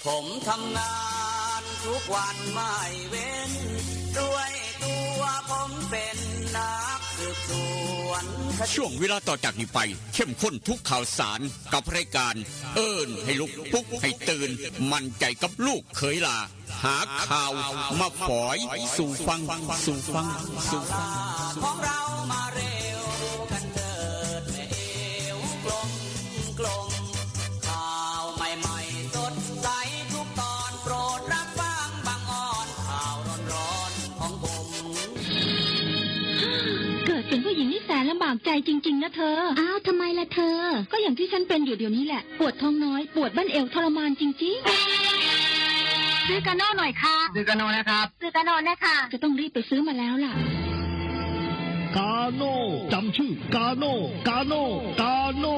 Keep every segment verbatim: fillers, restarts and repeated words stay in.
ผมทำงานทุกวันไม่เว้น ด้วยตัวผมเป็นนักสืบสวนคดี ช่วงเวลาต่อจากนี้ไป เข้มข้นทุกข่าวสารกับรายการ เอิ้นให้ลุก ปลุกให้ตื่น มั่นใจกับลูกเขยหล้า หาข่าวมาฝอยสู่ฟัง สู่ฟัง สู่ฟัง สู่ฟัง ของเรามาเร็วกันเถิดแม่เอวกลมกลม ข่าวใหม่ๆสดใสทุกตอน โปรดรับฟังบางออน ข่าวร้อนๆของผม เกิดเป็นผู้หญิงนี่แสนลำบากใจจริงๆนะเธอ อ้าว ทำไมล่ะเธอ ก็อย่างที่ฉันเป็นอยู่เดี๋ยวนี้แหละ ปวดท้องน้อย ปวดบั้นเอวทรมานจริงๆ ซื้อกาโน่หน่อยค่ะ ซื้อกาโน่นะครับ ซื้อกาโน่นะคะ จะต้องรีบไปซื้อมาแล้วล่ะ กาโน่ จำชื่อกาโน่ กาโน่ กาโน่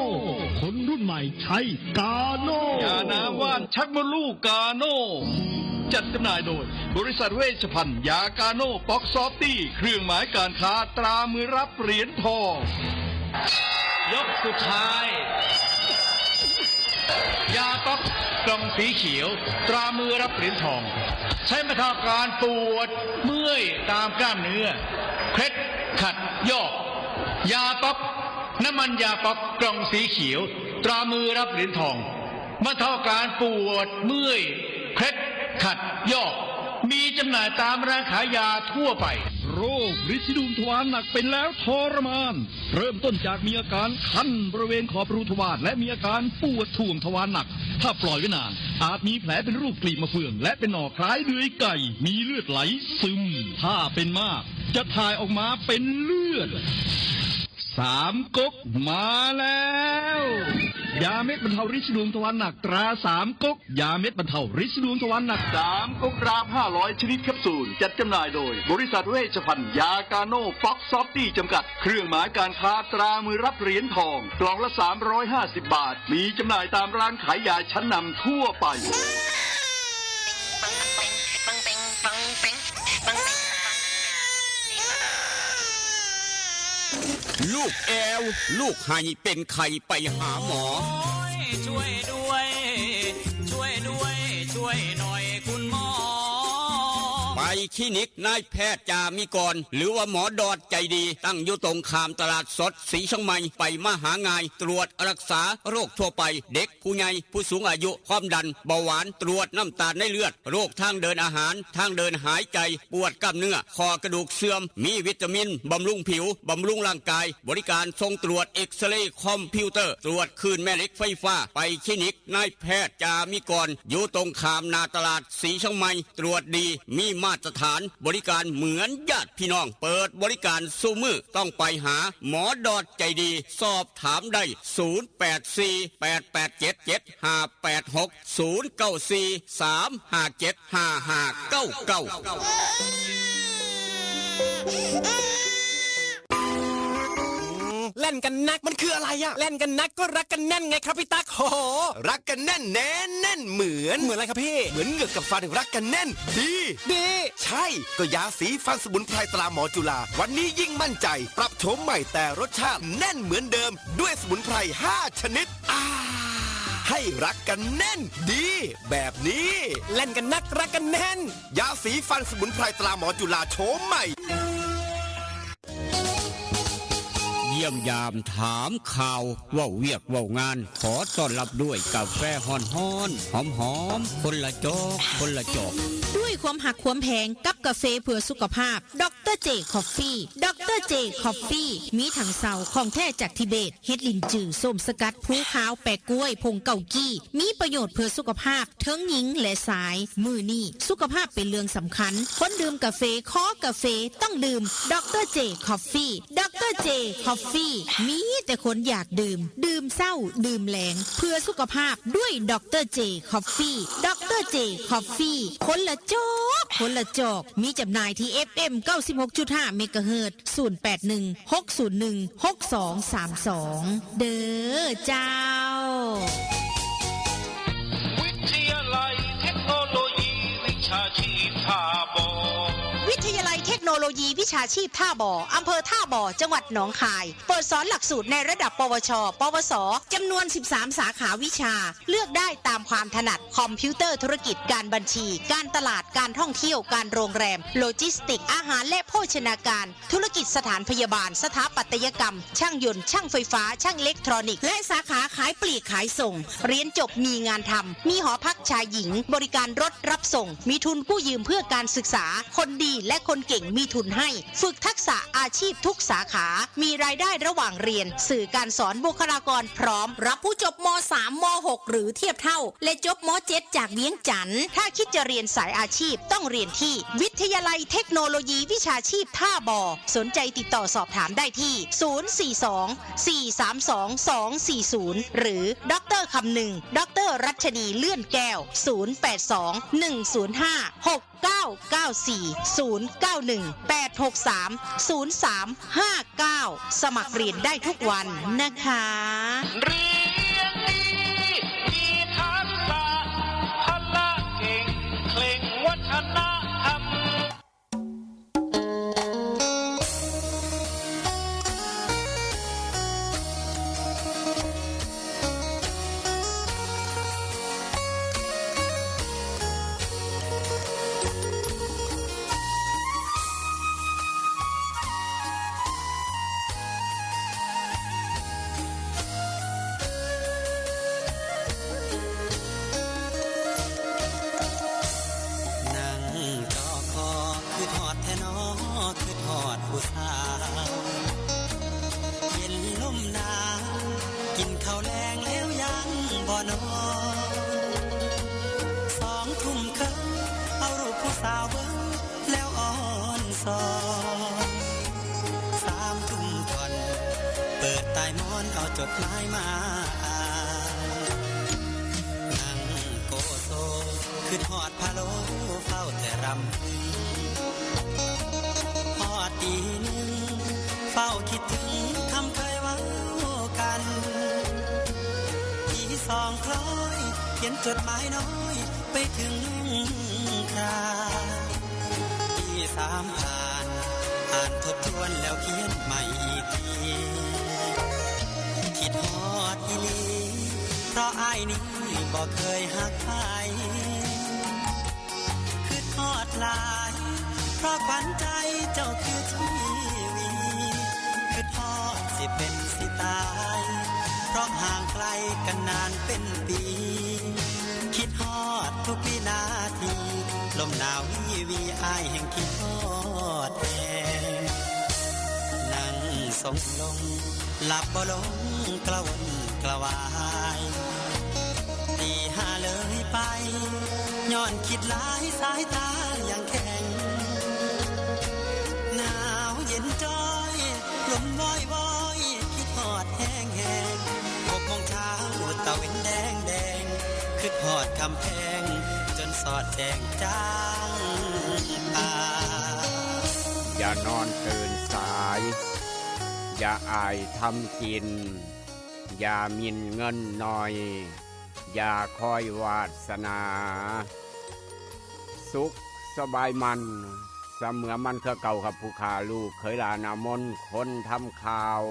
คนรุ่นใหม่ใช้กาโน่ ยาน้ำว่านชักมดลูกกาโน่ จัดจำหน่ายโดย บริษัทเวชภัณฑ์ยากาโน่ป๊อกซอฟตี้ เครื่องหมายการค้าตรามือรับเหรียญทอง ยกสุดท้าย ยาป๊อกกล่องสีเขียว ตรามือรับเหรียญทอง ใช้บรรเทาอาการปวดเมื่อยตามกล้ามเนื้อ เคล็ดขัดยอก ยาป๊อก น้ำมันยาป๊อกกล่องสีเขียว ตรามือรับเหรียญทอง บรรเทาอาการปวดเมื่อย เคล็ดขัดยอก มีจำหน่ายตามร้านขายยาทั่วไป โรคริดสีดวงทวารหนักเป็นแล้วทรมาน เริ่มต้นจากมีอาการคันบริเวณขอบรูทวารและมีอาการปวดท่วงทวารหนัก ถ้าปล่อยไว้นาน อาจมีแผลเป็นรูปกลีบมะเฟือง และเป็นหนองคล้ายเดือยไก่ มีเลือดไหลซึม ถ้าเป็นมาก จะถ่ายออกมาเป็นเลือด สามก๊กมาแล้ว ยาเม็ดบรรเทาริดสีดวงทวารหนักตราสามก๊ก ยาเม็ดบรรเทาริดสีดวงทวารหนัก สามก๊กรามห้าร้อยชนิดแคปซูล จัดจำหน่ายโดย บริษัทเวชภัณฑ์ยากาโน่ป๊อกซอฟตี้จำกัด เครื่องหมายการค้าตรามือรับเหรียญทอง กล่องละสามร้อยห้าสิบบาท มีจำหน่ายตามร้านขายยาชั้นนำทั่วไป ลูกแอว ลูกไห้เป็นไข้ไปหาหมอ โอ้ย ช่วยด้วย ช่วยด้วย ช่วยหน่อยคุณหมอ ไปคลินิกนายแพทย์จามิกร หรือว่าหมอดอดใจดี ตั้งอยู่ตรงข้ามตลาดสดศรีเชียงใหม่ ไปมาหาง่าย ตรวจรักษาโรคทั่วไป เด็ก ผู้ใหญ่ ผู้สูงอายุ ความดัน เบาหวาน ตรวจน้ำตาลในเลือด โรคทางเดินอาหาร ทางเดินหายใจ ปวดกล้ามเนื้อ ข้อกระดูกเสื่อม มีวิตามิน บำรุงผิว บำรุงร่างกาย บริการส่งตรวจเอ็กซเรย์คอมพิวเตอร์ ตรวจคลื่นแม่เหล็กไฟฟ้า ไปคลินิกนายแพทย์จามิกร อยู่ตรงข้ามหน้าตลาดศรีเชียงใหม่ ตรวจดี มีมาตรฐาน บริการเหมือนญาติพี่น้อง เปิดบริการซุมื้อ ต้องไปหาหมอดอดใจดี สอบถามได้ ศูนย์แปดสี่ แปดแปดเจ็ด เจ็ดห้าแปดหก ศูนย์เก้าสี่ สามห้าเจ็ด ห้าห้าเก้าเก้า แล่นกันนักมันคืออะไรอะ แล่นกันนักก็รักกันแน่นไงครับพี่ตั๊ก โห รักกันแน่นแน่นแน่นเหมือน เหมือนอะไรครับพี่ เหมือนเหงือกกับฟันรักกันแน่น ดี ดี ใช่ ก็ยาสีฟันสมุนไพรตราหมอจุฬา วันนี้ยิ่งมั่นใจ ปรับโฉมใหม่แต่รสชาติแน่นเหมือนเดิม ด้วยสมุนไพรห้าชนิด อ่า ให้รักกันแน่น ดี แบบนี้ แล่นกันนักรักกันแน่น ยาสีฟันสมุนไพรตราหมอจุฬาโฉมใหม่ เยี่ยมยามถามข่าว เว้าเวียกเว้างาน ขอต้อนรับด้วยกาแฟฮ้อนๆ หอมๆ คนละจอก คนละจอก ด้วยความหักความแพงกับกาแฟเพื่อสุขภาพ ดอกเตอร์เจ คอฟฟี่ ดอกเตอร์เจ คอฟฟี่ มีถังเซาของแท้จากทิเบต เห็ดหลินจือ ส้มสกัด ภูขาว แปะกล้วย ผงเกากี้ มีประโยชน์เพื่อสุขภาพ ทั้งหญิงและชาย มื้อนี้สุขภาพเป็นเรื่องสำคัญ คนดื่มกาแฟ คอกาแฟ ต้องดื่ม ดอกเตอร์เจ คอฟฟี่ ดอกเตอร์เจ คอฟฟี่ มีแต่คนอยากดื่ม ดื่มเช้า ดื่มแลง เพื่อสุขภาพด้วย ดอกเตอร์เจ คอฟฟี่ ดอกเตอร์เจ คอฟฟี่ คนละจอก คนละจอก มีจำหน่ายที่ เอฟเอ็ม เก้าสิบหกจุดห้า เมกะเฮิรตซ์ ศูนย์แปดหนึ่ง หกศูนย์หนึ่ง หกสองสามสอง เด้อเจ้า วิทยาลัยเทคโนโลยีวิชาชีพท่าบ่อ วิทยาลัยเทคโนโล โลยีวิชาชีพท่าบ่อ อำเภอท่าบ่อ จังหวัดหนองคาย เปิดสอนหลักสูตรในระดับ ปวช ปวส จำนวน สิบสาม สาขาวิชา เลือกได้ตามความถนัด คอมพิวเตอร์ ธุรกิจ การบัญชี การตลาด การท่องเที่ยว การโรงแรม โลจิสติกส์ อาหารและโภชนาการ ธุรกิจ สถานพยาบาล สถาปัตยกรรม ช่างยนต์ ช่างไฟฟ้า ช่างอิเล็กทรอนิกส์ และสาขาขายปลีกขายส่ง เรียนจบมีงานทำ มีหอพักชายหญิง บริการรถรับส่ง มีทุนกู้ยืมเพื่อการศึกษา คนดีและคนเก่งมีทุนให้ ฝึกทักษะอาชีพทุกสาขา มีรายได้ระหว่างเรียน สื่อการสอน บุคลากรพร้อม รับผู้จบ ม.สาม ม.หก หรือเทียบเท่า และจบ ม.เจ็ด จากเวียงจันทน์ ถ้าคิดจะเรียนสายอาชีพต้องเรียนที่วิทยาลัยเทคโนโลยีวิชาชีพท่าบ่อ สนใจติดต่อสอบถามได้ที่ ศูนย์สี่สอง สี่สามสอง สองสี่ศูนย์ หรือ ดอกเตอร์คำนึง ดอกเตอร์รัชนีเลื่อนแก้ว ศูนย์แปดสอง หนึ่งศูนย์ห้า หกเก้าเก้าสี่ ศูนย์เก้าหนึ่ง แปดหกสาม ศูนย์สามห้าเก้า สมัครเรียนได้ทุกวันนะคะ เรียนดี มีทักษะ พละเก่ง เคร่งวัฒนธรรม นั่งจอคอ คือทอดแท้นอ คือทอดผู้สาว เย็นลมหนาว กินข้าวแลงแล้วยังบ่นอน สองทุ่มครึ่ง เอารูปผู้สาวเบิ่ง แล้วอ่อนสอน สามทุ่มก่อน เปิดใต้หมอนเอาจดหมายมาอ่าน นั่งโกโซ คือทอดพะโล้เฝ้าแต่รำพึง ฮอดตีหนึ่ง เฝ้าคิดถึงคำเคยเว้ากัน ตีสองคล้อย เขียนจดหมายน้อย ไปถึงลุงคราน ตีสามผ่าน อ่านทบทวนแล้วเขียนใหม่อีกที คิดฮอดอีหลี เพราะอ้ายนี้บ่เคยหักใคร คิดฮอดหลาย เพราะขวัญใจเจ้าคือทีวี คิดฮอดสิเป็นสิตาย เพราะห่างไกลกันนานเป็นปี คิดฮอดทุกวินาที ลมหนาววีวี อ้ายแห่งคิดฮอดแฮง นั่งทรงลง หลับบ่ลงกระวนกระวาย ตีห้าเลยไป ย้อนคิดหลายสายตายังแข็ง หนาวเย็นจ้อย ลมวอยวอย คิดฮอดแฮงแฮง หกโมงเช้า ตะเว็นแดงแดง คิดฮอดกำแพง จนสอดแจ้งจางป่า อย่านอนตื่นสาย อย่าอายทำกิน อย่าหมิ่นเงินหน่อย อย่าคอยวาสนา สุขสบายมัน เสมือมันคือเก่าครับ ผู้ข้าลูกเขยหลานอามน คนทำข่าว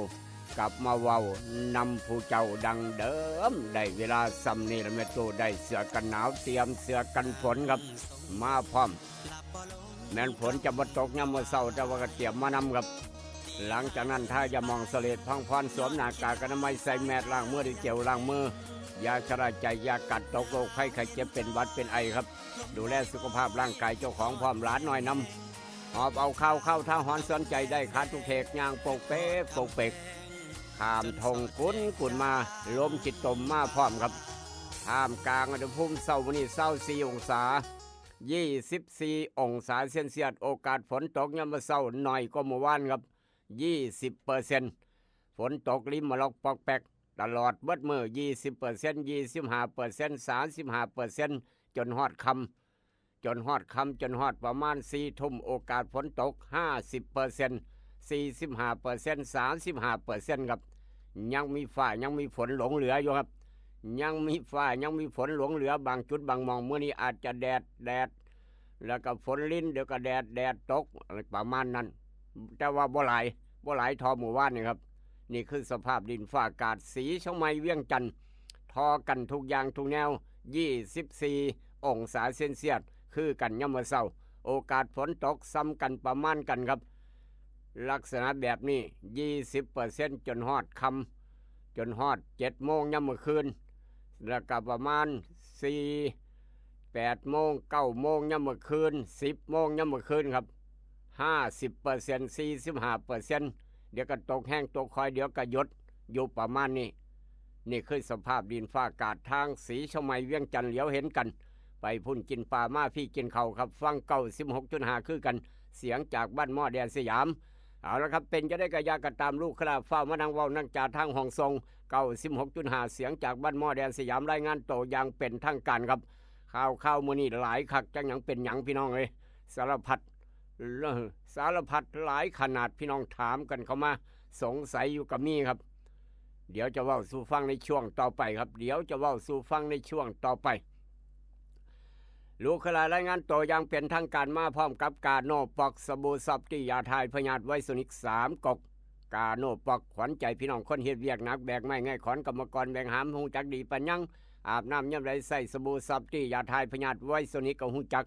กลับมาเว้านำผู้เจ้าดังเดิม ได้เวลาส่ำนี้ละแม่ตู้ ได้เสื้อกันหนาว เตรียมเสื้อกันฝนครับ มาพร้อม แม้นฝนจะบ่ตกยามมื้อเช้า แต่ว่าก็เตรียมมานำครับ หลังจากนั้นทายาหม่องเสลดพังพร สวมหน้ากากอนามัย ใส่แมส ล้างมือด้วยเจลล้างมือ ยาชะลาใจ ยากันตกโรคภัยไข้เจ็บ เป็นหวัดเป็นไอครับ ดูแลสุขภาพร่างกายเจ้าของพร้อม หลานน้อยนำ หอบเอาข่าวเข้าท่าหอนสนใจได้ ขาดทุกแขกย่างโปกเป๊กโปกเป๊ก ข้ามทงกุนกุนมา ลมจิตตมมาพร้อมครับ ท่ามกลางอุณหภูมิเช้ามื้อนี้ ซาวสี่องศา ยี่สิบสี่องศาเซลเซียส โอกาสฝนตกยามมื้อเช้าน้อยกว่ามื้อวานครับ ยี่สิบเปอร์เซ็นต์ ฝนตกริมมะลอกปอกแปก ตลอดเบิดมื้อ ยี่สิบเปอร์เซ็นต์ ยี่สิบห้าเปอร์เซ็นต์ สามสิบห้าเปอร์เซ็นต์ จนฮอดค่ำ จนฮอดค่ำ จนฮอดประมาณสี่ทุ่ม โอกาสฝนตก ห้าสิบเปอร์เซ็นต์ สี่สิบห้าเปอร์เซ็นต์ สามสิบห้าเปอร์เซ็นต์ ครับ ยังมีฟ้า ยังมีฝนหลงเหลืออยู่ครับ ยังมีฟ้า ยังมีฝนหลงเหลือ บางจุดบางหม่อง มื้อนี้อาจจะแดด แดด แล้วก็ฝนริน เดี๋ยวก็แดด แดดตก อะไรประมาณนั้น แต่ว่าบ่หลาย บ่หลายเท่ามื้อวานนี่ครับ นี่คือสภาพดินฟ้าอากาศ ศรีเชียงใหม่ เวียงจันทน์ ทอกันทุกอย่างทุกแนว ยี่สิบสี่องศาเซลเซียส คือกันยามมื้อเช้า โอกาสฝนตกส่ำกันประมาณกันครับ ลักษณะแบบนี้ ยี่สิบเปอร์เซ็นต์ จนฮอดค่ำ จนฮอดเจ็ดโมงยามมื้อคืน แล้วก็ประมาณสี่ แปดโมง เก้าโมงยามมื้อคืน สิบโมงยามมื้อคืนครับ ห้าสิบเปอร์เซ็นต์ สี่สิบห้าเปอร์เซ็นต์ เดี๋ยวก็ตกแฮงตกค่อย เดี๋ยวก็หยุด อยู่ประมาณนี้ นี่คือสภาพดินฟ้าอากาศทางศรีเชียงใหม่ เวียงจันทน์ เหลียวเห็นกัน ไปพุ้นกินปลา มาพี้กินข้าวครับ ฟัง เก้าสิบหกจุดห้า คือกัน เสียงจากบ้านหม้อแดนสยาม เอาละครับ เป็นจั่งใดก็อย่าก็ตาม ลูกค้าฟ้าวมานั่งเว้านั่งจาทางห้องส่ง เก้าสิบหกจุดห้า เสียงจากบ้านหม้อแดนสยาม รายงานโตอย่างเป็นทางการครับ ข่าว ข่าวมื้อนี้หลายคัก จักหยังเป็นหยังพี่น้องเอ้ย สารพัด สารพัดหลายขนาด พี่น้องถามกันเข้ามา สงสัยอยู่ก็มีครับ เดี๋ยวจะเว้าสู่ฟังในช่วงต่อไปครับ เดี๋ยวจะเว้าสู่ฟังในช่วงต่อไป ลูกค้ารายงานโตอย่างเป็นทางการมาพร้อมกับกาโนปอก สบู่ซอฟตี้ ยาถ่ายพยาธิไวโซนิก สามก๊อก กาโนปอก ขวัญใจพี่น้องคนเฮ็ดเวียกหนัก แบกไม้ไงขอน กรรมกรแบกหาม ฮู้จักดีปานยัง อาบน้ำยามใดใช้สบู่ซอฟตี้ ยาถ่ายพยาธิไวโซนิกก็ฮู้จัก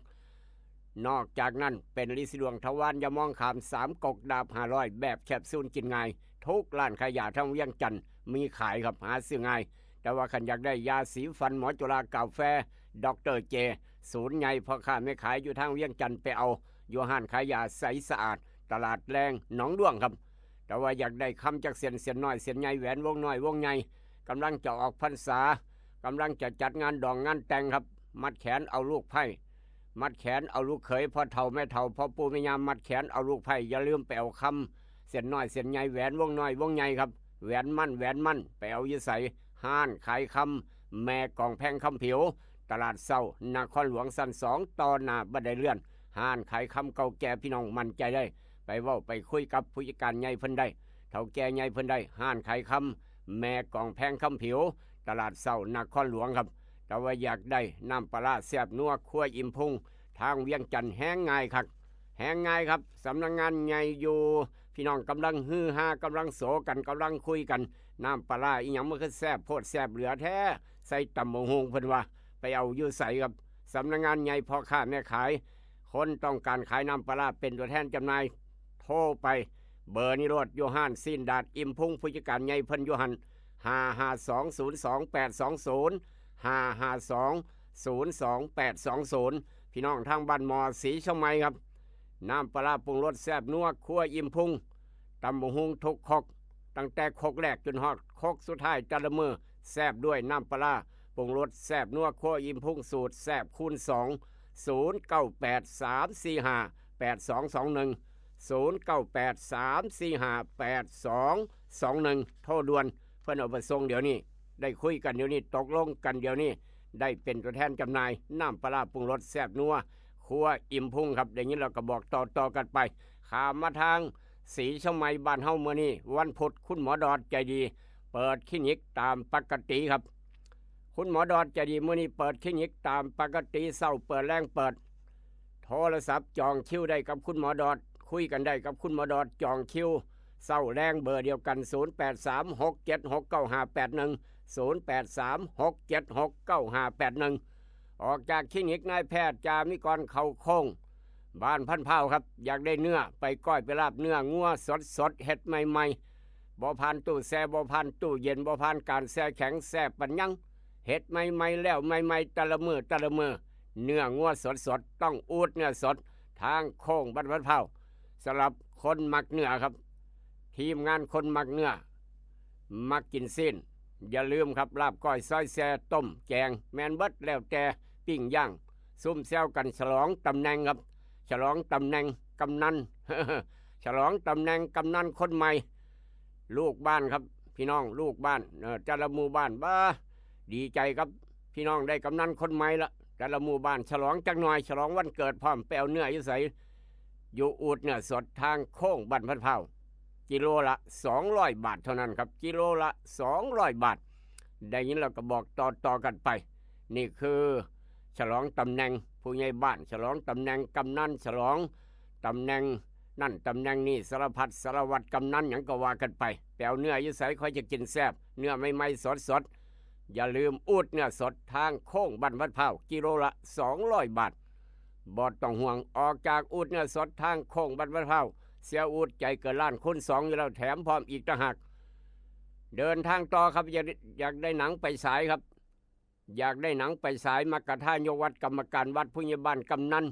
นอกจากนั้นเป็นลิซิดวงทวาร ยามองข้าม สามก๊อก ดาบห้าร้อย แบบแคปซูลกินง่าย ทุกร้านขายยาทางเวียงจันทน์มีขายครับ หาซื้อง่าย แต่ว่าคันอยากได้ยาสีฟันหมอจุฬา กาแฟ ด็อกเตอร์เจ ศูนย์ใหญ่พ่อค้าแม่ขายอยู่ทางเวียงจันทน์ ไปเอาอยู่ห้านขายยาใสสะอาด ตลาดแรงหนองด้วงครับ แต่ว่าอยากได้คำจักเส้น เส้นน้อยเส้นใหญ่ แหวนวงน้อยวงใหญ่ กำลังจะออกพรรษา กำลังจะจัดงานดองงานแต่งครับ มัดแขนเอาลูกไพร่ มัดแขนเอาลูกเขย พ่อเฒ่าแม่เฒ่า พ่อปู่แม่ย่า มัดแขนเอาลูกไพร่ อย่าลืมไปเอาคำเส้นน้อยเส้นใหญ่ แหวนวงน้อยวงใหญ่ครับ แหวนมั่น แหวนมั่น ไปเอาอยู่ไส ห้านขายคำแม่กองแพงคำผิว ตลาดเช้านครหลวงชั้นสอง ต่อหน้าบันไดเลื่อน ห้านขายคำเก่าแก่ พี่น้องมั่นใจได้ ไปเว้าไปคุยกับผู้จัดการใหญ่เพิ่นได้ เฒ่าแก่ใหญ่เพิ่นได้ ห้านขายคำแม่กองแพงคำผิว ตลาดเช้านครหลวงครับ แต่ว่าอยากได้น้ำปลาร้าแซ่บนัวครัวอิ่มพุง ทางเวียงจันทน์ แฮงง่ายคัก แฮงง่ายครับ สำนักงานใหญ่อยู่ พี่น้องกำลังฮือฮา กำลังโสกัน กำลังคุยกัน น้ำปลาร้าอีหยังมันคือแซ่บโพดแซ่บเหลือแท้ ใส่ตำบักหุ่ง เพิ่นว่า ไปเอาอยู่ไสครับ สำนักงานใหญ่พ่อค้าแม่ขาย คนต้องการขายน้ำปลาร้าเป็นตัวแทนจำหน่าย โทรไป เบอร์นี้โลด อยู่ห้านซีนดาดอิ่มพุง ผู้จัดการใหญ่เพิ่นอยู่หั่น ห้าห้าสองศูนย์สองแปดสองศูนย์ ห้าห้าสองศูนย์สองแปดสองศูนย์ พี่น้องทางบ้านหม้อ ศรีเชียงใหม่ครับ น้ำปลาร้าปรุงรสแซ่บนัวครัวอิ่มพุง ตำบักหุ่งทุกครก ตั้งแต่ครกแรกจนฮอดครกสุดท้ายแต่ละมื้อ แซ่บด้วยน้ำปลาร้าปรุงรสแซ่บนัวครัวอิ่มพุง สูตรแซ่บคูณสอง ศูนย์เก้าแปดสามสี่ห้าแปดสองสองหนึ่ง ศูนย์เก้าแปดสามสี่ห้าแปดสองสองหนึ่ง โทรด่วน เพิ่นเอาไปส่งเดี๋ยวนี้ ได้คุยกันเดี๋ยวนี้ ตกลงกันเดี๋ยวนี้ ได้เป็นตัวแทนจำหน่ายน้ำปลาร้าปรุงรสแซ่บนัวครัวอิ่มพุงครับ ได้ยินแล้วก็บอกต่อๆกันไป ข้ามมาทางศรีเชียงใหม่บ้านเฮา มื้อนี้วันพุธ คุณหมอดอดใจดี เปิดคลินิกตามปกติครับ คุณหมอดอดใจดี มื้อนี้เปิดคลินิกตามปกติ เช้าเปิด แลงเปิด โทรศัพท์จองคิวได้กับคุณหมอดอด คุยกันได้กับคุณหมอดอด จองคิวเช้าแลงเบอร์เดียวกัน ศูนย์แปดสามหกเจ็ดหกเก้าห้าแปดหนึ่ง ศูนย์แปดสามหกเจ็ดหกเก้าห้าแปดหนึ่ง ออกจากคลินิกนายแพทย์จามิกรเข้าโค้ง บ้านพันพร้าวครับ อยากได้เนื้อไปก้อยไปลาบ เนื้องัวสดๆ เฮ็ดใหม่ๆ บ่ผ่านตู้แช่ บ่ผ่านตู้เย็น บ่ผ่านการแช่แข็ง แซ่บปานหยัง เฮ็ดใหม่ๆ แล้วใหม่ๆ แต่ละมื้อแต่ละมื้อ เนื้องัวสดๆ ต้องอูดเนื้อสด ทางโค้งบ้านพันพร้าว สำหรับคนมักเนื้อครับ ทีมงานคนมักเนื้อ มักกินซีน อย่าลืมครับ ลาบก้อย ซอยแซ่ ต้มแกง แม่นเบิด แล้วแต่ ปิ้งย่าง ซุ่มแซวกันฉลองตำแหน่งครับ ฉลองตำแหน่งกำนัน ฉลองตำแหน่งกำนันคนใหม่ ลูกบ้านครับ พี่น้องลูกบ้าน เอ่อ แต่ละหมู่บ้าน บ้า ดีใจครับ พี่น้องได้กำนันคนใหม่ละ แต่ละหมู่บ้านฉลองจักหน่อย ฉลองวันเกิดพร้อม ไปเอาเนื้ออยู่ไส อยู่อูดเนื้อสดทางโค้งบ้านพันพร้าว กิโลละสองร้อยบาทเท่านั้นครับ กิโลละสองร้อยบาท ได้ยินแล้วก็บอกต่อๆกันไป นี่คือฉลองตำแหน่ง ผู้ใหญ่บ้าน ฉลองตำแหน่งกำนัน ฉลองตำแหน่งนั่นตำแหน่งนี่ สารพัดสารวัตร กำนันหยังก็ว่ากันไป ไปเอาเนื้ออยู่ไสค่อยจะกินแซ่บ เนื้อใหม่ๆสดๆ อย่าลืมอูดเนื้อสดทางโค้งบ้านวัดพร้าว กิโลละสองร้อยบาท บ่ต้องห่วง ออกจากอูดเนื้อสดทางโค้งบ้านวัดพร้าว เสียอูดใจเกินล้านคูณสองอยู่แล้ว แถมพร้อมอีกต่างหาก เดินทางต่อครับ อยากอยากได้หนังไปสายครับ อยากได้หนังไปสาย มักกะทายกวัด กรรมการวัด ผู้ใหญ่บ้าน กำนัน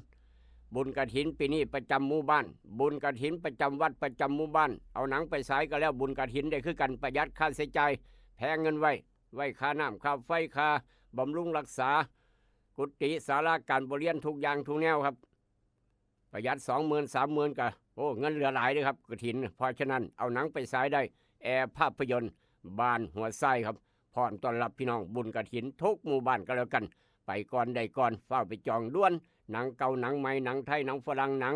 บุญกฐินปีนี้ประจำหมู่บ้าน บุญกฐินประจำวัด ประจำหมู่บ้าน เอาหนังไปสายก็แล้ว บุญกฐินได้คือกัน ประหยัดค่าใช้จ่าย แพงเงินไว้ ไว้ค่าน้ำค่าไฟ ค่าบำรุงรักษา กุฏิศาลาการประเรียน ทุกอย่างทุกแนวครับ ประหยัดสองหมื่นสามหมื่นก็ โอ้ เงินเหลือหลายเลยครับ กฐิน เพราะฉะนั้นเอาหนังไปสายได้ แอร์ภาพยนตร์ บ้านหัวไส้ครับ พร้อมต้อนรับพี่น้องบุญกฐินทุกหมู่บ้านก็แล้วกัน ไปก่อนได้ก่อน ฟ้าวไปจองด่วน หนังเก่าหนังใหม่ หนังไทยหนังฝรั่ง หนัง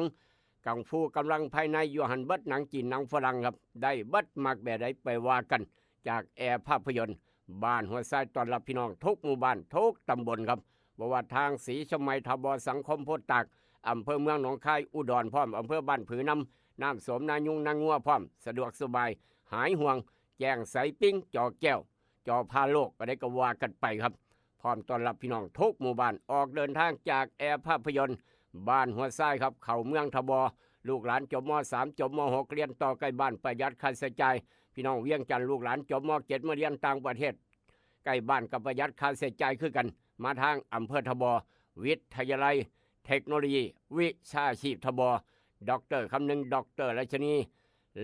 กังฟู กำลังภายใน อยู่หั้นเบิด หนังจีนหนังฝรั่งครับ ได้เบิด มักแบบใดไปว่ากัน จากแอร์ภาพยนตร์ บ้านหัวไส้ ต้อนรับพี่น้องทุกหมู่บ้านทุกตำบลครับ บ่ว่าทางศรีเชียงใหม่ ทบ สังคม โพธิ์ตาก อำเภอเมืองหนองคาย อุดรพร้อม อำเภอบ้านผือ น้ำน้ำโสม นายุง นางัวพร้อม สะดวกสบาย หายห่วง แจ้งใสปิ๊ง จอแก้ว จอพาโลก อะไรก็ว่ากันไปครับ พร้อมต้อนรับพี่น้องทุกหมู่บ้าน ออกเดินทางจากแอร์ภาพยนตร์ บ้านหัวไส้ครับ เข้าเมือง ทบ ลูกหลานจบ ม.สาม จบ ม.หก เรียนต่อใกล้บ้าน ประหยัดค่าใช้จ่าย พี่น้องเวียงจันทน์ ลูกหลานจบ ม.เจ็ด มาเรียนต่างประเทศ ใกล้บ้านก็ประหยัดค่าใช้จ่ายคือกัน มาทางอำเภอ ทบ วิทยาลัยเทคโนโลยี วิชาชีพ ทบ ด็อกเตอร์คำนึง ด็อกเตอร์รัชนี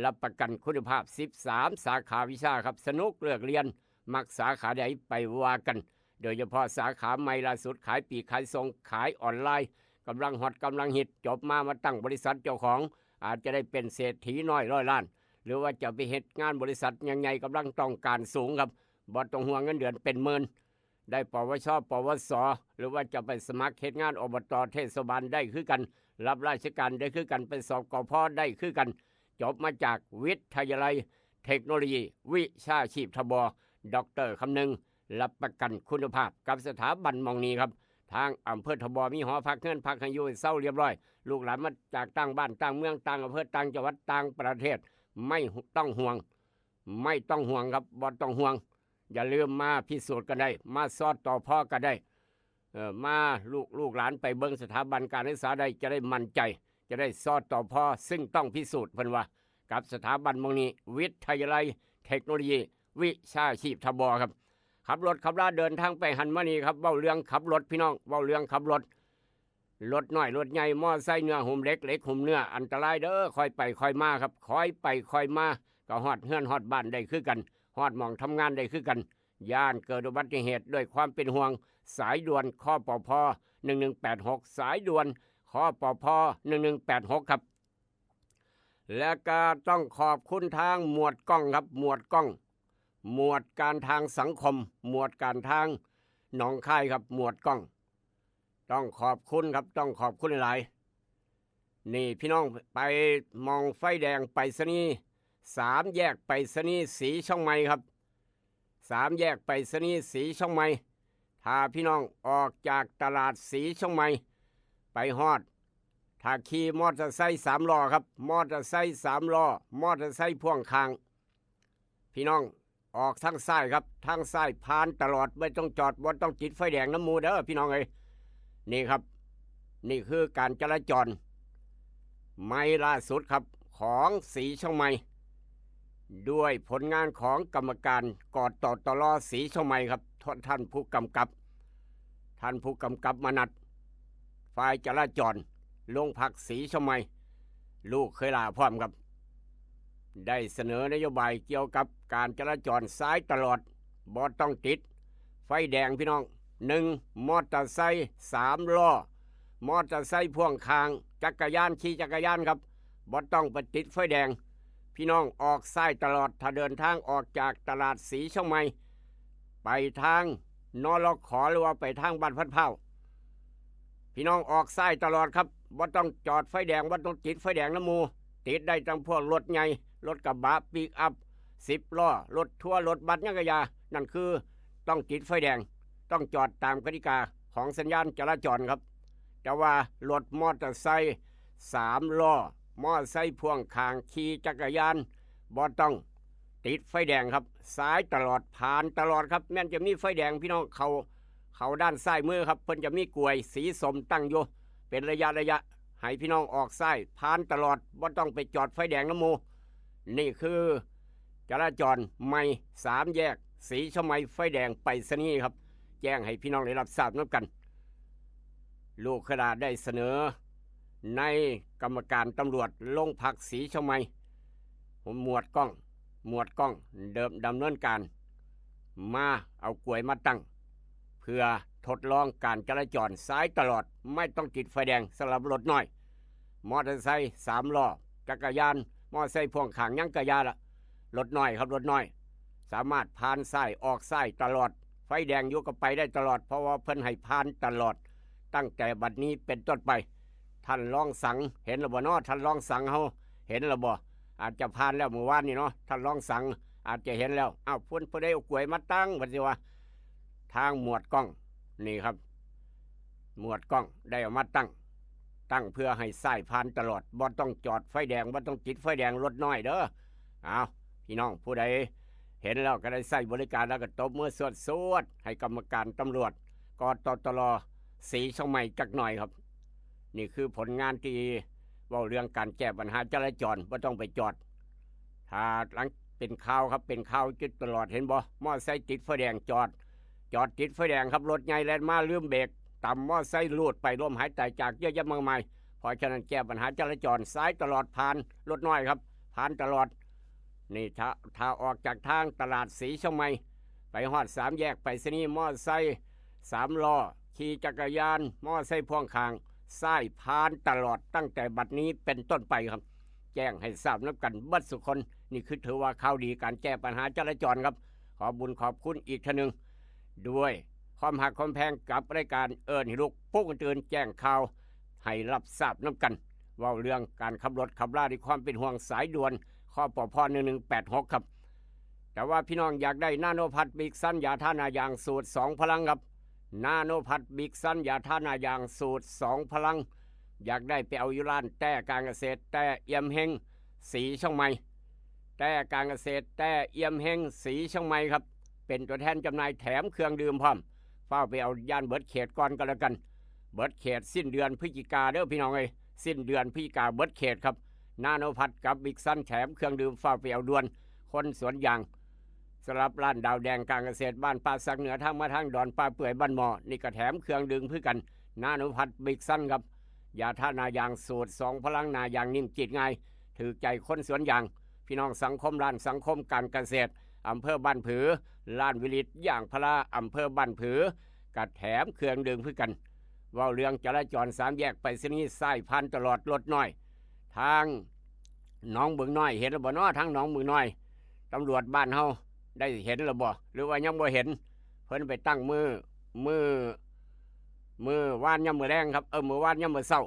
รับประกันคุณภาพ สิบสาม สาขาวิชาครับ สนุกเลือกเรียน มักสาขาใดไปว่ากัน โดยเฉพาะสาขาใหม่ล่าสุด ขายปลีกขายส่ง ขายออนไลน์ กำลังฮอตกำลังฮิต จบมามาตั้งบริษัทเจ้าของ อาจจะได้เป็นเศรษฐีน้อยร้อยล้าน หรือว่าจะไปเฮ็ดงานบริษัทใหญ่ๆ กำลังต้องการสูงครับ บ่ต้องห่วง เงินเดือนเป็นหมื่น ได้ ปวช ปวส หรือว่าจะไปสมัครเฮ็ดงาน อบต เทศบาลได้คือกัน รับราชการได้คือกัน ไปสอบ กพ ได้คือกัน จบมาจากวิทยาลัยเทคโนโลยี วิชาชีพ ทบ ด็อกเตอร์คำนึง รับประกันคุณภาพกับสถาบันหม่องนี้ครับ ทางอำเภอ ทบ มีหอพักเฮือนพักให้อยู่เซาเรียบร้อย ลูกหลานมาจากต่างบ้านต่างเมือง ต่างอำเภอ ต่างจังหวัด ต่างประเทศ ไม่ต้องห่วง ไม่ต้องห่วงครับ บ่ต้องห่วง อย่าลืมมาพิสูจน์กันได้ มาสอดต่อพอกันได้ เอ่อ มาลูก ลูกหลานไปเบิ่งสถาบันการศึกษาได้ จะได้มั่นใจ จะได้สอดต่อพอ ซึ่งต้องพิสูจน์ เพิ่นว่า กับสถาบันหม่องนี้ วิทยาลัยเทคโนโลยี วิชาชีพ ทบ ครับ ขับรถขับลาเดินทางไปหั้นมานี่ครับ เว้าเรื่องขับรถพี่น้อง เว้าเรื่องขับรถ รถน้อยรถใหญ่ มอไซค์เนื้อหุ้มเหล็ก เหล็กหุ้มเนื้อ อันตรายเด้อ ค่อยไปค่อยมาครับ ค่อยไปค่อยมา ก็ฮอดเฮือนฮอดบ้านได้คือกัน ฮอดหม่องทำงานได้คือกัน ย่านเกิดอุบัติเหตุ ด้วยความเป็นห่วง สายด่วน คปพ หนึ่งหนึ่งแปดหก สายด่วน คปพ หนึ่งหนึ่งแปดหก ครับ และก็ต้องขอบคุณทางหมวดกล้องครับ หมวดกล้อง หมวดการทางสังคม หมวดการทางหนองคายครับ หมวดกล้อง ต้องขอบคุณครับ ต้องขอบคุณหลายๆ นี่พี่น้อง ไปหม่องไฟแดงไปรษณีย์ สามแยกไปรษณีย์ศรีเชียงใหม่ครับ สามแยกไปรษณีย์ศรีเชียงใหม่ ถ้าพี่น้องออกจากตลาดศรีเชียงใหม่ ไปฮอด ถ้าขี่มอเตอร์ไซค์สามล้อครับ มอเตอร์ไซค์สามล้อ มอเตอร์ไซค์พ่วงข้าง พี่น้องออกทางซ้ายครับ ทางซ้ายผ่านตลอด ไม่ต้องจอด บ่ต้องติดไฟแดงนำหมู่เด้อพี่น้องเอ้ย นี่ครับ นี่คือการจราจรใหม่ล่าสุดครับ ของศรีเชียงใหม่ ด้วยผลงานของกรรมการ กตตล ศรีเชียงใหม่ครับ ท่านผู้กำกับ ท่านผู้กำกับมนัส ฝ่ายจราจร โรงพักศรีเชียงใหม่ ลูกเคยหล้าพร้อมครับ ได้เสนอนโยบายเกี่ยวกับการจราจรสายตลอด บ่ต้องติดไฟแดงพี่น้อง หนึ่ง มอเตอร์ไซค์สามล้อ มอเตอร์ไซค์พ่วงข้าง จักรยาน ขี่จักรยานครับ บ่ต้องไปติดไฟแดง พี่น้องออกซ้ายตลอด ถ้าเดินทางออกจากตลาดศรีเชียงใหม่ ไปทาง นลข หรือว่าไปทางบ้านพันพร้าว พี่น้องออกซ้ายตลอดครับ บ่ต้องจอดไฟแดง บ่ต้องติดไฟแดงนำหมู่ ติดได้ทั้งพวกรถใหญ่ รถกระบะ ปิกอัพ สิบล้อ รถทัวร์ รถบัส หยังกะยา นั่นคือต้องติดไฟแดง ต้องจอดตามกติกาของสัญญาณจราจรครับ แ แต่ว่ารถมอเตอร์ไซค์สามล้อ มอเตอร์ไซค์พ่วงข้าง ขี่จักรยานบ่ต้องติดไฟแดงครับ สายตลอด ผ่านตลอดครับ แม้นจะมีไฟแดง พี่น้อง เขาเขาด้านซ้ายมือครับ เพิ่นจะมีกลวยสีส้มตั้งอยู่ เป็นระยะระยะ ให้พี่น้องออกซ้าย ผ่านตลอด บ่ต้องไปจอดไฟแดงนำหมู่ นี่คือจราจรใหม่ สามแยกศรีชมัย ไฟแดงไปรษณีย์ครับ แจ้งให้พี่น้องได้รับทราบนำกัน ลูกขลาได้เสนอ ในกรรมการตำรวจโรงพักศรีชมัย หมวดก้อง หมวดก้อง เดิมดำเนินการ มาเอากลวยมาตั้ง เพื่อทดลองการจราจรสายตลอด ไม่ต้องติดไฟแดงสำหรับรถน้อย มอเตอร์ไซค์สามล้อ จักรยาน มอเตอร์ไซค์พ่วงข้าง ยังกะยาละ รถน้อยครับ รถน้อย สามารถผ่านซ้ายออกซ้ายตลอด ไฟแดงอยู่ก็ไปได้ตลอด เพราะว่าเพิ่นให้ผ่านตลอด ตั้งแต่บัดนี้เป็นต้นไป ท่านรองสังเห็นแล้วบ่เนาะ ท่านรองสังเฮาเห็นแล้วบ่ อาจจะผ่านแล้วเมื่อวานนี่เนาะ ท่านรองสังอาจจะเห็นแล้ว อ้าว เพิ่นผู้ใดเอากลวยมาตั้ง ว่าสิว่า ทางหมวดก้อง นี่ครับ หมวดก้องได้เอามาตั้ง ตั้งเพื่อให้ซ้ายผ่านตลอด บ่ต้องจอดไฟแดง บ่ต้องติดไฟแดงรถน้อยเด้อ อ้าว พี่น้องผู้ใดเห็นแล้วก็ได้ใช้บริการแล้วก็ตบมือสวดๆ ให้กรรมการตำรวจ กตตร ศรีเชียงใหม่จักหน่อยครับ นี่คือผลงานที่เว้าเรื่องการแก้ปัญหาจราจร บ่ต้องไปจอด ถ้าหลังเป็นข่าวครับ เป็นข่าวจุดตลอด เห็นบ่ มอไซค์ติดไฟแดงจอด จอดติดไฟแดงครับ รถใหญ่แล่นมาลืมเบรก ตำมอไซค์ลูดไป ล้มหายตายจากเยอะแยะมากมาย เพราะฉะนั้นแก้ปัญหาจราจร สายตลอด ผ่านรถน้อยครับ ผ่านตลอด นี่ถ้าถ้าออกจากทางตลาดศรีเชียงใหม่ ไปฮอดสามแยกไปรษณีย์ มอไซค์สามล้อ ขี่จักรยาน มอไซค์พ่วงข้าง ซ้ายผ่านตลอดตั้งแต่บัดนี้เป็นต้นไปครับ แจ้งให้ทราบนำกันเบิดสุคน นี่คือถือว่าข่าวดีการแก้ปัญหาจราจรครับ ขอบุญขอบคุณอีกเทื่อหนึ่ง ด้วยความฮักความแพงกับรายการเอิ้นให้ลุกปลุกกันตื่น แจ้งข่าวให้รับทราบนำกัน เว้าเรื่องการขับรถขับราด้วยความเป็นห่วง สายด่วน คปภ หนึ่งหนึ่งแปดหก ครับ แต่ว่าพี่น้องอยากได้นาโนพัทบิกซันยาทาหน้ายางสูตรสองพลังครับ นาโนพัทบิกซันยาทาหน้ายางสูตรสองพลัง อยากได้ไปเอาอยู่ร้านแต้การเกษตร แต้เอี่ยมเฮง ศรีเชียงใหม่ แต้การเกษตร แต้เอี่ยมเฮง ศรีเชียงใหม่ครับ เป็นตัวแทนจำหน่าย แถมเครื่องดื่มพร้อม ฟ้าวไปเอา ย่านเบิดเขตก่อนก็แล้วกัน เบิดเขตสิ้นเดือนพฤศจิกาเด้อพี่น้องเอ้ย สิ้นเดือนพฤศจิกาเบิดเขตครับ นาโนพัทกับบิกซันแถมเครื่องดื่ม ฟ้าวไปเอาด่วน คนสวนยาง สำหรับร้านดาวแดงการเกษตร บ้านป่าสักเหนือ ทางมาทางดอนป่าเปื่อยบ้านหมอ นี่ก็แถมเครื่องดื่มคือกัน นาโนพัทบิกซันครับ ยาทาหน้ายางสูตรสองพลัง หน้ายางนิ่มจีดง่าย ถือใจคนสวนยาง พี่น้องสังคมร้านสังคมการเกษตร อำเภอบ้านผือ ร้านวิลิตยางพารา อำเภอบ้านผือ ก็แถมเครื่องดื่มคือกัน เว้าเรื่องจราจร สามแยกไปรษณีย์ ซ้ายผ่านตลอดรถน้อย ทางหนองบึงน้อย เห็นแล้วบ่เนาะ ทางหนองบึงน้อย ตำรวจบ้านเฮาได้เห็นแล้วบ่ หรือว่ายังบ่เห็น เพิ่นไปตั้งมือ มือ มือวานยามมื้อแลงครับ เออ มื้อวานยามมื้อเช้า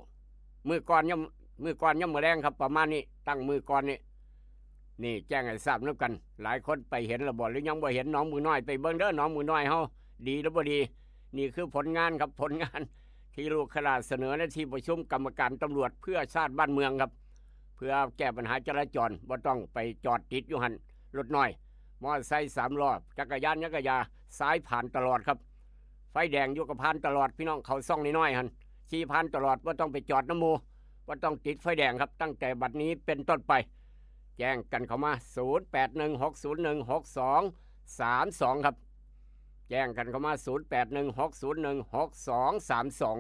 มื้อก่อนยาม มื้อก่อนยามมื้อแลงครับ ประมาณนี้ ตั้งมื้อก่อนนี่ นี่แจ้งให้ทราบนำกัน หลายคนไปเห็นแล้วบ่ หรือยังบ่เห็น หนองบึงน้อย ไปเบิ่งเด้อ หนองบึงน้อยเฮา ดีหรือบ่ดี นี่คือผลงานครับ ผลงานที่ลูกขลาดเสนอในที่ประชุมกรรมการตำรวจเพื่อชาติบ้านเมืองครับ เพื่อแก้ปัญหาจราจร บ่ต้องไปจอดติดอยู่หั่น รถน้อย มอเตอร์ไซค์สามล้อ จักรยาน ยังกะยา ซ้ายผ่านตลอดครับ ไฟแดงอยู่ก็ผ่านตลอด พี่น้อง เข้าซ่องน้อยๆหั่น ขี่ผ่านตลอด บ่ต้องไปจอดนำหมู่ บ่ต้องติดไฟแดงครับ ตั้งแต่บัดนี้เป็นต้นไป แจ้งกันเข้ามา ศูนย์แปดหนึ่ง หกศูนย์หนึ่ง หกสองสามสอง ครับ แจ้งกันเข้ามา ศูนย์แปดหนึ่ง หกศูนย์หนึ่ง หกสองสามสอง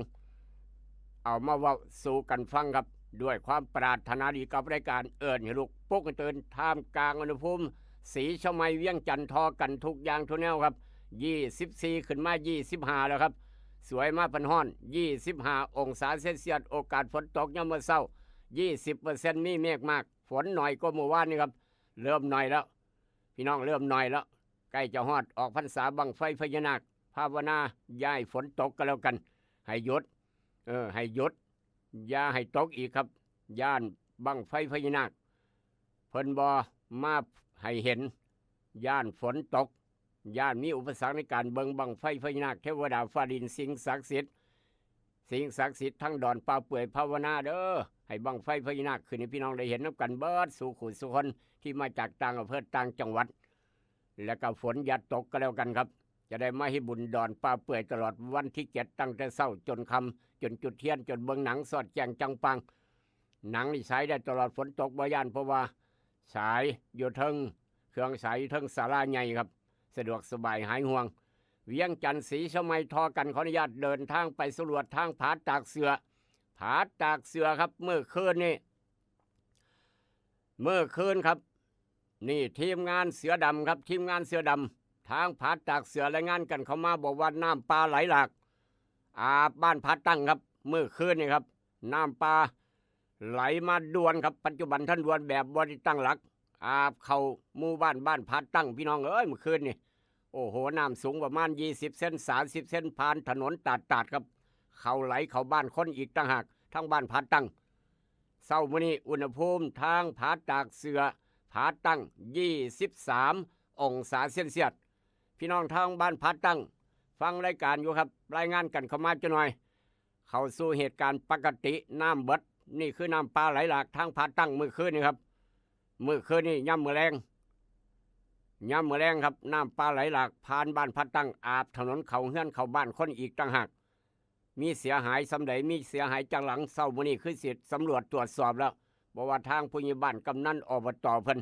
เอามาเว้าสู่กันฟังครับ ด้วยความปรารถนาดีกับรายการเอิ้นให้ลุกปลุกให้ตื่น ท่ามกลางอุณหภูมิศรีเชียงใหม่เวียงจันทน์ ทอกันทุกอย่างทุกแนวครับ ยี่สิบสี่ ขึ้นมา ยี่สิบห้า แล้วครับ สวยมาพันฮ้อน ยี่สิบห้า องศาเซลเซียส โอกาสฝนตกยามมื้อเช้า ยี่สิบเปอร์เซ็นต์ มีเมฆมาก ฝนหน่อยกว่าเมื่อวานนี้ครับ เริ่มหน่อยแล้ว พี่น้อง เริ่มหน่อยแล้ว ใกล้จะฮอดออกพรรษาบั้งไฟพญานาค ภาวนาอย่าให้ฝนตกก็แล้วกัน ให้หยุด เออ ให้หยุด อย่าให้ตกอีกครับ ย้านบั้งไฟพญานาค เพิ่นบ่มาให้เห็น ย้านฝนตก ย้านมีอุปสรรคในการเบิ่งบั้งไฟพญานาค เทวดาฟ้าดินสิ่งศักดิ์สิทธิ์ สิ่งศักดิ์สิทธิ์ทั้งดอนป่าเปื่อยภาวนาเด้อ ให้บั้งไฟพญานาคขึ้นให้พี่น้องได้เห็นนำกันเบิดสู่ผู้สู่คนที่มาจากต่างอำเภอต่างจังหวัด และก็ฝนอย่าตกก็แล้วกันครับ จะได้มาเฮ็ดบุญดอนป่าเปื่อยตลอดวันที่เจ็ดตั้งแต่เช้าจนค่ำ จนจุดเทียน จนเบิ่งหนังสอดแจ้งจ่างป่าง หนังนี่ฉายได้ตลอด ฝนตกบ่ย้าน เพราะว่าฉายอยู่เทิง เครื่องฉายอยู่เทิงศาลาใหญ่ครับ สะดวกสบายหายห่วง เวียงจันทน์ ศรีเชียงใหม่ ทอกัน ขออนุญาตเดินทางไปสำรวจทางผาตากเสือ ผาตากเสือครับ เมื่อคืนนี่ เมื่อคืนครับ นี่ทีมงานเสือดำครับ ทีมงานเสือดำ ทางผาตากเสือรายงานกันเข้ามาบอกว่าน้ำป่าไหลหลาก อาบบ้านผาตั้งครับ เมื่อคืนนี่ครับ น้ำป่าไหลมาด่วนครับ ปัจจุบันทันด่วนแบบบ่ได้ตั้งหลัก อาบเข้าหมู่บ้าน บ้านผาตั้ง พี่น้องเอ้ย เมื่อคืนนี่ โอ้โห น้ำสูงประมาณยี่สิบเซน สามสิบเซน ผ่านถนนตาดๆ ครับ เข้าไหลเข้าบ้านคนอีกต่างหาก ทั้งบ้านผาตั้ง เช้ามื้อนี้อุณหภูมิทางผาตากเสือ ผาตั้ง ยี่สิบสามองศาเซลเซียส พี่น้องทางบ้านผาตั้ง ฟังรายการอยู่ครับ รายงานกันเข้ามาจักหน่อย เข้าสู่เหตุการณ์ปกติ น้ำเบิด นี่คือน้ำป่าไหลหลากทางผาตั้งเมื่อคืนนี่ครับ เมื่อคืนนี่ยามมื้อแลง ยามมื้อแลงครับ น้ำป่าไหลหลากผ่านบ้านผาตั้ง อาบถนนเข้าเฮือนเข้าบ้านคนอีกต่างหาก มีเสียหายส่ำใด มีเสียหายจักหลัง เช้ามื้อนี้คือสิสำรวจตรวจสอบแล้ว บอกว่าทางผู้ใหญ่บ้าน กำนัน อบต เพิ่น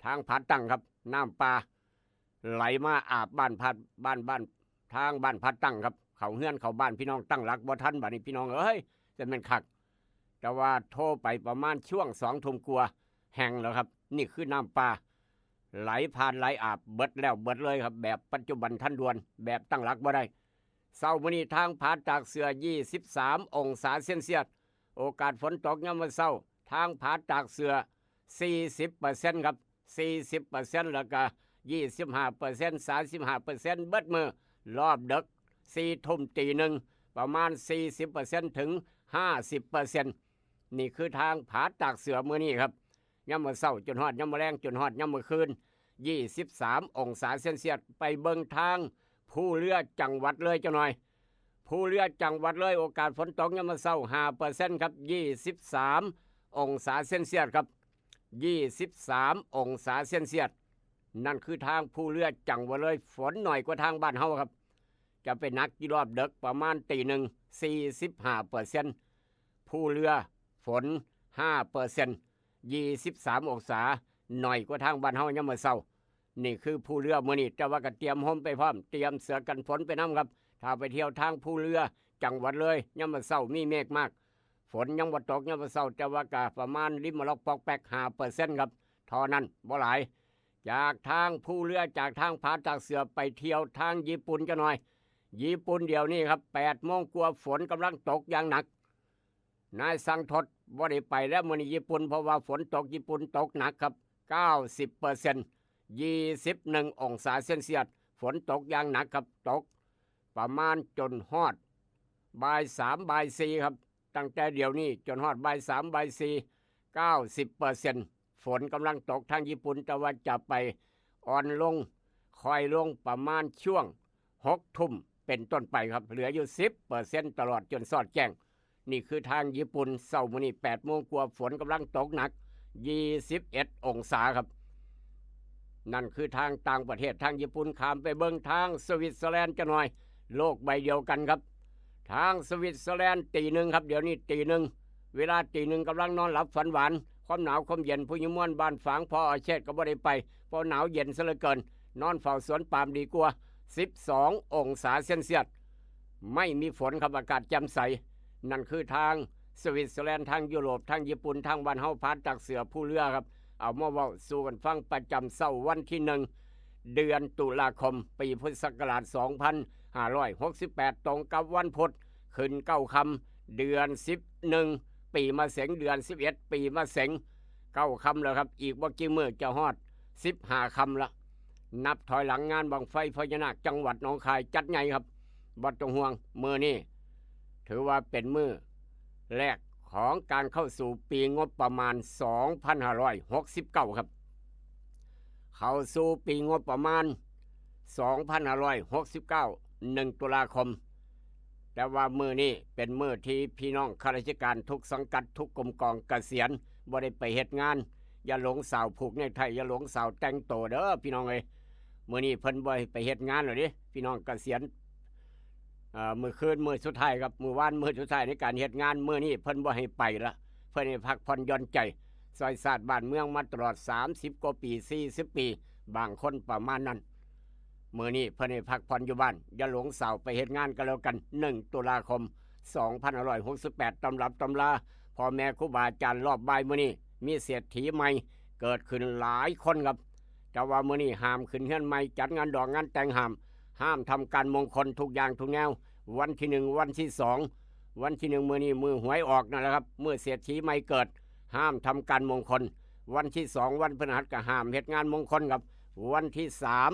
ทางผาตั้งครับ น้ำป่าไหลมาอาบบ้านผา บ้าน บ้าน ทางบ้านผาตั้งครับ เข้าเฮือนเข้าบ้านพี่น้อง ตั้งหลักบ่ทัน บัดนี้พี่น้องเอ้ย จะแม่นคัก แต่ว่าโทรไปประมาณช่วงสองทุ่มกว่า แห้งแล้วครับ นี่คือน้ำป่าไหลผ่านไหลอาบ เบิดแล้วเบิดเลยครับ แบบปัจจุบันทันด่วน แบบตั้งหลักบ่ได้ เช้ามื้อนี้ทางผาตากเสือ ยี่สิบสามองศาเซลเซียส โอกาสฝนตกยามมื้อเช้า ทางผาตากเสือ สี่สิบเปอร์เซ็นต์ ครับ สี่สิบเปอร์เซ็นต์ แล้วก็ ยี่สิบห้าเปอร์เซ็นต์ สามสิบห้าเปอร์เซ็นต์ เบิดมื้อ รอบดึก สี่ทุ่ม ตีหนึ่ง ประมาณ สี่สิบเปอร์เซ็นต์ ถึง ห้าสิบเปอร์เซ็นต์ นี่คือทางผาตากเสือมื้อนี้ครับ ยามมื้อเช้าจนฮอดยามมื้อแลง จนฮอดยามมื้อคืน ยี่สิบสามองศาเซลเซียส ไปเบิ่งทางภูเรือจังหวัดเลยจักหน่อย ภูเรือจังหวัดเลย โอกาสฝนตกยามมื้อเช้า ห้าเปอร์เซ็นต์ ครับ ยี่สิบสามองศาเซลเซียสครับ ยี่สิบสามองศาเซลเซียส นั่นคือทางภูเรือจังหวัดเลย ฝนน้อยกว่าทางบ้านเฮาครับ จะไปหนักอยู่รอบดึกประมาณตีหนึ่ง สี่สิบห้าเปอร์เซ็นต์ ภูเรือฝน ห้าเปอร์เซ็นต์ ยี่สิบสามองศา น้อยกว่าทางบ้านเฮายามมื้อเช้า นี่คือภูเรือมื้อนี้ แต่ว่าก็เตรียมร่มไปพร้อม เตรียมเสื้อกันฝนไปนำครับ ถ้าไปเที่ยวทางภูเรือจังหวัดเลย ยามมื้อเช้ามีเมฆมาก ฝนยังบ่ตกยามมื้อเช้า แต่ว่าก็ประมาณริมมะลอกปอกแปก ห้าเปอร์เซ็นต์ ครับ เท่านั้น บ่หลาย จากทางภูเรือ จากทางผาตากเสือ ไปเที่ยวทางญี่ปุ่นจักหน่อย ญี่ปุ่นเดี๋ยวนี้ครับ แปดโมงกว่า ฝนกำลังตกอย่างหนัก นายสังทดบ่ได้ไปแล้วมื้อนี้ญี่ปุ่น เพราะว่าฝนตก ญี่ปุ่นตกหนักครับ เก้าสิบเปอร์เซ็นต์ ยี่สิบเอ็ดองศาเซลเซียส ฝนตกอย่างหนักครับ ตกประมาณจนฮอดบ่ายสาม บ่ายสี่ครับ ตั้งแต่เดี๋ยวนี้จนฮอดบ่ายสาม บ่ายสี่ เก้าสิบเปอร์เซ็นต์ ฝนกำลังตกทางญี่ปุ่น แต่ว่าจะไปอ่อนลง ค่อยลงประมาณช่วงหกทุ่มเป็นต้นไปครับ เหลืออยู่สิบเปอร์เซ็นต์ ตลอดจนสอดแจ้ง นี่คือทางญี่ปุ่น เช้ามื้อนี้ แปดโมงกว่า ฝนกำลังตกหนัก ยี่สิบเอ็ดองศาครับ นั่นคือทางต่างประเทศ ทางญี่ปุ่น ข้ามไปเบิ่งทางสวิตเซอร์แลนด์จักหน่อย โลกใบเดียวกันครับ ทางสวิตเซอร์แลนด์ตีหนึ่งครับ เดี๋ยวนี้ตีหนึ่ง เวลาตีหนึ่งกำลังนอนหลับฝันหวาน ความหนาวความเย็น ผู้อยู่ม่วนบ้านฝาง พออาเชษก็บ่ได้ไป เพราะหนาวเย็นซะเหลือเกิน นอนเฝ้าสวนปาล์มดีกว่า สิบสององศาเซลเซียส ไม่มีฝนครับ อากาศแจ่มใส นั่นคือทางสวิตเซอร์แลนด์ ทางยุโรป ทางญี่ปุ่น ทางบ้านเฮา ผาตากเสือ ภูเรือครับ เอามาเว้าสู่กันฟังประจำเช้าวันที่หนึ่ง เดือนตุลาคม ปีพุทธศักราชสองพันห้าร้อยหกสิบแปด ตรงกับวันพุธ ขึ้นเก้าค่ำ เดือนสิบเอ็ด ปีมะเสง เดือนสิบเอ็ด ปีมะเสง เก้าค่ำแล้วครับ อีกบ่กี่มื้อจะฮอดสิบห้าค่ำละ นับถอยหลังงานบั้งไฟพญานาคจังหวัดหนองคายจัดใหญ่ครับ บ่ต้องห่วง มื้อนี้ถือว่าเป็นมื้อแรกของการเข้าสู่ปีงบประมาณ สองพันห้าร้อยหกสิบเก้า ครับ เข้าสู่ปีงบประมาณ สองพันห้าร้อยหกสิบเก้า หนึ่ง ตุลาคม แต่ว่ามื้อนี้เป็นมื้อที่พี่น้องข้าราชการทุกสังกัดทุกกรมกองเกษียณบ่ได้ไปเฮ็ดงาน อย่าหลงสาวผูกเนกไท อย่าหลงสาวแต่งโตเด้อพี่น้องเอ้ย มื้อนี้เพิ่นบ่ให้ไปเฮ็ดงานแล้วเด้ พี่น้องเกษียณ เอ่อ มื้อคืนมื้อสุดท้ายครับ มื้อวานมื้อสุดท้ายในการเฮ็ดงาน มื้อนี้เพิ่นบ่ให้ไปละ เพิ่นให้พักผ่อนหย่อนใจ ซอยชาติบ้านเมืองมาตลอด สามสิบ กว่าปี สี่สิบ ปี บางคนประมาณนั้น มื้อนี้เพิ่นให้พักผ่อนอยู่บ้าน อย่าหลงสาวไปเฮ็ดงานก็แล้วกัน หนึ่ง ตุลาคม สองพันห้าร้อยหกสิบแปด ตำรับตำรา พ่อแม่ครูบาอาจารย์รอบบ่ายมื้อนี้ มีเศรษฐีใหม่เกิดขึ้นหลายคนครับ แต่ว่ามื้อนี้ห้ามขึ้นเฮือนใหม่ จัดงานดองงานแต่งห้าม ห้ามทำการมงคลทุกอย่างทุกแนว วันที่หนึ่ง วันที่สอง วันที่หนึ่งมื้อนี้มื้อหวยออกนั่นแหละครับ มื้อเศรษฐีใหม่เกิด ห้ามทำการมงคล วันที่สอง วันพฤหัสก็ห้ามเฮ็ดงานมงคลครับ วันที่สาม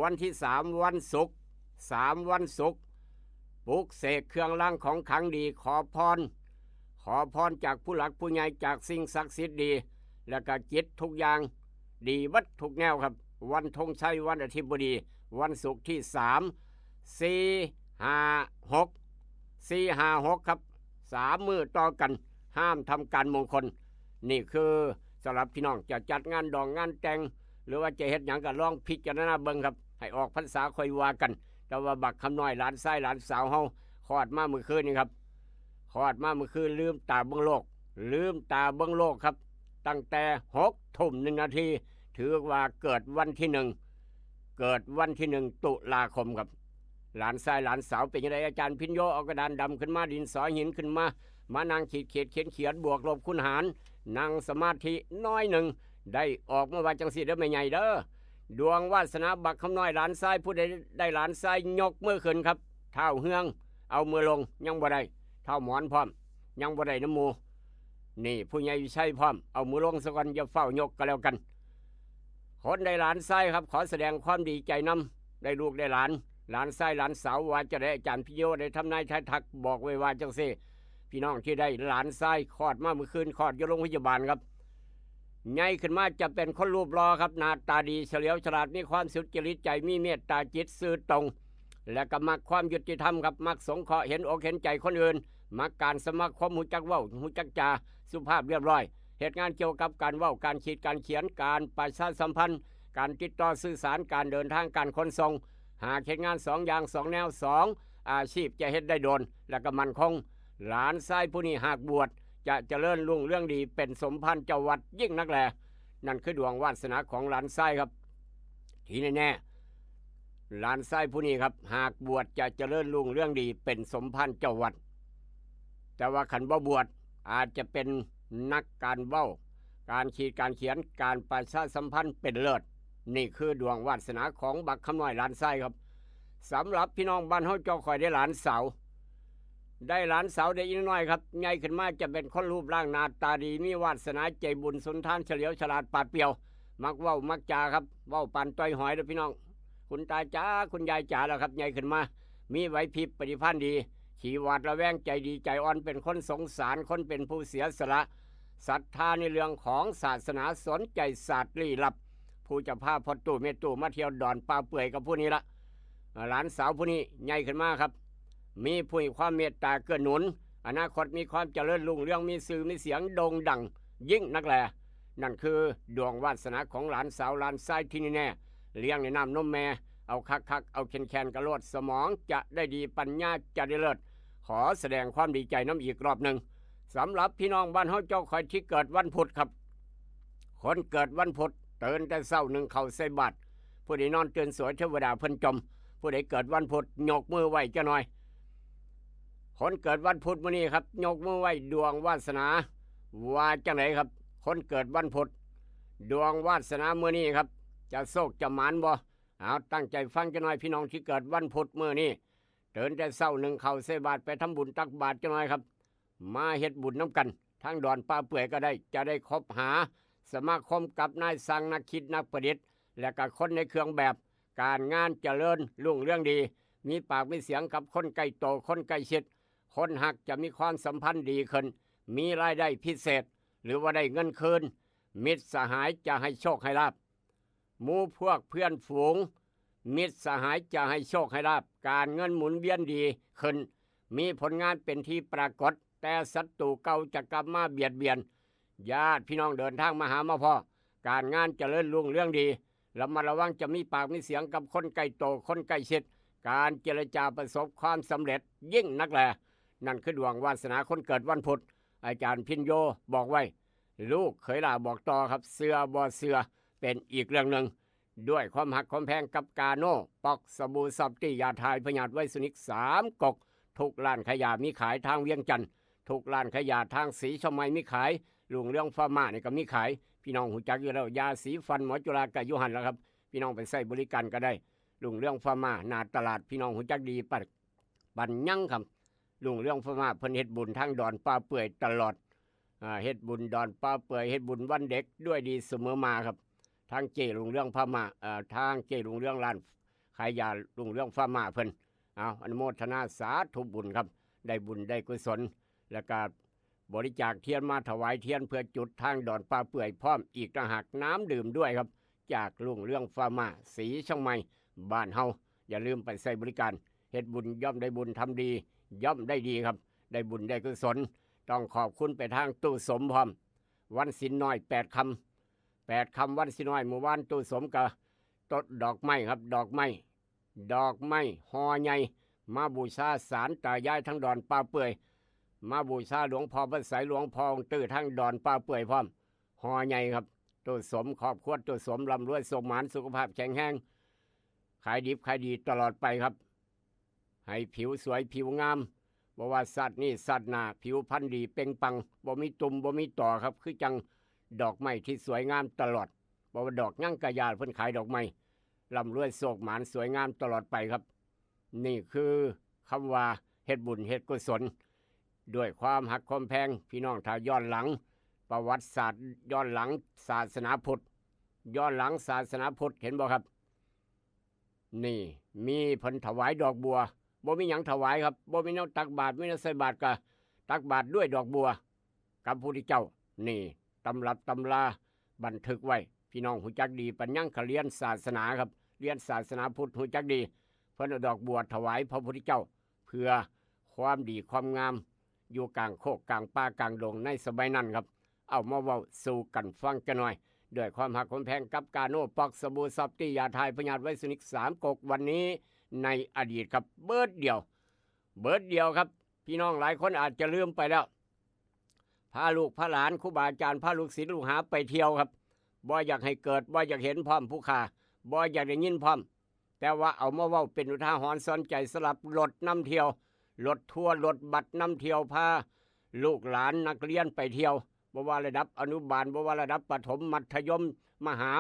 วันที่สาม วันศุกร์ สาม วันศุกร์ ปลุกเสกเครื่องรางของขลังดี ขอพร ขอพรจากผู้หลักผู้ใหญ่ จากสิ่งศักดิ์สิทธิ์ดี แล้วก็จิตทุกอย่างดีเบิดทุกแนวครับ วันธงชัย วันอาทิตย์บ่ดี วันศุกร์ที่สาม สี่ ห้า หก สี่ ห้า หก ครับ สามมื้อต่อกัน ห้ามทำการมงคล นี่คือสำหรับพี่น้องจะจัดงานดองงานแต่ง หรือว่าจะเฮ็ดหยังก็ลองพิจารณาเบิ่งครับ ให้ออกพรรษาค่อยว่ากัน แต่ว่าบักคำน้อยหลานชายหลานสาวเฮาคลอดมามื้อคืนนี่ครับ คลอดมามื้อคืน ลืมตาเบิ่งโลก ลืมตาเบิ่งโลกครับ ตั้งแต่หกทุ่มหนึ่งนาที ถือว่าเกิดวันที่หนึ่ง เกิดวันที่หนึ่ง ตุลาคมครับ หลานชายหลานสาวเป็นจั่งใด อาจารย์พิญโยเอากระดานดำขึ้นมา ดินสอหินขึ้นมา มานั่งขีดเขียนเขียนเขียนบวกลบคูณหาร นั่งสมาธิน้อยหนึ่ง ได้ออกมาว่าจั่งซี้เด้อแม่ใหญ่เด้อ ดวงวาสนาบักคำน้อยหลานชาย ผู้ใดได้หลานชายยกมือขึ้นครับ ท้าวเฮืองเอามือลง ยังบ่ได้ ท้าวหมอนพร้อม ยังบ่ได้นำหมู่ นี่ผู้ใหญ่วิชัยพร้อม เอามือลงซะก่อน อย่าฟ้าวยกก็แล้วกัน คนได้หลานชายครับ ขอแสดงความดีใจนำ ได้ลูกได้หลาน หลานชายหลานสาวว่าจะได้ อาจารย์พิญโยได้ทำนายทายทักบอกไว้ว่าจั่งซี้ พี่น้องที่ได้หลานชายคลอดมามื้อคืน คลอดอยู่โรงพยาบาลครับ ใหญ่ขึ้นมาจะเป็นคนรูปหล่อครับ หน้าตาดี เฉลียวฉลาด มีความสุจริตใจ มีเมตตาจิตซื่อตรง และก็มักความยุติธรรมครับ มักสงเคราะห์ เห็นอกเห็นใจคนอื่น มักการสมาคม ฮู้จักเว้า ฮู้จักจา สุภาพเรียบร้อย เฮ็ดงานเกี่ยวกับการเว้า การขีด การเขียน การประชาสัมพันธ์ การติดต่อสื่อสาร การเดินทาง การขนส่ง หากเฮ็ดงานสองอย่างสองแนว สองอาชีพจะเฮ็ดได้โดน และก็มั่นคง หลานชายผู้นี้หากบวชจะเจริญรุ่งเรืองดี เป็นสมภารเจ้าวัดยิ่งนักแล นั่นคือดวงวาสนาของหลานชายครับ ที่แน่ๆ หลานชายผู้นี้ครับ หากบวชจะเจริญรุ่งเรืองดี เป็นสมภารเจ้าวัด แต่ว่าคันบ่บวช อาจจะเป็นนักการเว้า การขีดการเขียน การประชาสัมพันธ์เป็นเลิศ นี่คือดวงวาสนาของบักคำน้อยหลานชายครับ สำหรับพี่น้องบ้านเฮาเจ้าข่อยได้หลานสาว ได้หลานสาวได้อีน้อยครับ ใหญ่ขึ้นมาจะเป็นคนรูปร่างหน้าตาดี มีวาสนาใจบุญสุนทาน เฉลียวฉลาดปราดเปรียว มักเว้ามักจาครับ เว้าปานต่อยหอยเด้อพี่น้อง คุณตาจ๋า คุณยายจ๋าแล้วครับ ใหญ่ขึ้นมา มีไหวพริบปฏิภาณดี ขี้หวาดระแวง ใจดีใจอ่อน เป็นคนสงสาร คนเป็นผู้เสียสละ ศรัทธาในเรื่องของศาสนา สนใจศาสตร์ลี้ลับ ผู้จะพาพ่อตู้แม่ตู้มาเที่ยวดอนป่าเปื่อยกับผู้นี้ละ หลานสาวผู้นี้ใหญ่ขึ้นมาครับ มีผู้ให้ความเมตตาเกื้อหนุน อนาคตมีความเจริญรุ่งเรือง มีชื่อมีเสียงโด่งดังยิ่งนักแล นั่นคือดวงวาสนาของหลานสาวหลานชายที่แน่ๆ เลี้ยงในน้ำนมแม่ เอาคักๆ เอาแข็งๆ กะโลด สมองจะได้ดี ปัญญาจะได้เลิศ ขอแสดงความดีใจนำอีกรอบหนึ่ง สำหรับพี่น้องบ้านเฮาเจ้าข่อยที่เกิดวันพุธครับ คนเกิดวันพุธตื่นแต่เช้านึ่งข้าวใส่บาตร ผู้ใดนอนตื่นสวยเทวดาเพิ่นจม ผู้ใดเกิดวันพุธยกมือไหว้จักหน่อย คนเกิดวันพุธมื้อนี้ครับ ยกมือไหว้ดวงวาสนา ว่าจังไดครับ คนเกิดวันพุธ ดวงวาสนามื้อนี้ครับ จะโชคจะหมานบ่ เอาตั้งใจฟังจักหน่อย พี่น้องที่เกิดวันพุธมื้อนี้ ตื่นแต่เช้านึ่งข้าวใส่บาตร ไปทำบุญตักบาตรจักหน่อยครับ มาเฮ็ดบุญนำกัน ทางดอนป่าเปื่อยก็ได้ จะได้คบหาสมาคมกับนายช่างนักคิดนักประดิษฐ์ และก็คนในเครื่องแบบ การงานเจริญรุ่งเรืองดี มีปากมีเสียงกับคนใกล้โตคนใกล้ชิด คนฮักจะมีความสัมพันธ์ดีขึ้น มีรายได้พิเศษ หรือว่าได้เงินคืน มิตรสหายจะให้โชคให้ลาภ หมู่พวกเพื่อนฝูง มิตรสหายจะให้โชคให้ลาภ การเงินหมุนเวียนดีขึ้น มีผลงานเป็นที่ปรากฏ แต่ศัตรูเก่าจะกลับมาเบียดเบียน ญาติพี่น้องเดินทางมาหามาพ้อ การงานเจริญรุ่งเรืองดี ระมัดระวังจะมีปากมีเสียงกับคนใกล้โตคนใกล้ชิด การเจรจาประสบความสำเร็จยิ่งนักแล นั่นคือดวงวาสนาคนเกิดวันพุธ อาจารย์พินโยบอกไว้ ลูกเขยหล่าบอกต่อครับ เชื่อบ่เชื่อเป็นอีกเรื่องหนึ่ง ด้วยความฮักความแพงกับกาโน่ ป๊อก สบู่ซอฟตี้ ยาถ่ายพยาธิไวรัสนิกสามก๊ก ทุกร้านขายยามีขายทางเวียงจันทน์ ทุกร้านขายยาทางศรีเชียงใหม่มีขาย รุ่งเรืองฟาร์มานี่ก็มีขาย พี่น้องฮู้จักอยู่แล้ว ยาสีฟันหมอจุฬาก็อยู่หั่นล่ะครับ พี่น้องไปใช้บริการก็ได้ รุ่งเรืองฟาร์มาหน้าตลาด พี่น้องฮู้จักดี ปันปันยังครับ รุ่งเรืองฟาร์มาเพิ่นเฮ็ดบุญทางดอนป่าเปื่อยตลอด อ่า เฮ็ดบุญดอนป่าเปื่อย เฮ็ดบุญวันเด็กด้วยดีเสมอมาครับ ทางเจรุ่งเรืองฟาร์มา เอ่อ ทางเจรุ่งเรืองร้านขายยารุ่งเรืองฟาร์มาเพิ่น เอา อนุโมทนาสาธุบุญครับ ได้บุญได้กุศล แล้วก็บริจาคเทียนมาถวายเทียนเพื่อจุดทางดอนป่าเปื่อยพร้อมอีกต่างหาก น้ำดื่มด้วยครับ จากรุ่งเรืองฟาร์มา ศรีเชียงใหม่ บ้านเฮา อย่าลืมไปใช้บริการ เฮ็ดบุญย่อมได้บุญ ทำดีย่อมได้ดีครับ ได้บุญได้กุศล ต้องขอบคุณไปทางตู้สมพร้อม วันศีลน้อยแปดค่ำ แปดค่ำวันศีลน้อย มื้อวานตู้สมก็ตดดอกไม้ครับ ดอกไม้ ดอกไม้ห่อใหญ่ มาบูชาศาลตายายทางดอนป่าเปื่อย มาบูชาหลวงพ่อพระไสย หลวงพ่อองค์ตื้อทางดอนป่าเปื่อยพร้อม ห่อใหญ่ครับ ตู้สม ครอบครัวตู้สม ร่ำรวยโชคหมาน สุขภาพแข็งแรง ขายดิบขายดีตลอดไปครับ ให้ผิวสวยผิวงาม บ่ว่าชาตินี้ชาติหน้า ผิวพรรณดีเปล่งปลั่ง บ่มีตุ่มบ่มีต่อครับ คือจั่งดอกไม้ที่สวยงามตลอด บ่ว่าดอกหยังกะยา เพิ่นขายดอกไม้ ร่ำรวยโชคหมานสวยงามตลอดไปครับ นี่คือคำว่าเฮ็ดบุญเฮ็ดกุศล ด้วยความฮักความแพง พี่น้อง ถ้าย้อนหลังประวัติศาสตร์ ย้อนหลังศาสนาพุทธ ย้อนหลังศาสนาพุทธ เห็นบ่ครับ นี่ มีเพิ่นถวายดอกบัว บ่มีหยังถวายครับ บ่มีแนวตักบาตร มีแนวใส่บาตรก็ตักบาตรด้วยดอกบัว กับพระพุทธเจ้า นี่ตำรับตำราบันทึกไว้ พี่น้องฮู้จักดี ปันยังก็เรียนศาสนาครับ เรียนศาสนาพุทธฮู้จักดี เพิ่นเอาดอกบัวถวายพระพุทธเจ้า เพื่อความดีความงาม อยู่กลางโคกกลางป่ากลางดงในสมัยนั้นครับ เอามาเว้าสู่กันฟังจักหน่อย ด้วยความฮักความแพงกับกาโน่ ป๊อก สบู่ซอฟตี้ ยาถ่ายพยาธิไวรัสนิกสามก๊ก วันนี้ในอดีตครับ เบิดเดียว เบิดเดียวครับ พี่น้องหลายคนอาจจะลืมไปแล้ว พาลูกพาหลาน ครูบาอาจารย์ พาลูกศิษย์ลูกหาไปเที่ยวครับ บ่อยากให้เกิด บ่อยากเห็นพร้อมผู้ข้า บ่อยากได้ยินพร้อม แต่ว่าเอามาเว้าเป็นอุทาหรณ์สอนใจสำหรับรถนำเที่ยว รถทัวร์ รถบัสนำเที่ยว พาลูกหลานนักเรียนไปเที่ยว บ่ว่าระดับอนุบาล บ่ว่าระดับประถม มัธยม มหา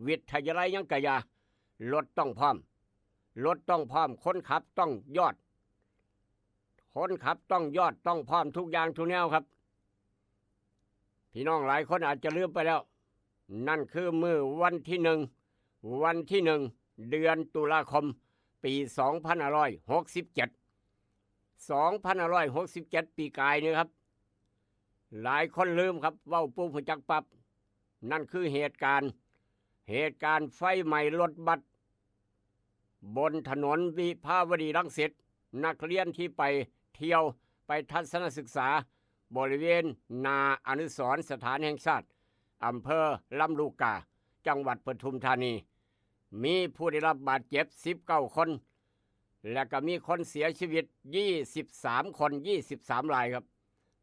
วิทยาลัยหยังกะยา รถต้องพร้อม รถต้องพร้อม คนขับต้องยอด คนขับต้องยอด ต้องพร้อมทุกอย่างทุกแนวครับ พี่น้องหลายคนอาจจะลืมไปแล้ว นั่นคือมื้อวันที่หนึ่ง วันที่หนึ่ง เดือนตุลาคม ปีสองพันห้าร้อยหกสิบเจ็ด สองพันห้าร้อยหกสิบเจ็ด ปีกายนี่ครับ หลายคนลืมครับ เว้าปุ๊บฮู้จักปั๊บ นั่นคือเหตุการณ์ เหตุการณ์ไฟไหม้รถบัส บนถนนวิภาวดีรังสิต นักเรียนที่ไปเที่ยว ไปทัศนศึกษา บริเวณหน้าอนุสรณ์สถานแห่งชาติ อำเภอลำลูกกา จังหวัดปทุมธานี มีผู้ได้รับบาดเจ็บ สิบเก้า คน และก็มีคนเสียชีวิต ยี่สิบสาม คน ยี่สิบสาม รายครับ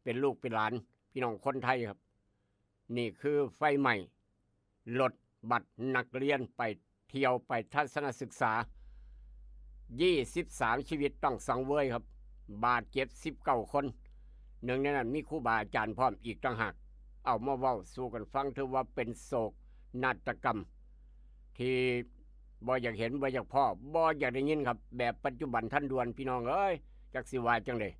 เป็นลูกเป็นหลาน พี่น้องคนไทยครับ นี่คือไฟไหม้รถบัสนักเรียนไปเที่ยวไปทัศนศึกษา ยี่สิบสาม ชีวิตต้องสังเวยครับ บาดเจ็บ สิบเก้า คน หนึ่งในนั้นมีครูบาอาจารย์พร้อมอีกต่างหาก เอามาเว้าสู่กันฟัง ถือว่าเป็นโศกนาฏกรรม ที่บ่อยากเห็น บ่อยากพ้อ บ่อยากได้ยินครับ แบบปัจจุบันทันด่วน พี่น้องเอ้ย จักสิว่าจังได๋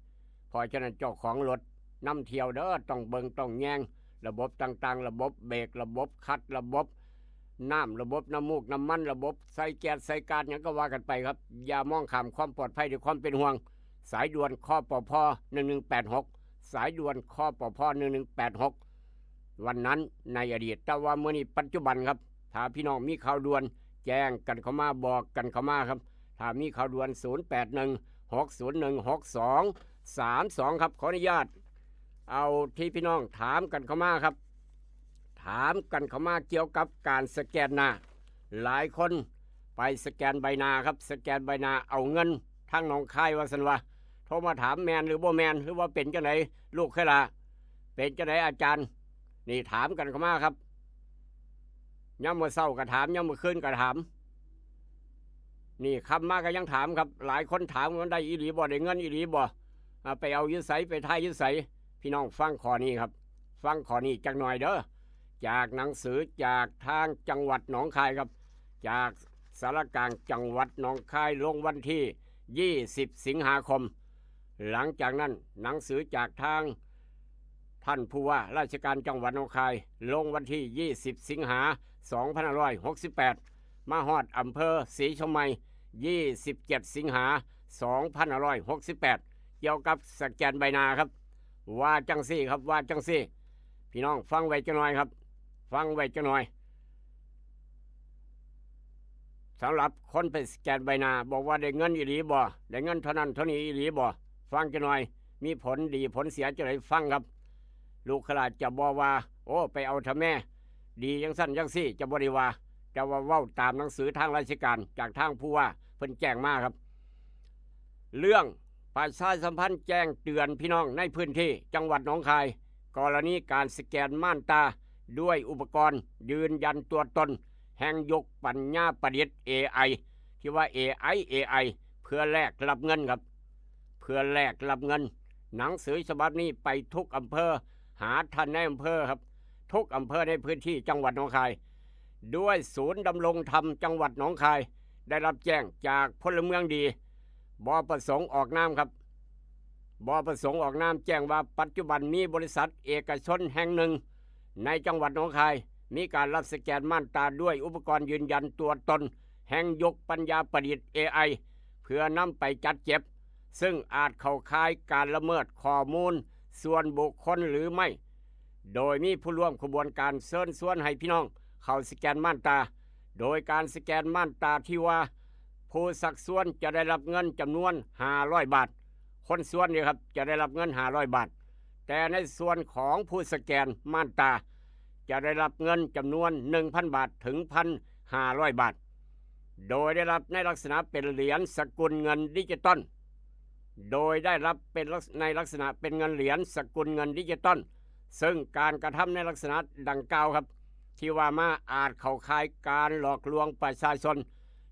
เพราะฉะนั้นเจ้าของรถนำเที่ยวเด้อ ต้องเบิ่งต้องแยง ระบบต่างๆ ระบบเบรก ระบบคลัตช์ ระบบน้ำ ระบบน้ำมูกน้ำมัน ระบบใส่แก๊สใส่ก๊าซหยังก็ว่ากันไปครับ อย่ามองข้ามความปลอดภัยด้วยความเป็นห่วง สายด่วน คปภ หนึ่งหนึ่งแปดหก สายด่วน คปภ หนึ่งหนึ่งแปดหก วันนั้นในอดีต แต่ว่ามื้อนี้ปัจจุบันครับ ถ้าพี่น้องมีข่าวด่วน แจ้งกันเข้ามา บอกกันเข้ามาครับ ถ้ามีข่าวด่วน ศูนย์แปดหนึ่ง หกศูนย์หนึ่ง หกสอง สามสองครับ ขออนุญาต เอาที่พี่น้องถามกันเข้ามาครับ ถามกันเข้ามาเกี่ยวกับการสแกนหน้า หลายคนไปสแกนใบหน้าครับ สแกนใบหน้าเอาเงินทางหนองคายว่าซั่นว่า โทรมาถามแม่นหรือบ่แม่น หรือว่าเป็นจังได๋ ลูกเคยล่ะ เป็นจังได๋อาจารย์ นี่ถามกันเข้ามาครับ ยามมื้อเช้าก็ถาม ยามมื้อคืนก็ถาม นี่ค่ำมาก็ยังถามครับ หลายคนถามว่าได้อีหลีบ่ ได้เงินอีหลีบ่ อ่า ไปเอาอยู่ไส ไปถ่ายอยู่ไส พี่น้องฟังข้อนี้ครับ ฟังข้อนี้จักหน่อยเด้อ จากหนังสือจากทางจังหวัดหนองคายครับ จากศาลากลางจังหวัดหนองคาย ลงวันที่ยี่สิบสิงหาคม หลังจากนั้นหนังสือจากทางท่านผู้ว่าราชการจังหวัดหนองคาย ลงวันที่ยี่สิบสิงหาสองพันห้าร้อยหกสิบแปด มาฮอดอำเภอศรีชมไมยี่สิบเจ็ดสิงหาสองพันห้าร้อยหกสิบแปด เกี่ยวกับสแกนใบหน้าครับ ว่าจังซี่ครับ ว่าจังซี่ พี่น้องฟังไว้จักหน่อยครับ ฟังไว้จักหน่อย สำหรับคนไปสแกนใบหน้า บอกว่าได้เงินอีหลีบ่ ได้เงินเท่านั้นเท่านี้อีหลีบ่ ฟังจักหน่อย มีผลดีผลเสียจังได๋ ฟังครับ ลูกเคยล่ะจะบ่ว่า โอ้ ไปเอาทำแม่ ดีจังซั่นจังซี่ จะบ่ได้ว่า แต่ว่าเว้าตามหนังสือทางราชการจากทางผู้ว่าเพิ่นแจ้งมาครับ เรื่องประชาสัมพันธ์แจ้งเตือนพี่น้องในพื้นที่จังหวัดหนองคาย กรณีการสแกนม่านตาด้วยอุปกรณ์ยืนยันตัวตนแห่งยุคปัญญาประดิษฐ์ เอไอ ที่ว่า เอไอ เอไอ เพื่อแลกรับเงินครับ เพื่อแลกรับเงิน หนังสือฉบับนี้ไปทุกอำเภอ หาท่านนายอำเภอครับ ทุกอำเภอในพื้นที่จังหวัดหนองคาย ด้วยศูนย์ดำรงธรรมจังหวัดหนองคาย ได้รับแจ้งจากพลเมืองดี บ่ประสงค์ออกนามครับ บ่ประสงค์ออกนามแจ้งว่าปัจจุบันมีบริษัทเอกชนแห่งหนึ่ง ในจังหวัดหนองคาย มีการรับสแกนม่านตาด้วยอุปกรณ์ยืนยันตัวตน แห่งยุคปัญญาประดิษฐ์ เอไอ เพื่อนำไปจัดเก็บ ซึ่งอาจเข้าข่ายการละเมิดข้อมูลส่วนบุคคลหรือไม่ โดยมีผู้ร่วมขบวนการเชิญชวนให้พี่น้องเข้าสแกนม่านตา โดยการสแกนม่านตาที่ว่า ผู้ชักชวนจะได้รับเงินจำนวนห้าร้อยบาท คนชวนเนี่ยครับ จะได้รับเงินห้าร้อยบาท แต่ในส่วนของผู้สแกนม่านตา จะได้รับเงินจำนวนหนึ่งพันบาทถึงพันห้าร้อยบาท โดยได้รับในลักษณะเป็นเหรียญสกุลเงินดิจิตอล โดยได้รับเป็นลักษ- ในลักษณะเป็นเงินเหรียญสกุลเงินดิจิตอล ซึ่งการกระทำในลักษณะดังกล่าวครับ ที่ว่ามาอาจเข้าข่ายการหลอกลวงประชาชน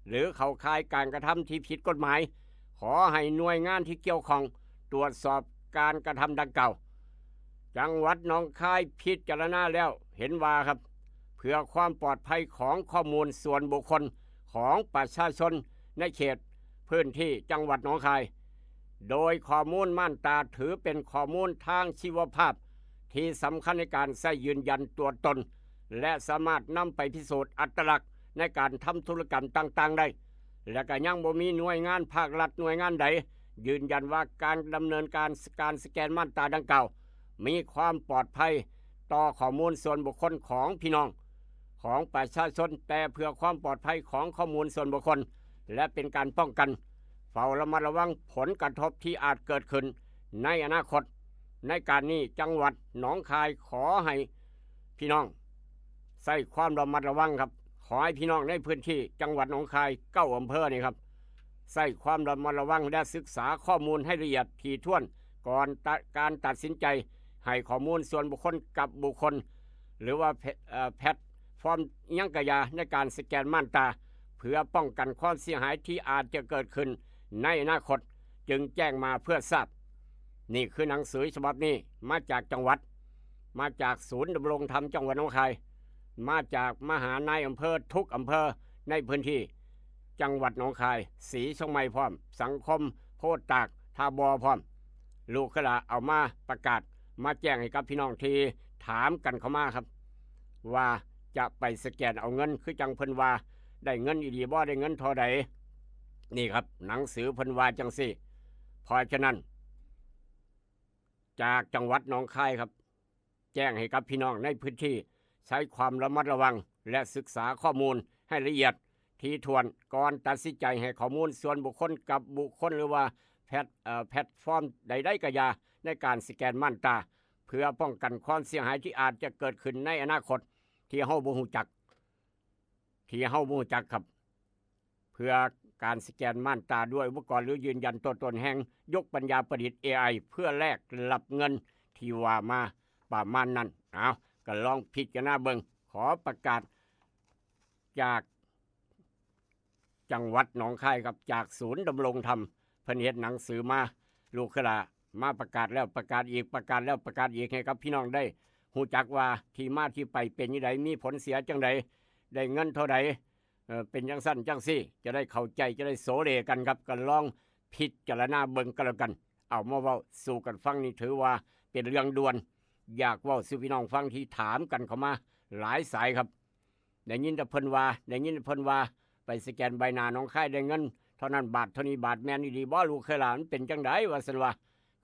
หรือเข้าข่ายการกระทำที่ผิดกฎหมาย ขอให้หน่วยงานที่เกี่ยวข้องตรวจสอบการกระทำดังกล่าว จังหวัดหนองคายพิจารณาแล้วเห็นว่าครับ เพื่อความปลอดภัยของข้อมูลส่วนบุคคลของประชาชนในเขตพื้นที่จังหวัดหนองคาย โดยข้อมูลม่านตาถือเป็นข้อมูลทางชีวภาพ ที่สำคัญในการใช้ยืนยันตัวตน และสามารถนำไปพิสูจน์อัตลักษณ์ในการทำธุรกรรมต่างๆได้ และก็ยังบ่มีหน่วยงานภาครัฐหน่วยงานใด ยืนยันว่าการดำเนินการการสแกนม่านตาดังกล่าว มีความปลอดภัยต่อข้อมูลส่วนบุคคลของพี่น้อง ของประชาชน แต่เพื่อความปลอดภัยของข้อมูลส่วนบุคคล และเป็นการป้องกัน เฝ้าระมัดระวังผลกระทบที่อาจเกิดขึ้นในอนาคต ในการนี้จังหวัดหนองคายขอให้พี่น้องใช้ความระมัดระวังครับ ขอให้พี่น้องในพื้นที่จังหวัดหนองคายเก้าอำเภอนี่ครับ ใช้ความระมัดระวังและศึกษาข้อมูลให้ละเอียดถี่ถ้วน ก่อนตะ- การตัดสินใจให้ข้อมูลส่วนบุคคลกับบุคคล หรือว่าแพ- เอ่อ แพลตฟอร์มอิหยังกะยาในการสแกนม่านตา เพื่อป้องกันความเสียหายที่อาจจะเกิดขึ้นในอนาคต จึงแจ้งมาเพื่อทราบ นี่คือหนังสือฉบับนี้มาจากจังหวัด มาจากศูนย์ดำรงธรรมจังหวัดหนองคาย มาจากมหานายอำเภอทุกอำเภอในพื้นที่จังหวัดหนองคาย ศรีเชียงใหม่พร้อม สังคมโพธิ์ตาก ท่าบ่อพร้อม ลูกเคยล่ะเอามาประกาศ มาแจ้งให้กับพี่น้องที่ถามกันเข้ามาครับ ว่าจะไปสแกนเอาเงิน คือจั่งเพิ่นว่า ได้เงินอีหลีบ่ ได้เงินเท่าใด นี่ครับ หนังสือเพิ่นว่าจั่งซี้ เพราะฉะนั้น จากจังหวัดหนองคายครับ แจ้งให้กับพี่น้องในพื้นที่ใช้ความระมัดระวัง และศึกษาข้อมูลให้ละเอียดถี่ถ้วน ก่อนตัดสินใจให้ข้อมูลส่วนบุคคลกับบุคคล หรือว่า แพลตเอ่อแพลตฟอร์มใดๆก็อย่าในการสแกนม่านตา เพื่อป้องกันความเสียหายที่อาจจะเกิดขึ้นในอนาคตที่เฮาบ่ฮู้จัก ที่เฮาบ่ฮู้จักครับ เพื่อการสแกนม่านตาด้วยอุปกรณ์หรือยืนยันตัวตนแห่งยกปัญญาประดิษฐ์ เอไอ เพื่อแลกรับเงินที่ว่ามาประมาณนั้น เอาก็ลองพิจารณาเบิ่ง ขอประกาศจากจังหวัดหนองคายครับ จากศูนย์ดำรงธรรม เพิ่นเฮ็ดหนังสือมา ลูกขลามาประกาศแล้วประกาศอีก ประกาศแล้วประกาศอีก ให้กับพี่น้องได้ฮู้จักว่าที่มาที่ไปเป็นจั่งใด มีผลเสียจั่งใด ได้เงินเท่าใด เอ่อ เป็นจั่งซั้นจั่งซี้ จะได้เข้าใจ จะได้โสเลกันครับ ก็ลองพิจารณาเบิ่งก็แล้วกัน เอามาเว้าสู่กันฟัง นี่ถือว่าเป็นเรื่องด่วน อยากเว้าสู่พี่น้องฟังที่ถามกันเข้ามาหลายสายครับ ได้ยินแต่เพิ่นว่า ได้ยินแต่เพิ่นว่า ไปสแกนใบหน้าหนองคายได้เงินเท่านั้นบาท เท่านี้บาท แม่นอีหลีบ่ ลูกขลา มันเป็นจั่งใด ว่าซั่นว่า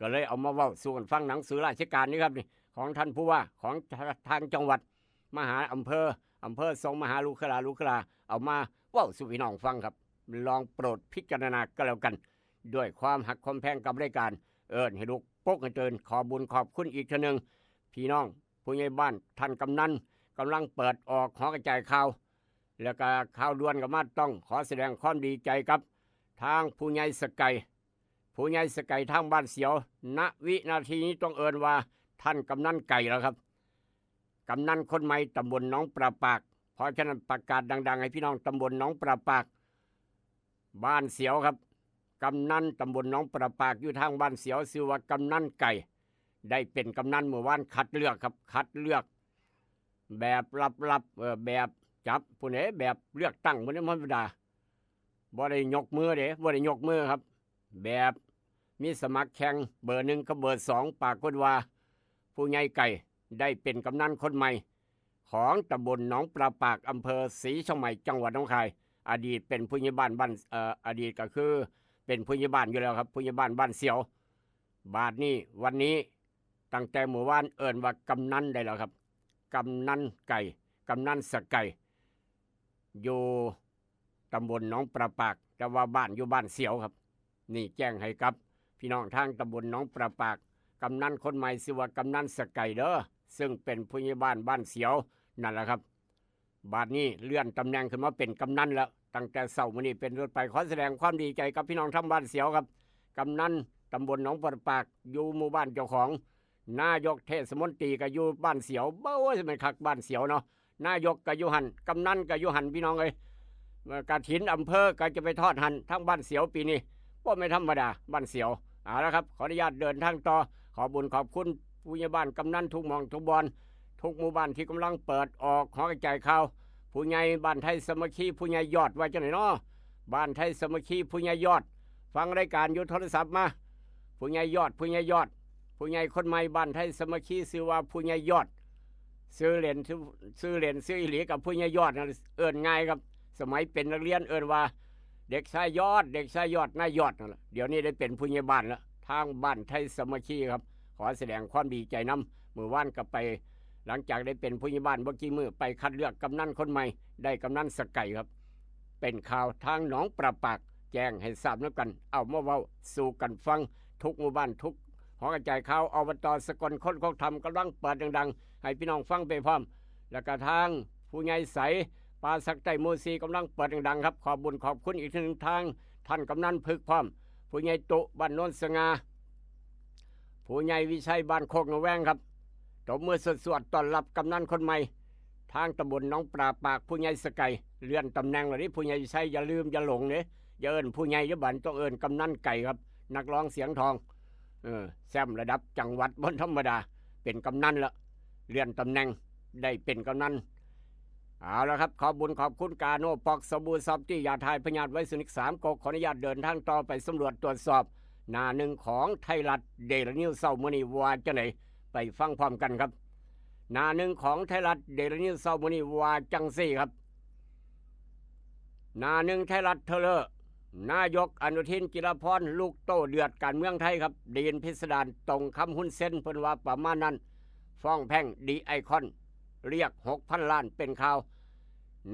ก็เลยเอามาเว้าสู่กันฟัง หนังสือราชการนี่ครับนี่ ของท่านผู้ว่า ของทางจังหวัด มาหาอำเภอ อำเภอส่งมาหาลูกขลา ลูกขลาเอามาเว้าสู่พี่น้องฟังครับ ลองโปรดพิจารณาก็แล้วกัน ด้วยความฮักความแพงกับรายการ เอิ้นให้ลุก ปลุกให้ตื่น ขอบุญขอบคุณอีกเทื่อหนึ่ง พี่น้องผู้ใหญ่บ้าน ท่านกำนันกำลังเปิดออกหอกระจายข่าว แล้วก็ข่าวด่วนก็มา ต้องขอแสดงความดีใจกับทางผู้ใหญ่สะไก่ ผู้ใหญ่สะไก่ทางบ้านเสียว ณ วินาทีนี้ต้องเอิ้นว่าท่านกำนันไก่แล้วครับ กำนันคนใหม่ตำบลหนองปลาปาก เพราะฉะนั้นประกาศดังๆ ให้พี่น้องตำบลหนองปลาปาก บ้านเสียวครับ กำนันตำบลหนองปลาปากอยู่ทางบ้านเสียว ชื่อว่ากำนันไก่ ได้เป็นกำนันเมื่อวาน คัดเลือกครับ คัดเลือก แบบลับๆ เอ่อ แบบจับพู้นเด้ แบบเลือกตั้งพู้นเด้ ธรรมดา บ่ได้ยกมือเด้ บ่ได้ยกมือครับ แบบมีสมัครแข่งเบอร์หนึ่งกับเบอร์สอง ปรากฏว่าผู้ใหญ่ไก่ได้เป็นกำนันคนใหม่ของตำบลหนองปลาปาก อำเภอศรีเชียงใหม่ จังหวัดหนองคาย อดีตเป็นผู้ใหญ่บ้านบ้าน เอ่อ อดีตก็คือเป็นผู้ใหญ่บ้านอยู่แล้วครับ ผู้ใหญ่บ้านบ้านเสียว บาดนี้วันนี้ตั้งแต่มื้อวานเอิ้นว่ากำนันได้แล้วครับ กำนันไก่ กำนันสะไก่ อยู่ตำบลหนองปลาปาก แต่ว่าบ้านอยู่บ้านเสียวครับ นี่แจ้งให้กับพี่น้องทางตำบลหนองปลาปาก กำนันคนใหม่ชื่อว่ากำนันสะไก่เด้อ ซึ่งเป็นผู้ใหญ่บ้านบ้านเสียวนั่นแหละครับ บาดนี้เลื่อนตำแหน่งขึ้นมาเป็นกำนันแล้ว ตั้งแต่เช้ามื้อนี้เป็นต้นไป ขอแสดงความดีใจกับพี่น้องทางบ้านเสียวครับ กำนันตำบลหนองปลาปาก อยู่หมู่บ้านเจ้าของ นายกเทศมนตรีก็อยู่บ้านเสียว เบ้า ว่าสิแม่นคักบ้านเสียวเนาะ นายกก็อยู่หั่น กำนันก็อยู่หั่น พี่น้องเอ้ย กฐินอำเภอก็จะไปทอดหั่น ทั้งบ้านเสียวปีนี้ บ่แม่นธรรมดา บ้านเสียว เอาละครับ ขออนุญาตเดินทางต่อ ขอบุญขอบคุณผู้ใหญ่บ้านกำนันทุกหม่องทุกบ่อน ทุกหมู่บ้านที่กำลังเปิดออกหอกระจายข่าว ผู้ใหญ่บ้านไทยสามัคคี ผู้ใหญ่ยอด ว่าจั่งใดน้อ บ้านไทยสามัคคี ผู้ใหญ่ยอด ฟังรายการอยู่โทรศัพท์มา ผู้ใหญ่ยอด ผู้ใหญ่ยอด ผู้ใหญ่คนใหม่บ้านไทยสามัคคี ชื่อว่าผู้ใหญ่ยอด ชื่อเล่น ชื่อ ชื่อเล่น ชื่ออีหลีกับผู้ใหญ่ยอดนั่น เอิ้นง่ายครับ สมัยเป็นนักเรียนเอิ้นว่า เด็กชายยอด เด็กชายยอด นายยอดนั่นแหละ เดี๋ยวนี้ได้เป็นผู้ใหญ่บ้านแล้ว ทางบ้านไทยสามัคคีครับ ขอแสดงความดีใจนำ มื้อวานก็ไป หลังจากได้เป็นผู้ใหญ่บ้านบ่กี่มื้อ ไปคัดเลือกกำนันคนใหม่ ได้กำนันสะไก่ครับ เป็นข่าวทางหนองปลาปาก แจ้งให้ทราบนำกัน เอามาเว้าสู่กันฟัง ทุกหมู่บ้าน ทุกหอกระจายข่าว อบต.สกล คนโคกธรรม กำลังเปิดดังๆ ให้พี่น้องฟังไปพร้อม แล้วก็ทางผู้ใหญ่ใส ป่าสักใต้หมู่สี่ กำลังเปิดดังๆ ครับ ขอบบุญขอบคุณอีกเทื่อหนึ่ง ทางท่านกำนันพึกพร้อม ผู้ใหญ่ตุ บ้านโนนสง่า ผู้ใหญ่วิชัย บ้านโคกหนองแวงครับ ตบมือสวดๆ ต้อนรับกำนันคนใหม่ ทางตำบลหนองปลาปาก ผู้ใหญ่สะไก่ เลื่อนตำแหน่งแล้วนี่ ผู้ใหญ่วิชัย อย่าลืมอย่าหลงเด้ อย่าเอิ้นผู้ใหญ่เด้อ บัดนี้ต้องเอิ้นกำนันไก่ครับ นักร้องเสียงทอง เออ แชมป์ระดับจังหวัดบ่ธรรมดา เป็นกำนันละ เลื่อนตำแหน่ง ได้เป็นกำนัน เอาละครับ ขอบบุญขอบคุณกาโน ปอกสบู่ซอฟตี้ ยาถ่ายพยาธิไวรัสนิกสามก๊ก ขออนุญาตเดินทางต่อไปสำรวจตรวจสอบ หน้าหนึ่งของไทยรัฐเดลี่นิวส์เช้ามื้อนี้ว่าจั่งใด ไปฟังพร้อมกันครับ หน้าหนึ่งของไทยรัฐเดลี่นิวส์เช้ามื้อนี้ว่าจั่งซี้ครับ หน้าหนึ่งไทยรัฐเทเลอร์ นายกอนุทิน จิรพร ลุกโต้เดือดการเมืองไทยครับ ดีนพิสดาร ตรงคำ ฮุนเซน เพิ่นว่าประมาณนั้น ฟ้องแพ่ง ดีไอคอน เรียกหกพันล้าน เป็นข่าว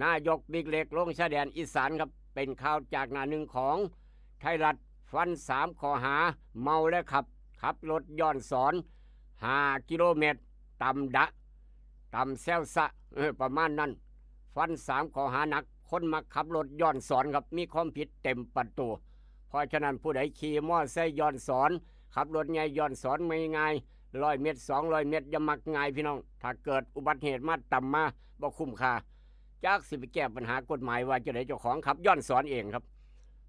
นายกบิ๊กเล็กลงชายแดนอีสานครับ เป็นข่าวจากหน้าหนึ่งของไทยรัฐ ฟันสามข้อหา เมาและขับ ขับรถย้อนสอน ห้ากิโลเมตร ต่ำดะ ต่ำแซวซะ เออ ประมาณนั้น ฟันสามข้อหาหนัก คนมักขับรถย้อนสอนครับ มีความผิดเต็มประตู เพราะฉะนั้นผู้ใดขี่มอไซค์ย้อนสอน ขับรถใหญ่ย้อนสอนไม่ง่าย ร้อยเมตร สองร้อยเมตร อย่ามักง่ายพี่น้อง ถ้าเกิดอุบัติเหตุมาต่ำมา บ่คุ้มค่า จักสิไปแก้ปัญหากฎหมายว่าจะได้ เจ้าของขับย้อนสอนเองครับ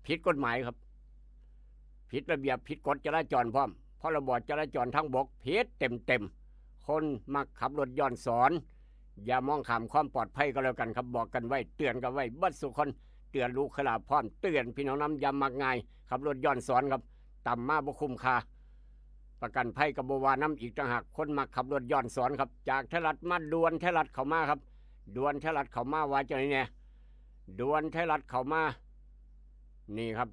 ผิดกฎหมายครับ ผิดระเบียบ ผิดกฎจราจรพร้อม พรบจราจรทางบก ผิดเต็มๆ คนมักขับรถย้อนสอน อย่ามองข้ามความปลอดภัยก็แล้วกันครับ บอกกันไว้ เตือนกันไว้ เบิดสุคน เตือนลูกขลาพร้อม เตือนพี่น้องนำ อย่ามักง่าย ขับรถย้อนสอนครับ ต่ำมาบ่คุ้มค่า ประกันภัยก็บ่ว่านำอีกต่างหาก คนมักขับรถย้อนสอนครับ จากไทยรัฐมาด่วนไทยรัฐเข้ามาครับ ด่วนไทยรัฐเข้ามาว่าจังได๋แหน่ ด่วนไทยรัฐเข้ามา นี่ครับ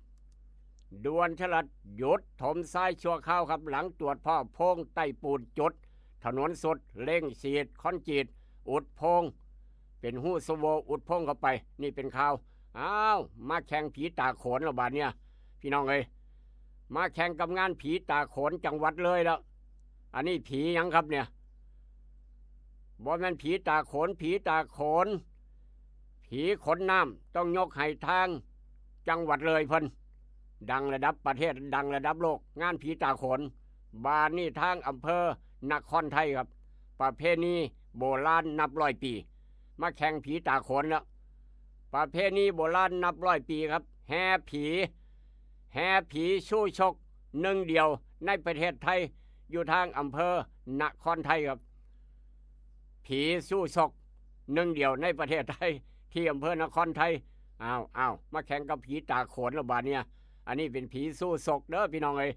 ด่วนไทยรัฐหยุดถมทรายชั่วคราวครับ หลังตรวจพบโพรงใต้ปูนจุด ถนนสุด เร่งฉีดคอนกรีต อุดโพรง เป็นฮูโซโว อุดโพรงเข้าไป นี่เป็นข่าว อ้าว มาแข่งผีตาโขนแล้วบาดเนี่ย พี่น้องเอ้ย มาแข่งกับงานผีตาโขนจังหวัดเลยแล้ว อันนี้ผีหยังครับเนี่ย บ่แม่นผีตาโขน ผีตาโขน ผีขนน้ำ ต้องยกให้ทางจังหวัดเลยเพิ่น ดังระดับประเทศ ดังระดับโลก งานผีตาโขน บาดนี้ทางอำเภอนครไทยครับ ประเพณีโบราณนับร้อยปี มาแข่งผีตาโขนแล้ว ประเพณีโบราณนับร้อยปีครับ แห่ผี แห่ผีสู้ชกหนึ่งเดียวในประเทศไทย อยู่ทางอำเภอนครไทยครับ ผีสู้ชกหนึ่งเดียวในประเทศไทย ที่อำเภอนครไทย อ้าว อ้าว มาแข่งกับผีตาโขนแล้วบาดเนี่ย อันนี้เป็นผีสู้ชกเด้อพี่น้องเอ้ย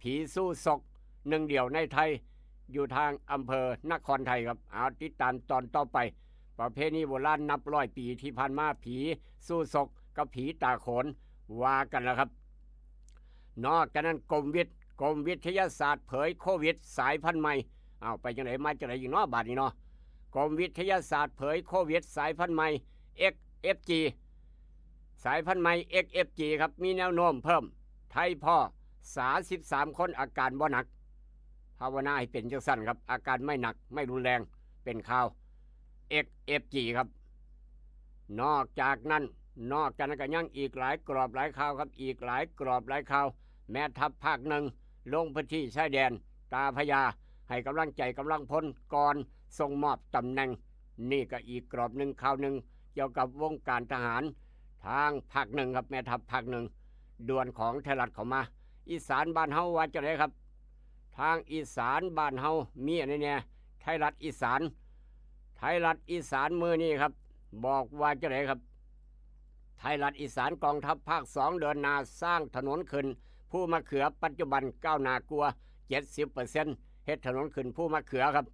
ผีสู้ชกหนึ่งเดียวในไทย อยู่ทางอำเภอนครไทยครับ เอาติดตามตอนต่อไป ประเพณีโบราณนับร้อยปีที่ผ่านมา ผีสู้ชกกับผีตาโขน ว่ากันแล้วครับ นอกจากนั้นกรมวิทย์ กรมวิทยาศาสตร์เผยโควิดสายพันธุ์ใหม่ เอาไปจังได๋มาจังได๋อีกเนาะบาดนี้เนาะ กรมวิทยาศาสตร์เผยโควิดสายพันธุ์ใหม่ เอ็กเอฟจี สายพันธุ์ใหม่ เอ็กเอฟจี ครับ มีแนวโน้มเพิ่ม ไทยพ้อ สามสิบสาม คน อาการบ่หนัก ภาวนาให้เป็นจังซั่นครับ อาการไม่หนัก ไม่รุนแรง เป็นข่าว เอ็กเอฟจี ครับ นอกจากนั้น นอกจากนั้นก็ยังอีกหลายกรอบหลายข่าวครับ อีกหลายกรอบหลายข่าว แม่ทัพภาคหนึ่ง ลงพื้นที่ชายแดน ตาพระยา ให้กำลังใจกำลังพลก่อนส่งมอบตำแหน่ง นี่ก็อีกกรอบหนึ่งข่าวหนึ่ง เกี่ยวกับวงการทหาร ทางภาคหนึ่งครับ แม่ทัพภาคหนึ่ง ด่วนของไทยรัฐเข้ามา อีสานบ้านเฮาว่าจังได๋ครับ ทางอีสานบ้านเฮามีอันนี้แหน่ ไทยรัฐอีสาน ไทยรัฐอีสานมื้อนี้ครับ บอกว่าจังได๋ครับ ไทยรัฐอีสาน กองทัพภาคสองเดินหน้าสร้างถนนขึ้นภูมะเขือ ปัจจุบันก้าวหน้ากว่าเจ็ดสิบเปอร์เซ็นต์ เฮ็ดถนนขึ้นภูมะเขือครับ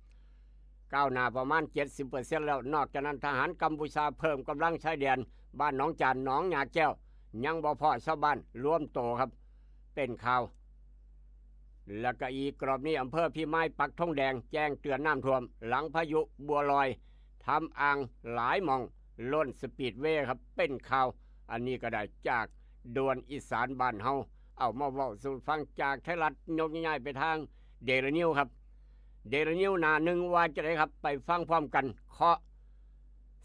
ก้าวหน้าประมาณเจ็ดสิบเปอร์เซ็นต์ แล้ว นอกจากนั้นทหารกัมพูชาเพิ่มกำลังชายแดน บ้านหนองจาน หนองหญ้าแก้ว ยังบ่พ้อชาวบ้านรวมโตครับ เป็นข่าว แล้วก็อีกกรอบนี้ อำเภอพิมายปักธงแดง แจ้งเตือนน้ำท่วม หลังพายุบัวลอย ทำอ่างหลายหม่องล้นสปีดเวย์ครับ เป็นข่าว อันนี้ก็ได้จากด่วนอีสานบ้านเฮา เอามาเว้าสู่ฟังจากไทยรัฐ ยกย้ายไปทางเดลีนิวครับ เดลีนิวหน้าหนึ่งว่าจังได๋ครับ ไปฟังพร้อมกัน เคาะ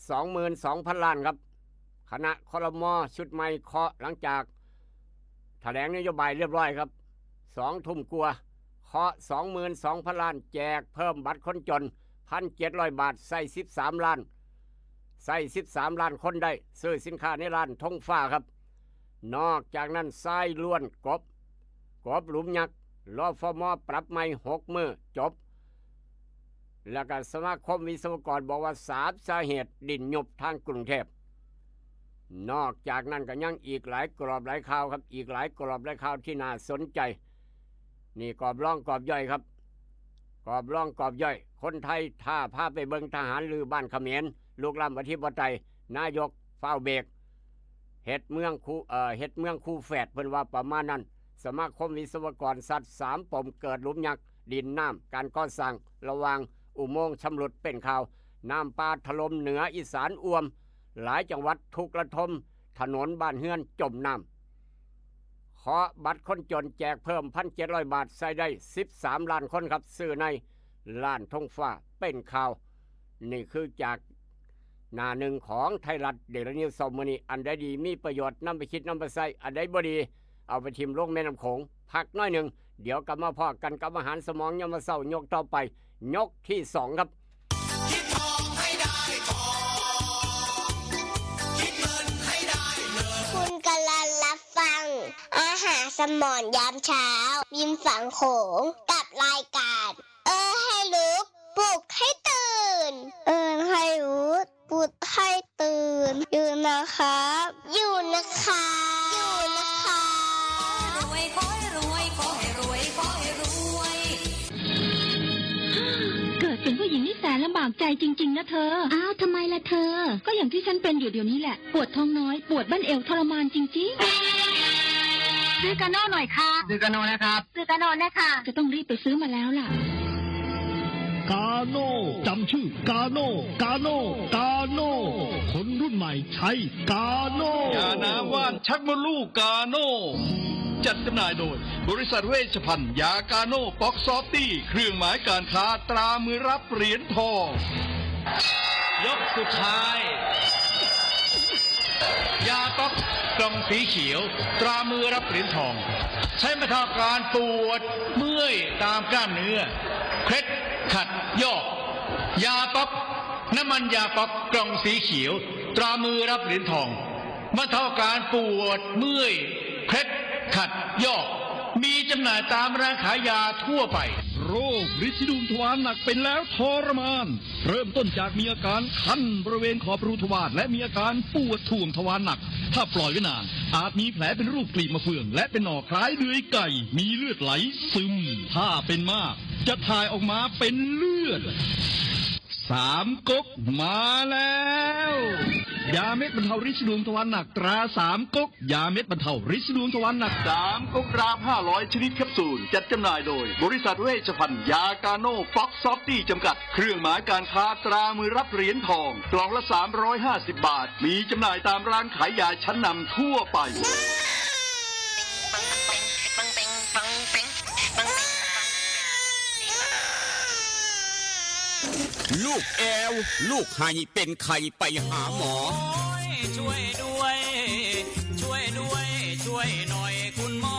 สองหมื่นสองพัน ล้านครับ คณะ ครม. ชุดใหม่เคาะ หลังจากแถลงนโยบายเรียบร้อยครับ สองทุ่มกว่า เคาะ สองหมื่นสองพัน ล้าน แจกเพิ่มบัตรคนจน พันเจ็ดร้อย บาท ใช้ สิบสาม ล้าน ใช้ สิบสาม ล้านคนได้ ซื้อสินค้าในร้านธงฟ้าครับ นอกจากนั้นทรายล้วนกบ กบหลุมยักษ์ รฟม. ปรับใหม่ หก มื้อ จบ แล้วก็สมาคมวิศวกรบอกว่า สาม สาเหตุดินยุบทางกรุงเทพ นอกจากนั้นก็ยังอีกหลายกรอบหลายข่าวครับ อีกหลายกรอบหลายข่าวที่น่าสนใจ นี่กรอบรองกรอบย่อยครับ กรอบรองกรอบย่อย คนไทยถ้าพาไปเบิ่งทหารรื้อบ้านเขมร ลุกล้ำอธิปไตย นายกฟ้าวเบรก เฮ็ดเมืองคู เอ่อ เฮ็ดเมืองคูแฝด เพิ่นว่าประมาณนั้น สมาคมวิศวกรสัตว์สามปมเกิดหลุมยักษ์ ดินน้ำ การก่อสร้างระหว่างอุโมงค์ชำรุดเป็นข่าว น้ำป่าถล่มเหนืออีสานอ่วม หลายจังหวัดทุกข์ระทม ถนนบ้านเฮือนจมน้ำ เคาะบัตรคนจนแจกเพิ่ม พันเจ็ดร้อย บาท ใส่ได้ สิบสาม ล้านคนครับ ซื้อในร้านธงฟ้าเป็นข่าว นี่คือจากหน้าหนึ่งของไทยรัฐเดลี่นิวส์เช้ามื้อนี้ อันใดดีมีประโยชน์นำไปคิดนำไปใช้ อันใดบ่ดีเอาไปถิ่มลงแม่น้ำโขง พักหน่อยหนึ่ง เดี๋ยวกลับมาพ้อกันกับอาหารสมองยามมื้อเช้ายกต่อไป ยกที่สองครับ คิดทองให้ได้ทอง คิดเงินให้ได้เงิน คุณกำลังรับฟัง อาหารสมองยามเช้า ริมฝั่งโขง กับรายการ เออให้รู้ ปลุกให้ตื่น เออให้รู้ ปลุกให้ตื่น อยู่นะครับ อยู่นะครับ อยู่นะครับ รวยขอให้รวย ขอให้รวย ขอให้รวย เกิดเป็นผู้หญิงนี่แสนลำบากใจจริงๆนะเธอ อ้าว ทำไมล่ะเธอ ก็อย่างที่ฉันเป็นอยู่เดี๋ยวนี้แหละ ปวดท้องน้อย ปวดบั้นเอวทรมานจริงๆ ซื้อกาโน่หน่อยค่ะ ซื้อกาโน่นะครับ ซื้อกาโน่นะคะ จะต้องรีบไปซื้อมาแล้วล่ะ กาโน่ จำชื่อ กาโน่ กาโน่ กาโน่ คนรุ่นใหม่ใช้กาโน่ ยาน้ำว่านชักมดลูกกาโน่ จัดจำหน่ายโดย บริษัทเวชภัณฑ์ยากาโน่ป๊อกซอฟตี้ เครื่องหมายการค้าตรามือรับเหรียญทอง ยกสุดท้าย ยาป๊อกกล่องสีเขียว ตรามือรับเหรียญทอง ใช้บรรเทาอาการปวดเมื่อยตามกล้ามเนื้อ เคล็ดขัดยอก ยาป๊อก น้ำมันยาป๊อกกล่องสีเขียว ตรามือรับเหรียญทอง บรรเทาอาการปวดเมื่อย เคล็ดขัดยอก มีจำหน่ายตามร้านขายยาทั่วไป โรคริดสีดวงทวารหนักเป็นแล้วทรมาน เริ่มต้นจากมีอาการคันบริเวณขอบรูทวาร และมีอาการปวดท่วงทวารหนัก ถ้าปล่อยไว้นาน อาจมีแผลเป็นรูปกลีบมะเฟือง และเป็นหนองคล้ายเดือยไก่ มีเลือดไหลซึม ถ้าเป็นมาก จะถ่ายออกมาเป็นเลือด สามก๊กมาแล้ว ยาเม็ดบรรเทาริดสีดวงทวารหนักตราสามก๊ก ยาเม็ดบรรเทาริดสีดวงทวารหนัก สามก๊ก กราฟ ห้าร้อย ชนิดแคปซูล จัดจำหน่ายโดย บริษัทเวชภัณฑ์ยากาโน่ป๊อกซอฟตี้จำกัด เครื่องหมายการค้าตรามือรับเหรียญทอง กล่องละ สามร้อยห้าสิบ บาท มีจำหน่ายตามร้านขายยาชั้นนำทั่วไป ลูกแอว ลูกไห้เป็นไข้ไปหาหมอ โอ้ย ช่วยด้วย ช่วยด้วย ช่วยหน่อยคุณหมอ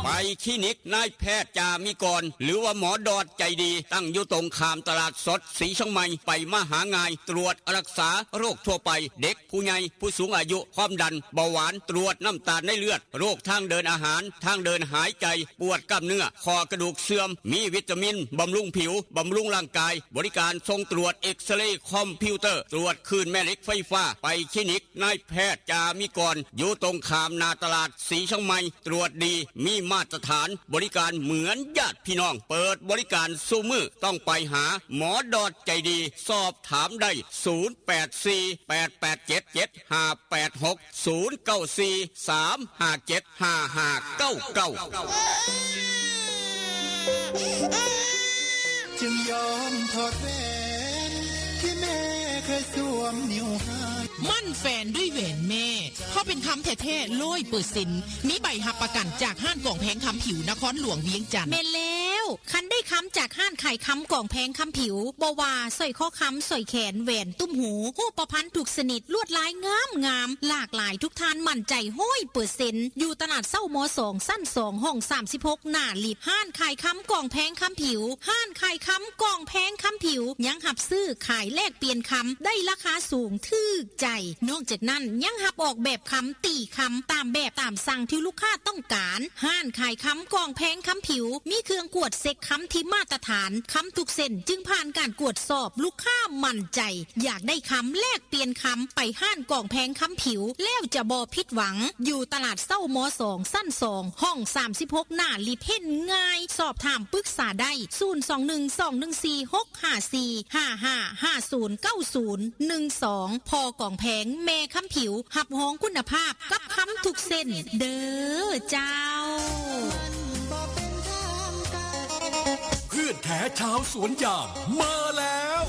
ไปคลินิกนายแพทย์จามิกร หรือว่าหมอดอดใจดี ตั้งอยู่ตรงข้ามตลาดสดสีเชียงใหม่ ไปมาหาง่าย ตรวจรักษาโรคทั่วไป เด็กผู้ใหญ่ ผู้สูงอายุ ความดัน เบาหวาน ตรวจน้ำตาลในเลือด โรคทางเดินอาหาร ทางเดินหายใจ ปวดกล้ามเนื้อ ข้อกระดูกเสื่อม มีวิตามิน บำรุงผิว บำรุงร่างกาย บริการส่งตรวจเอ็กซเรย์คอมพิวเตอร์ ตรวจคลื่นแม่เหล็กไฟฟ้า ไปคลินิกนายแพทย์จามิกร อยู่ตรงข้ามหน้าตลาดสีเชียงใหม่ ตรวจดี มีมาตรฐาน บริการเหมือนญาติพี่น้อง เปิดบริการซุมื้อ ต้องไปหาหมอดอดใจดี สอบถามได้ ศูนย์แปดสี่ แปดแปดเจ็ด เจ็ดห้าแปดหก ศูนย์เก้าสี่ สามห้าเจ็ด ห้าห้าเก้าเก้า จึงยอมถอดแหวนที่แม่เคยสวมนิ้วให้ มั่นแฟนด้วยแหวนแม่ เพราะเป็นคำแท้ๆ ร้อยเปอร์เซ็นต์ มีใบรับประกันจากห้างกล่องแพงคำผิวนครหลวงเวียงจันทน์ แม่นแล้ว คันได้คำจากห้างขายคำกล่องแพงคำผิว บ่ว่าสร้อยคอคำ สร้อยแขน แหวนตุ้มหู ฮูปพรรณทุกชนิด ลวดลายงามงาม หลากหลาย ทุกท่านมั่นใจร้อยเปอร์เซ็นต์ อยู่ตลาดเซ้ามอสอง ชั้นสอง ห้องสามสิบหก หน้าลิฟต์ ห้างขายคำกล่องแพงคำผิว ห้างขายคำกล่องแพงคำผิว ยังรับซื้อขายแลกเปลี่ยนคำได้ราคาสูงถูกใจ นอกจากนั้นยังรับออกแบบคำ ตีคำตามแบบตามสั่งที่ลูกค้าต้องการ ห้างขายคำกล่องแพงคำผิว มีเครื่องกวดเช็คคำที่มาตรฐาน คำทุกเส้นจึงผ่านการกวดสอบ ลูกค้ามั่นใจ อยากได้คำแลกเปลี่ยนคำไปห้างกล่องแพงคำผิว แล้วจะบ่ผิดหวัง อยู่ตลาดเซ้ามอสอง ชั้นสอง ห้องสามสิบหก หน้าลิฟต์ เห็นง่าย สอบถามปรึกษาได้ ศูนย์สองหนึ่ง สองหนึ่งสี่ หกห้าสี่ ห้าห้า ห้าศูนย์ เก้าศูนย์ หนึ่งสอง พอกล่องแพง แม่คำผิว รับรองคุณภาพกับคำทุกเส้น เด้อเจ้า เพื่อนแท้ชาวสวนยางมาแล้ว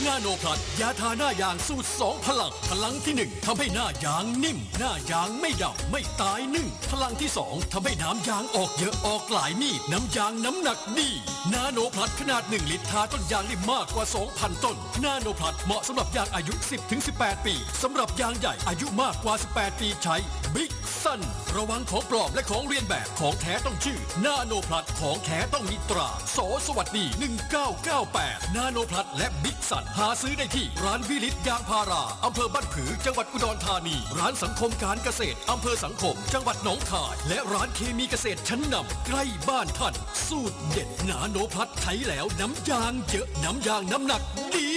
นาโนพลัส ยาทาหน้ายางสูตรสองพลัง พลังที่หนึ่งทำให้หน้ายางนิ่ม หน้ายางไม่ดำไม่ตายนึ่ง พลังที่สองทำให้น้ำยางออกเยอะออกหลายมีด น้ำยางน้ำหนักดี นาโนพลัสขนาดหนึ่งลิตร ทาต้นยางได้มากกว่าสองพันต้น นาโนพลัสเหมาะสำหรับยางอายุสิบถึงสิบแปดปี สำหรับยางใหญ่อายุมากกว่าสิบแปดปีใช้ บิ๊กซัน ระวังของปลอมและของเลียนแบบ ของแท้ต้องชื่อ นาโนพลัส ของแท้ต้องมีตรา ส.สวัสดี หนึ่งเก้าเก้าแปด นาโนพลัสและบิ๊กซัน หาซื้อได้ที่ร้านวิลิตยางพารา อำเภอบ้านผือ จังหวัดอุดรธานี ร้านสังคมการเกษตร อำเภอสังคม จังหวัดหนองคาย และร้านเคมีเกษตรชั้นนำใกล้บ้านท่าน สูตรเด็ดนาโนพลัส ใช้แล้วน้ำยางเยอะ น้ำยางน้ำหนักดี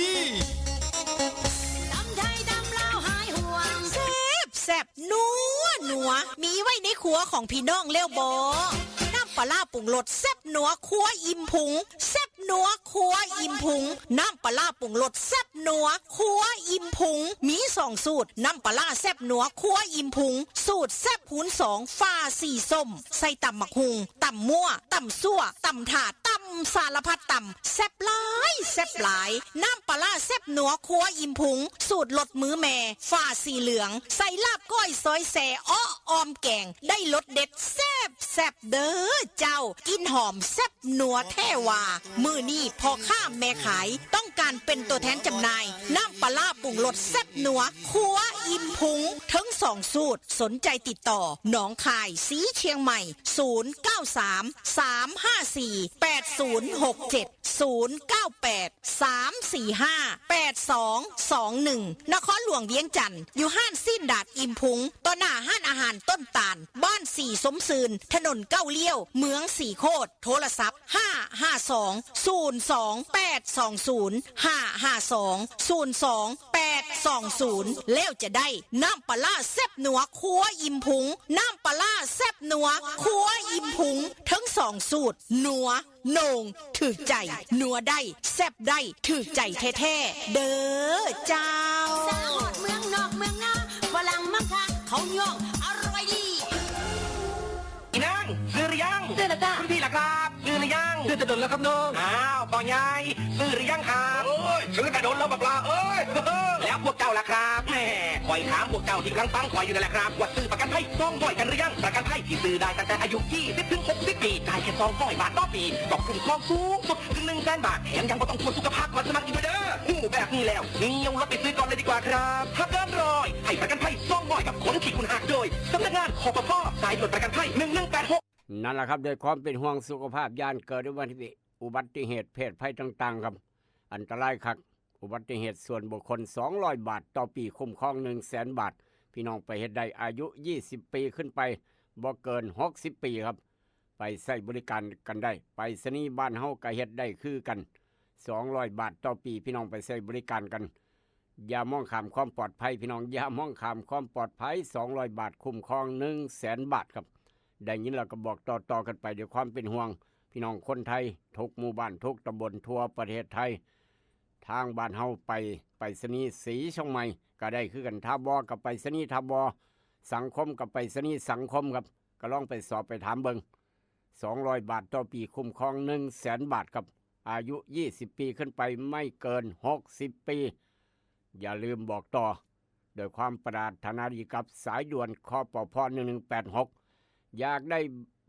ตำไทยตำลาวหายห่วง แซ่บแซ่บนัวนัว มีไว้ในครัวของพี่น้องแล้วบ่ น้ำปลาร้าปรุงรสแซ่บนัวครัวอิ่มพุง แซ่บนัวครัวอิ่มพุง น้ำปลาร้าปรุงรสแซ่บนัวครัวอิ่มพุง มีสองสูตร น้ำปลาร้าแซ่บนัวครัวอิ่มพุง สูตรแซ่บคูณสอง ฝาสีส้ม ใส่ตำบักหุ่ง ตำมั่ว ตำซั่ว ตำถาด ตำสารพัดตำ แซ่บหลาย แซ่บหลาย น้ำปลาร้าแซ่บนัวครัวอิ่มพุง สูตรรสมือแม่ ฝาสีเหลือง ใส่ลาบก้อยซอยแซ่ อ้อออมแกง ได้รสเด็ดแซ่บแซ่บเด้อเจ้า กินหอมแซ่บนัวแท้ว่า มื้อนี้พ่อค้าแม่ขาย ต้องการเป็นตัวแทนจำหน่าย น้ำปลาร้าปรุงรสแซ่บนัวครัวอิ่มพุง ทั้งสองสูตร สนใจติดต่อ หนองคาย สีเชียงใหม่ ศูนย์เก้าสาม สามห้าสี่ แปดศูนย์หกเจ็ด ศูนย์เก้าแปด สามสี่ห้า แปดสองสองหนึ่ง นครหลวงเวียงจันทน์ อยู่ห้านสิ้นดาดอิ่มพุง ต่อหน้าห้านอาหารต้นตาล บ้านสีสมซืน ถนนเก้าเลี้ยว เมืองสีโคตร โทรศัพท์ ห้าห้าสอง ศูนย์สองแปดสองศูนย์ ห้าห้าสอง ศูนย์สองแปดสองศูนย์ แล้วจะได้น้ำปลาร้าแซ่บนัวครัวอิ่มพุง น้ำปลาร้าแซ่บนัวครัวอิ่มพุง ทั้งสองสูตร นัว โหน่ง ถืกใจ นัวได้ แซ่บได้ ถืกใจแท้ๆ เด้อเจ้า สาวฮอดเมืองนอกเมืองนา ฝรั่งมักคัก เขาย่อง อร่อยดี อีนาง ซื้อหรือยัง ซื้อแล้วจ้ะ คุณพี่ล่ะครับ ซื้อหรือยัง ซื้อแต่โดนแล้วครับน้อง อ้าว พ่อใหญ่ ซื้อหรือยังครับ โอ้ย ซื้อแต่โดนแล้วบักลาเอ้ย แล้วพวกเจ้าล่ะครับ แหม ข่อยถามพวกเจ้าที่กำลังฟังข่อยอยู่นั่นแหละครับ ว่าซื้อประกันภัยสองร้อยกันหรือยัง ประกันภัยที่ซื้อได้ตั้งแต่อายุยี่สิบถึงหกสิบปี จ่ายแค่สองร้อยบาทต่อปี ก็คุ้มครองสูงสุดถึงหนึ่งแสนบาท แถมยังบ่ต้องตรวจสุขภาพก่อนสมัครอีกด้วยเด้อ ฮู้แบบนี้แล้ว เลี้ยวรถไปซื้อก่อนเลยดีกว่าครับ ฮักเกินร้อย ให้ประกันภัยสองร้อยกับคนที่คุณฮัก โดย สำนักงาน คปภ สายด่วนประกันภัย หนึ่งหนึ่งแปดหก นั่นแหละครับ ด้วยความเป็นห่วงสุขภาพ ย้านเกิดอุบัติเหตุ อุบัติเหตุเพศภัยต่างๆ ครับ อันตรายคัก อุบัติเหตุส่วนบุคคล สองร้อยบาทต่อปี คุ้มครอง หนึ่งแสนบาท พี่น้องไปเฮ็ดได้ อายุยี่สิบปีขึ้นไป บ่เกินหกสิบปีครับ ไปใช้บริการกันได้ ไปรษณีย์บ้านเฮาก็เฮ็ดได้คือกัน สองร้อยบาทต่อปี พี่น้องไปใช้บริการกัน อย่ามองข้ามความปลอดภัย พี่น้อง อย่ามองข้ามความปลอดภัย สองร้อยบาท คุ้มครอง หนึ่งแสนบาทครับ ได้ยินแล้วก็บอกต่อๆ กันไปด้วยความเป็นห่วง พี่น้องคนไทย ทุกหมู่บ้าน ทุกตำบลทั่วประเทศไทย ทางบ้านเฮาไปไปรษณีย์สีเชียงใหม่ก็ได้คือกัน ทบ กับไปรษณีย์ทบ สังคมกับไปรษณีย์สังคมครับ ก็ลองไปสอบไปถามเบิ่ง สองร้อยบาทต่อปี คุ้มครอง หนึ่งแสนบาทครับ อายุยี่สิบปีขึ้นไป ไม่เกินหกสิบปี อย่าลืมบอกต่อ โดยความปรารถนาดีกับสายด่วน คปภ หนึ่งหนึ่งแปดหก อยากได้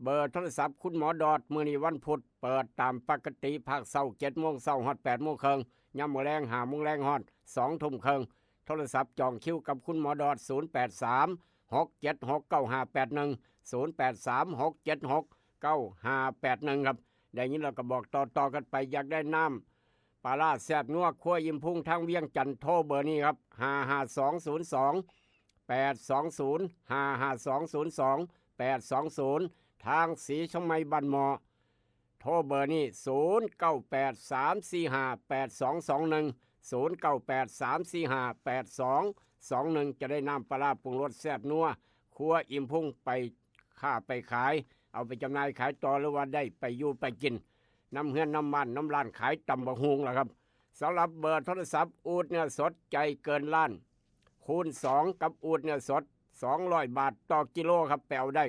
เบอร์โทรศัพท์คุณหมอดอด มื้อนี้วันพุธ เปิดตามปกติ ภาคเช้า เจ็ดโมงเช้า ฮอด แปดโมงครึ่ง ยามมื้อแลง ห้าโมงแลง ฮอด สองทุ่มครึ่ง โทรศัพท์จองคิวกับคุณหมอดอด ศูนย์แปดสาม หกเจ็ดหก เก้าห้าแปดหนึ่ง ศูนย์แปดสาม หกเจ็ดหก เก้าห้าแปดหนึ่ง ครับ ได้ยินแล้วก็บอกต่อๆ กันไป อยากได้น้ำปลาร้าแซ่บนัวครัวอิ่มพุงทางเวียงจันทน์ โทรเบอร์นี้ครับ ห้าห้าสองศูนย์สอง แปดสองศูนย์ ห้าห้าสองศูนย์สอง แปดสองศูนย์ ทางสีเชียงใหม่บ้านหม้อ โทรเบอร์นี้ ศูนย์เก้าแปด สามสี่ห้า แปดสองสองหนึ่ง ศูนย์เก้าแปด สามสี่ห้า แปดสองสองหนึ่ง จะได้น้ำปลาร้าปรุงรสแซ่บนัวครัวอิ่มพุงไปค้าไปขาย เอาไปจำหน่ายขายต่อ หรือว่าได้ไปอยู่ไปกิน นำเฮือนนำบ้านนำร้านขายตำบักหุ่งล่ะครับ สำหรับเบอร์โทรศัพท์ อูดเนื้อสดใจเกินล้าน คูณสอง กับอูดเนื้อสด สองร้อยบาทต่อกิโลครับ ไปเอาได้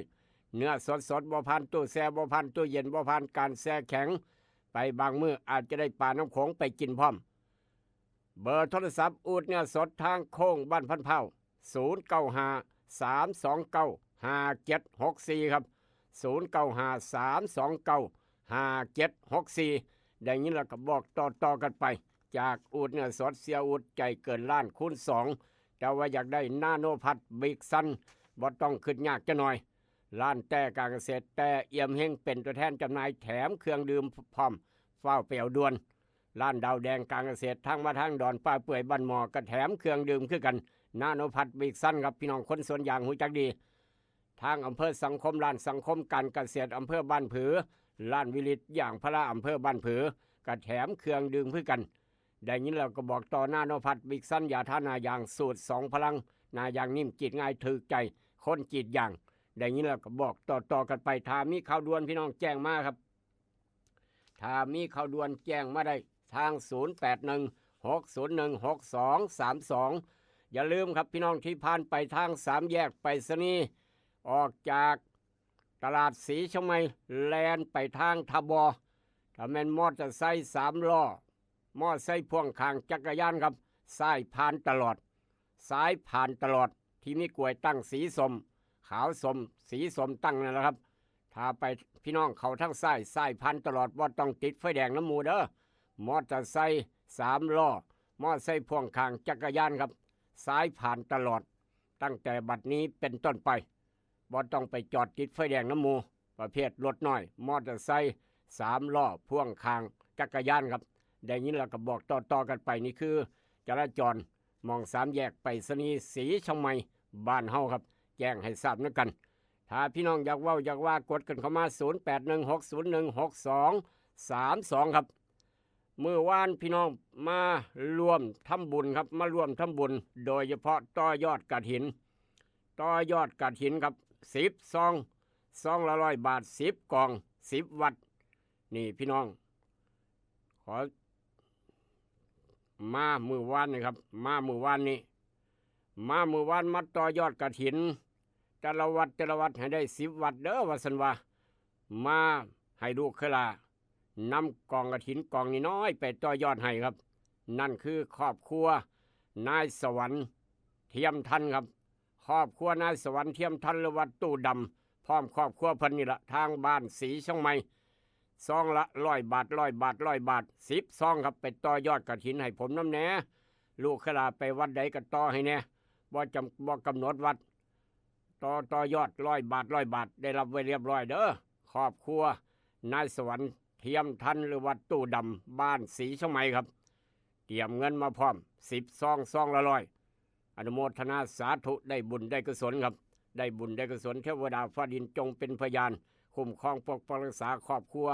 เนื้อสดๆ บ่ผ่านตู้แช่ บ่ผ่านตู้เย็น บ่ผ่านการแช่แข็ง ไปบางมื้ออาจจะได้ปลาน้ำโขงไปกินพร้อม เบอร์โทรศัพท์อูดเนื้อสดทางโค้งบ้านพันเผา ศูนย์เก้าห้า สามสองเก้า ห้าเจ็ดหกสี่ ครับ ศูนย์เก้าห้า สามสองเก้า ห้าเจ็ดหกสี่ ได้ยินแล้วก็บอกต่อๆกันไป จากอูดเนื้อสดเสียอูดใจเกินล้านคูณสอง แต่ว่าอยากได้นาโนพัดบิ๊กซัน บ่ต้องคิดยากจะหน่อย ร้านแต่การเกษตรแต่เอี่ยมเฮงเป็นตัวแทนจำหน่ายแถมเครื่องดื่มพร้อม ฟ้าวไปเอาด่วน ร้านดาวแดงการเกษตรทางมาทางดอนป่าเปื่อยบ้านหมอกระแถมเครื่องดื่มคือกัน นาโนพัดบิ๊กซัน ครับ พี่น้องคนสวนยางฮู้จักดี ทางอำเภอสังคม ร้านสังคมการเกษตรอำเภอบ้านผือ ร้านวิลิตยางพาราอำเภอบ้านผือกระแถมเครื่องดื่มคือกัน ได้ยินแล้วก็บอกต่อ นาโนพัดบิ๊กซัน ยาทาหน้ายางสูตรสองพลัง หน้ายางนิ่มจีดง่ายถืกใจคนจีดยาง ได้ยินแล้วก็บอกต่อๆกันไป ถ้ามีข่าวด่วนพี่น้องแจ้งมาครับ ถ้ามีข่าวด่วนแจ้งมาได้ทาง ศูนย์แปดหนึ่งหกศูนย์หนึ่งหกสองสามสอง อย่าลืมครับพี่น้องที่ผ่านไปทางสามแยกไปรษณีย์ ออกจากตลาดศรีเชียงใหม่ แล่นไปทางท่าบ่อ ถ้าแม่นมอเตอร์ไซค์สามล้อ มอไซค์พ่วงข้างจักรยานครับ ซ้ายผ่านตลอด ซ้ายผ่านตลอด ที่มีกลวยตั้งสีส้ม ขาวส้ม สีส้มตั้งนั่นแหละครับ ถ้าไปพี่น้องเข้าทางซ้าย ซ้ายผ่านตลอด บ่ต้องติดไฟแดงนำหมู่เด้อ มอเตอร์ไซค์สามล้อ มอไซค์พ่วงข้างจักรยานครับ ซ้ายผ่านตลอด ตั้งแต่บัดนี้เป็นต้นไป บ่ต้องไปจอดติดไฟแดงนำหมู่ ประเภทรถน้อย มอเตอร์ไซค์สามล้อ พ่วงข้างจักรยานครับ ได้ยินแล้วก็บอกต่อๆกันไป นี่คือจราจรหม่องสามแยกไปรษณีย์ศรีเชียงใหม่บ้านเฮาครับ แจ้งให้ทราบนำกัน ถ้าพี่น้องอยากเว้าอยากว่ากดกันเข้ามา ศูนย์แปดหนึ่งหกศูนย์หนึ่งหกสองสามสอง ครับ มื้อวานพี่น้องมาร่วมทำบุญครับ มาร่วมทำบุญ โดยเฉพาะต่อยอดกฐิน ต่อยอดกฐินครับ สิบซอง ซองละร้อยบาท สิบกล่อง สิบวัด นี่พี่น้อง ขอ มามื้อวานนี่ครับ มามื้อวานนี่ มามื้อวานมาต่อยอดกฐิน แต่ละวัดแต่ละวัดให้ได้สิบวัดเด้อ ว่าซั่นว่า มาให้ลูกเคยหล้านำกองกฐินกองน้อยๆไปต่อยอดให้ครับ นั่นคือครอบครัวนายสวรรค์เทียมทันครับ ครอบครัวนายสวรรค์เทียมทัน หรือว่าตู้ดำ พร้อมครอบครัวเพิ่นนี่ละ ทางบ้านศรีเชียงใหม่ ซองละร้อยบาท ร้อยบาท ร้อยบาท สิบซองครับ ไปต่อยอดกฐินให้ผมนำแหน่ ลูกเคยหล้าไปวัดใดก็ต่อให้แหน่ บ่จำ บ่กำหนดวัด ต่อ ต่อยอดร้อยบาท ร้อยบาท ได้รับไว้เรียบร้อยเด้อ ครอบครัวนายสวรรค์เทียมทัน หรือวัดตู้ดำ บ้านศรีเชียงใหม่ครับ เตรียมเงินมาพร้อม สิบซอง ซองละร้อย อนุโมทนาสาธุ ได้บุญได้กุศลครับ ได้บุญได้กุศล เทวดาฟ้าดินจงเป็นพยาน คุ้มครองปกปักรักษาครอบครัว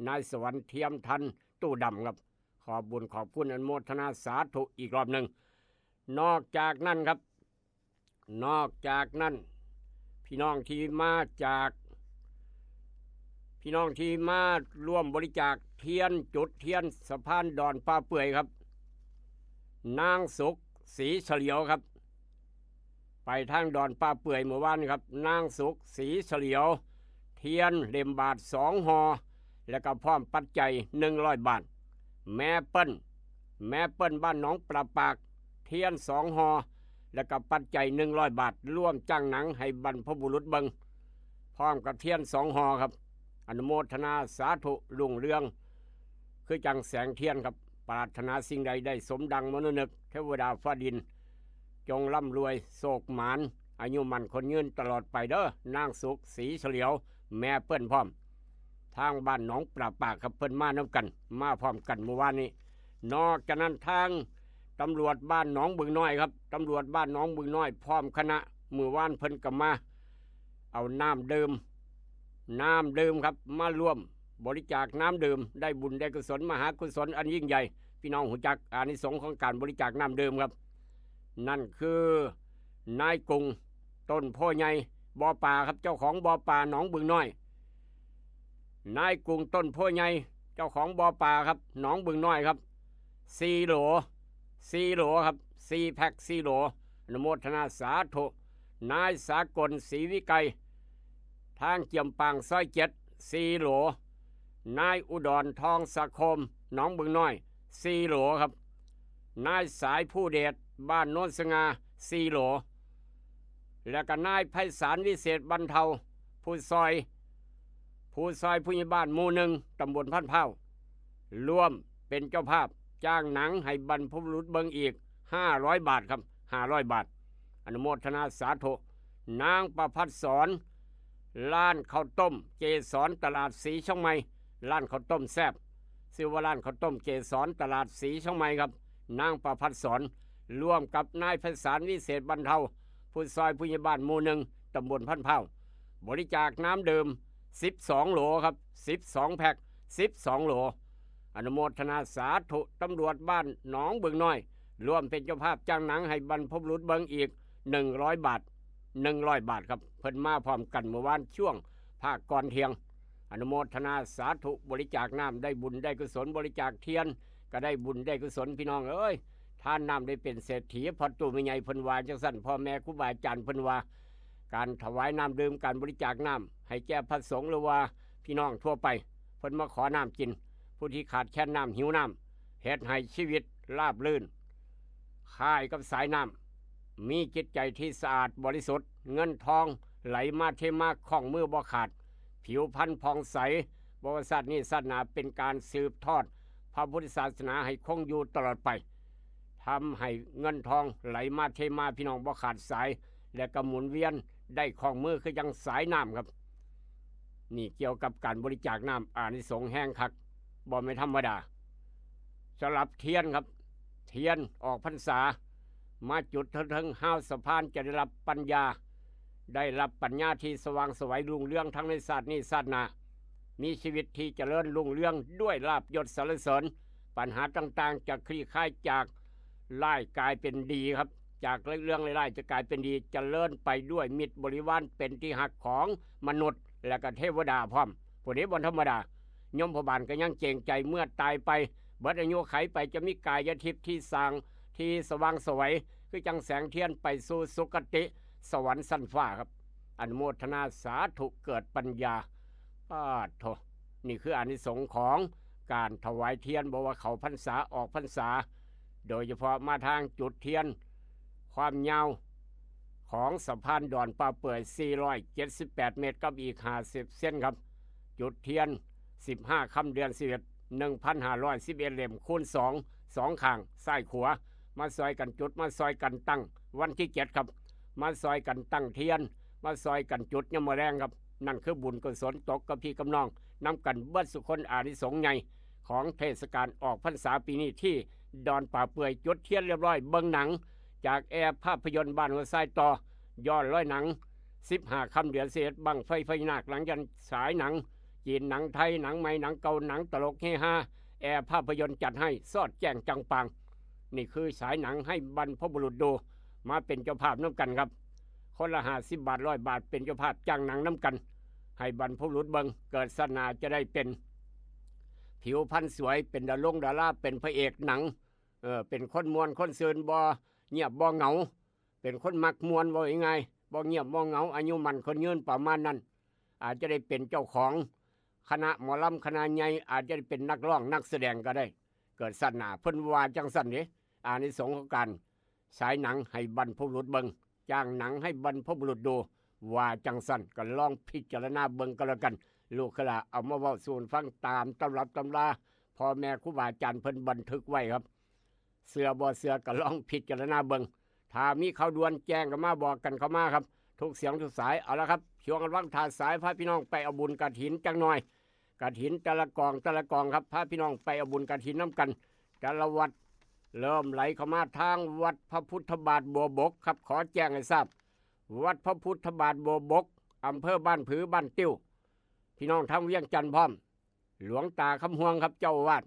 นายสวรรค์เทียมทัน ตู้ดำครับ ขอบบุญขอบคุณ อนุโมทนาสาธุอีกรอบหนึ่ง นอกจากนั้นครับ นอกจากนั้น พี่น้องที่มาจาก พี่น้องที่มาร่วมบริจาคเทียน จุดเทียนสะพานดอนป่าเปื่อยครับ นางสุข ศรีเฉลียวครับ ไปทางดอนป่าเปื่อยเมื่อวานครับ นางสุข ศรีเฉลียว เทียนเล่มบาทสองห่อ และก็พร้อมปัจจัยหนึ่งร้อยบาท แม่เปิ้ล แม่เปิ้ลบ้านหนองปลาปาก เทียนสองห่อ และก็ปัจจัยหนึ่งร้อยบาท ร่วมจ้างหนังให้บรรพบุรุษเบิ่ง พร้อมกับเทียนสองห่อครับ อนุโมทนาสาธุรุ่งเรือง คือจังแสงเทียนครับ ปรารถนาสิ่งใดได้สมดังมโนนึก เทวดาฟ้าดิน จงร่ำรวยโชคหมาน อายุมั่นขวัญยืนตลอดไปเด้อ นางสุข ศรีเฉลียว แม่เปิ้ลพร้อม ทางบ้านหนองปลาปากครับ เพิ่นมานำกัน มาพร้อมกันเมื่อวานนี้ นอกจากนั้นทางตำรวจบ้านหนองบึงน้อยครับ ตำรวจบ้านหนองบึงน้อยพร้อมคณะ มื้อวานเพิ่นก็มา เอาน้ำดื่ม น้ำดื่มครับ มาร่วมบริจาคน้ำดื่ม ได้บุญได้กุศล มหากุศลอันยิ่งใหญ่ พี่น้องฮู้จักอานิสงส์ของการบริจาคน้ำดื่มครับ นั่นคือนายกุ้ง ต้นโพใหญ่ บ่อปลาครับ เจ้าของบ่อปลาหนองบึงน้อย นายกุ้ง ต้นโพใหญ่ เจ้าของบ่อปลาครับ หนองบึงน้อยครับ สี่โหล สี่โหลครับ สี่แพ็ค สี่โหล อนุโมทนาสาธุ นายสากล ศรีวิไกร ทางเจียมปางซอยเจ็ด สี่โหล นายอุดร ทองสะโคม หนองบึงน้อย สี่โหลครับ นายสายผู้เดช บ้านโนนสง่า สี่โหล และก็นายไพศาลวิเศษบรรเทา ผู้ซอย ผู้ซอยผู้ใหญ่บ้านหมู่หนึ่ง ตำบลพันพร้าว ร่วมเป็นเจ้าภาพจ้างหนังให้บรรพบุรุษเบิ่งอีก ห้าร้อยบาทครับ ห้าร้อยบาท อนุโมทนาสาธุ นางประภัสสร ร้านข้าวต้มเกสร ตลาดสีเชียงใหม่ ร้านข้าวต้มแซ่บ ชื่อว่าร้านข้าวต้มเกสร ตลาดสีเชียงใหม่ครับ นางประภัสสร ร่วมกับนายไพศาลวิเศษบรรเทา ผู้ซอยผู้ใหญ่บ้านหมู่หนึ่ง ตำบลพันพร้าว บริจาคน้ำดื่ม สิบสองโหลครับ สิบสองแพ็ค สิบสองโหล อนุโมทนาสาธุ ตำรวจบ้านหนองบึงน้อย ร่วมเป็นเจ้าภาพจ้างหนังให้บรรพบุรุษเบิ่งอีก หนึ่งร้อยบาท หนึ่งร้อยบาทครับ เพิ่นมาพร้อมกันเมื่อวานช่วงภาคก่อนเที่ยง อนุโมทนาสาธุ บริจาคน้ำได้บุญได้กุศล บริจาคเทียนก็ได้บุญได้กุศล พี่น้องเอ้ย ทานน้ำได้เป็นเศรษฐี พ่อตู้แม่ใหญ่เพิ่นว่าจังซั่น พ่อแม่ครูบาอาจารย์เพิ่นว่า การถวายน้ำดื่ม การบริจาคน้ำให้แก่พระสงฆ์ หรือว่าพี่น้องทั่วไป เพิ่นมาขอน้ำกิน ผู้ที่ขาดแคลนน้ำ หิวน้ำ เฮ็ดให้ชีวิตราบรื่น คล้ายกับสายน้ำ มีจิตใจที่สะอาดบริสุทธิ์ เงินทองไหลมาเทมา คล่องมือบ่ขาด ผิวพรรณผ่องใส บ่ว่าชาตินี้ชาติหน้า เป็นการสืบทอดพระพุทธศาสนาให้คงอยู่ตลอดไป ทำให้เงินทองไหลมาเทมา พี่น้อง บ่ขาดสาย และก็หมุนเวียนได้คล่องมือคือจั่งสายน้ำครับ นี่เกี่ยวกับการบริจาคน้ำ อานิสงส์แฮงคัก บ่แม่นธรรมดา สำหรับเทียนครับ เทียนออกพรรษา มาจุดเทิงๆฮาวสะพาน จะได้รับปัญญา ได้รับปัญญาที่สว่างไสวรุ่งเรืองทั้งในชาตินี้ชาติหน้า มีชีวิตที่เจริญรุ่งเรืองด้วยลาภยศสรรเสริญ ปัญหาต่างๆจะคลี่คลายจากร้ายกลายเป็นดีครับ จากเรื่องร้ายๆจะกลายเป็นดี เจริญไปด้วยมิตรบริวาร เป็นที่ฮักของมนุษย์และก็เทวดาพร้อม ผู้นี้บ่ธรรมดา ยมพบาลก็ยังเกรงใจ เมื่อตายไป เบิดอายุไขไป จะมีกายทิพย์ที่สร้างที่สว่างไสว คือจั่งแสงเทียนไปสู่สุคติสวรรค์ชั้นฟ้าครับ อนุโมทนาสาธุ เกิดปัญญา ปาดโธ่ นี่คืออานิสงส์ของการถวายเทียน บ่ว่าเข้าพรรษาออกพรรษา โดยเฉพาะมาทางจุดเทียน ความยาวของสะพานดอนป่าเปื่อย สี่ร้อยเจ็ดสิบแปดเมตร กับอีกห้าสิบเซนครับ จุดเทียน สิบห้าค่ำเดือนสิบเอ็ด หนึ่งพันห้าร้อยสิบเอ็ดเล่ม คูณสอง สองข้าง ซ้ายขวา มาซอยกันจุด มาซอยกันตั้ง วันที่เจ็ดครับ มาซอยกันตั้งเทียน มาซอยกันจุดยามมื้อแลงครับ นั่นคือบุญกุศลตกกับพี่กับน้องนำกันเบิดสุคน อานิสงส์ใหญ่ของเทศกาลออกพรรษาปีนี้ ที่ดอนป่าเปื่อย จุดเทียนเรียบร้อย เบิ่งหนังจากแอร์ภาพยนตร์บ้านหัวทรายต่อ ย้อนรอยหนัง สิบห้าค่ำเดือนสิบเอ็ด บั้งไฟพญานาค หนังยันสายหนังจีน หนังไทย หนังใหม่ หนังเก่า หนังตลกเฮฮา แอร์ภาพยนตร์จัดให้สอดแจ้งจังปาง นี่คือสายหนังให้บรรพบุรุษดู มาเป็นเจ้าภาพนำกันครับ คนละห้าสิบบาท ร้อยบาท เป็นเจ้าภาพจ้างหนังนำกัน ให้บรรพบุรุษเบิ่ง เกิดชาติหน้าจะได้เป็นผิวพรรณสวย เป็นดารงดารา เป็นพระเอกหนัง เออ เป็นคนม่วนคนซื่น บ่เงียบบ่เหงา เป็นคนมักม่วน เว้าง่ายๆ บ่เงียบบ่เหงา อายุมั่นขวัญยืนประมาณนั้น อาจจะได้เป็นเจ้าของคณะหมอลำคณะใหญ่ อาจจะได้เป็นนักร้องนักแสดงก็ได้ เกิดชาติหน้า เพิ่นว่าจั่งซั่นเด้ อานิสงส์ของการฉายหนังให้บรรพบุรุษเบิ่ง จ้างหนังให้บรรพบุรุษดู ว่าจั่งซั่น ก็ลองพิจารณาเบิ่งก็แล้วกัน ลูกหลานเอามาเว้าสู่ฟังตามตำรับตำรา พ่อแม่ครูบาอาจารย์เพิ่นบันทึกไว้ครับ เชื่อบ่เชื่อก็ลองพิจารณาเบิ่ง ถ้ามีข่าวด่วนแจ้งก็มาบอกกันเข้ามาครับ ทุกเสียงทุกสาย เอาละครับ ช่วงระหว่างถ่าสาย พาพี่น้องไปเอาบุญกฐินจักหน่อย กฐินแต่ละกองแต่ละกองครับ พาพี่น้องไปเอาบุญกฐินนำกัน แต่ละวัด เริ่มไหลเข้ามาทางวัดพระพุทธบาทบัวบกครับ ขอแจ้งให้ทราบ วัดพระพุทธบาทบัวบก อำเภอบ้านผือ บ้านติ้ว พี่น้องทางเวียงจันทน์พร้อม หลวงตาคำฮวงครับ เจ้าอาวาส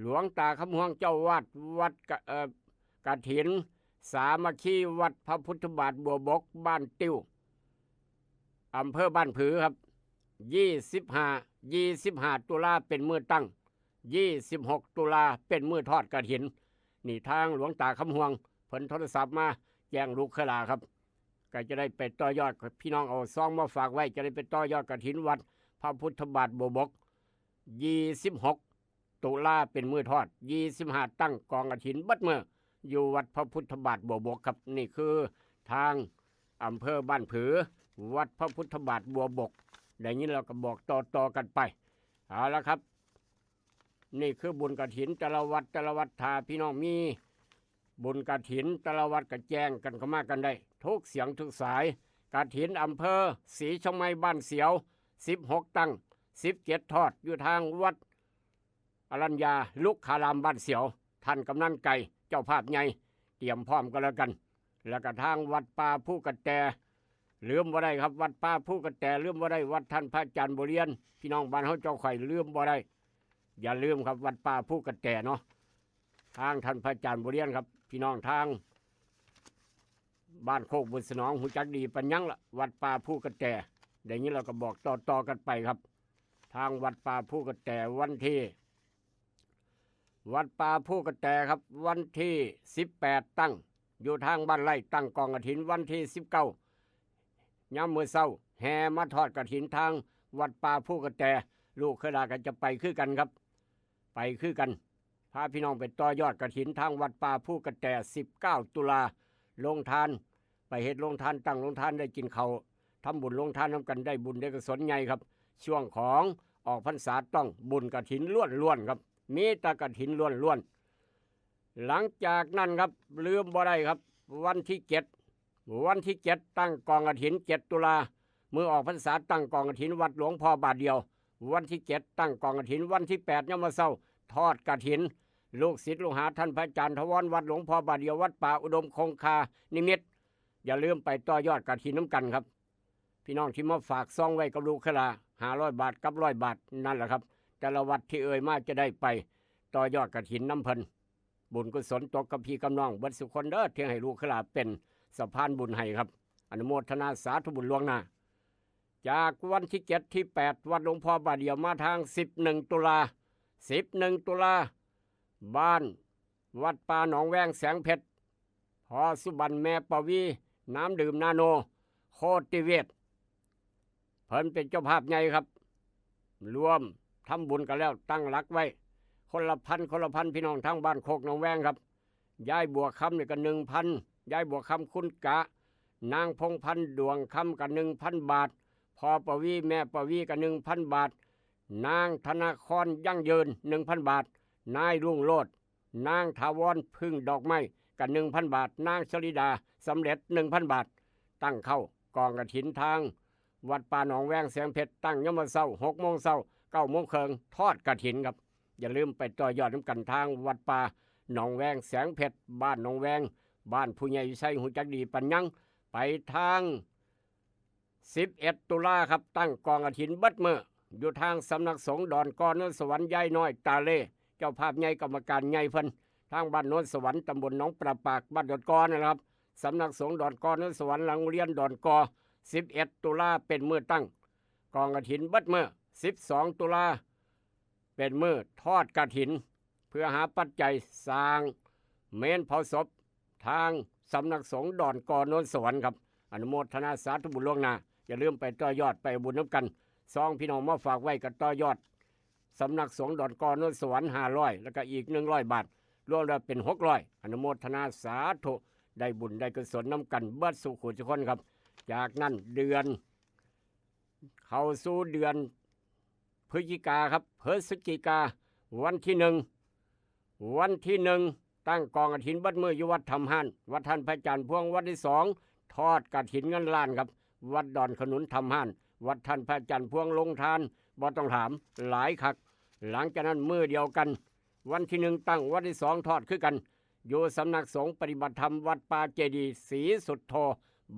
หลวงตาคำฮวง เจ้าอาวาสวัดกะ เอ่อ กฐินสามัคคี วัดพระพุทธบาทบัวบก บ้านติ้ว อำเภอบ้านผือครับ ยี่สิบห้า ยี่สิบห้าตุลาเป็นมื้อตั้ง ยี่สิบหกตุลาเป็นมื้อทอดกฐิน นี่ทางหลวงตาคำฮวง เพิ่นโทรศัพท์มาแจ้งลูกหลานครับ ก็จะได้ไปต่อยอด พี่น้องเอาซองมาฝากไว้ จะได้ไปต่อยอดกฐินวัดพระพุทธบาทบัวบก ยี่สิบหก ตุลาเป็นมื้อทอด ยี่สิบห้าตั้งกองกฐินเบิดมื้อ อยู่วัดพระพุทธบาทบัวบกครับ นี่คือทางอำเภอบ้านผือ วัดพระพุทธบาทบัวบก ได้ยินแล้วก็บอกต่อๆกันไป เอาละครับ นี่คือบุญกฐินแต่ละวัดแต่ละวัด ถ้าพี่น้องมีบุญกฐินแต่ละวัดก็แจ้งกันเข้ามากันได้ ทุกเสียงทุกสาย กฐินอำเภอศรีเชียงใหม่บ้านเสียว สิบหกตั้ง สิบเจ็ดทอด อยู่ทางวัดอรัญญาลุกขารามบ้านเสียว ท่านกำนันไก่เจ้าภาพใหญ่ เตรียมพร้อมกันแล้วกัน แล้วก็ทางวัดป่าภูกระแต ลืมบ่ได้ครับ วัดป่าภูกระแต ลืมบ่ได้ วัดท่านพระอาจารย์บัวเรียน พี่น้องบ้านเฮาเจ้าข่อยลืมบ่ได้ อย่าลืมครับ วัดป่าภูกระแตเนาะ ทางท่านพระอาจารย์บัวเรียนครับ พี่น้องทางบ้านโคกบุญสนอง ฮู้จักดีปานหยังละ วัดป่าภูกระแต ได้ยินแล้วก็บอกต่อๆกันไปครับ ทางวัดป่าภูกระแต วันที่ วัดป่าภูกระแตครับ วันที่สิบแปดตั้ง อยู่ทางบ้านไร่ ตั้งกองกฐิน วันที่สิบเก้า ยามมื้อเช้า แห่มาทอดกฐินทางวัดป่าภูกระแต ลูกเคยหลานก็จะไปคือกันครับ ไปคือกัน พาพี่น้องไปต่อยอดกฐินทางวัดป่าภูกระแต สิบเก้าตุลา โรงทาน ไปเฮ็ดโรงทาน ตั้งโรงทาน ได้กินข้าว ทำบุญโรงทานนำกัน ได้บุญได้กุศลใหญ่ครับ ช่วงของออกพรรษาต้องบุญกฐินล้วนๆครับ มีแต่กฐินล้วนๆ หลังจากนั้นครับ ลืมบ่ได้ครับ วันที่เจ็ด วันที่เจ็ดตั้งกองกฐิน เจ็ดตุลา มื้อออกพรรษาตั้งกองกฐินวัดหลวงพ่อบาทเดียว วันที่เจ็ดตั้งกองกฐิน วันที่แปดยามมื้อเช้า ทอดกฐิน ลูกศิษย์ลูกหาท่านพระอาจารย์ถาวร วัดหลวงพ่อบาทเดียว วัดป่าอุดมคงคานิมิตร อย่าลืมไปต่อยอดกฐินนำกันครับ พี่น้องที่มาฝากซองไว้กับลูกเคยหลาน ห้าร้อยบาทกับร้อยบาท นั่นแหละครับ แต่ละวัดที่เอ่ยมาจะได้ไปต่อยอดกฐินนำเพิ่น บุญกุศลตกกับพี่กับน้องเบิดสุคนเด้อ ที่ให้ลูกเคยหลานเป็นสะพานบุญให้ครับ อนุโมทนาสาธุบุญล่วงหน้า จากวันที่เจ็ดที่แปด วัดหลวงพ่อบาทเดียว มาทางสิบเอ็ดตุลา สิบเอ็ดตุลา บ้านวัดป่าหนองแวงแสงเพชร พ่อสุบรรณ แม่ปวี น้ำดื่มนาโน โคติเวช เพิ่นเป็นเจ้าภาพใหญ่ครับ ร่วมทำบุญกันแล้ว ตั้งหลักไว้ คนละพัน คนละพัน พี่น้องทางบ้านโคกหนองแวงครับ ยายบัวคำนี่ก็หนึ่งพัน ยายบัวคำคุณกะ นางพงพันธ์ดวงคำก็หนึ่งพันบาท พ่อปวี แม่ปวีก็หนึ่งพันบาท นางธนครยั่งยืน หนึ่งพันบาท นายรุ่งโรจน์ นางถาวรพึ่งดอกไม้ก็หนึ่งพันบาท นางชลิดาสำเร็จ หนึ่งพันบาท ตั้งเข้ากองกฐินทางวัดป่าหนองแวงแสงเพชร ตั้งยามมื้อเช้า หกโมงเช้า เก้าโมงครึ่ง ทอดกฐินครับ อย่าลืมไปต่อยอดนำกันทางวัดป่าหนองแวงแสงเพชร บ้านหนองแวง บ้านผู้ใหญ่วิชัยฮู้จักดีปานหยัง ไปทาง สิบเอ็ดตุลาครับ ตั้งกองกฐินเบิดมื้อ อยู่ทางสำนักสงฆ์ดอนกอโนนสวรรค์ ยายน้อยตาเล่ เจ้าภาพใหญ่ กรรมการใหญ่เพิ่น ทางบ้านโนนสวรรค์ ตำบลหนองปลาปาก บ้านดอนกอนั่นแหละครับ สำนักสงฆ์ดอนกอโนนสวรรค์ หลังโรงเรียนดอนกอ สิบเอ็ดตุลาเป็นมื้อตั้งกองกฐินเบิดมื้อ สิบสองตุลา เป็นมื้อทอดกฐิน เพื่อหาปัจจัยสร้างเมนเผาศพ ทางสำนักสงฆ์ดอนกอโนนสวรรค์ครับ อนุโมทนาสาธุบุญล่วงหน้า อย่าลืมไปต่อยอดไปเอาบุญนำกัน ซองพี่น้องมาฝากไว้ก็ต่อยอด สำนักสงฆ์ดอนกอโนนสวรรค์ ห้าร้อย แล้วก็อีก หนึ่งร้อยบาท รวมแล้วเป็น หกร้อย อนุโมทนาสาธุ ได้บุญได้กุศลนำกันเบิดสู่ผู้ทุกคนครับ จากนั้นเดือน เข้าสู่เดือนพฤศจิกาครับ พฤศจิกา วันที่หนึ่ง วันที่หนึ่ง ตั้งกองกฐินเบิดมื้ออยู่วัดถ้ำฮ้าน วัดท่านพระอาจารย์พวง วันที่สอง ทอดกฐินเงินล้านครับ วัดดอนขนุนถ้ำฮ้าน วัดท่านพระอาจารย์พวง โรงทานบ่ต้องถาม หลายคัก หลังจากนั้นมื้อเดียวกัน วันที่หนึ่งตั้ง วันที่สองทอดคือกัน อยู่สำนักสงฆ์ปฏิบัติธรรมวัดป่าเจดีย์ศรีสุทโธ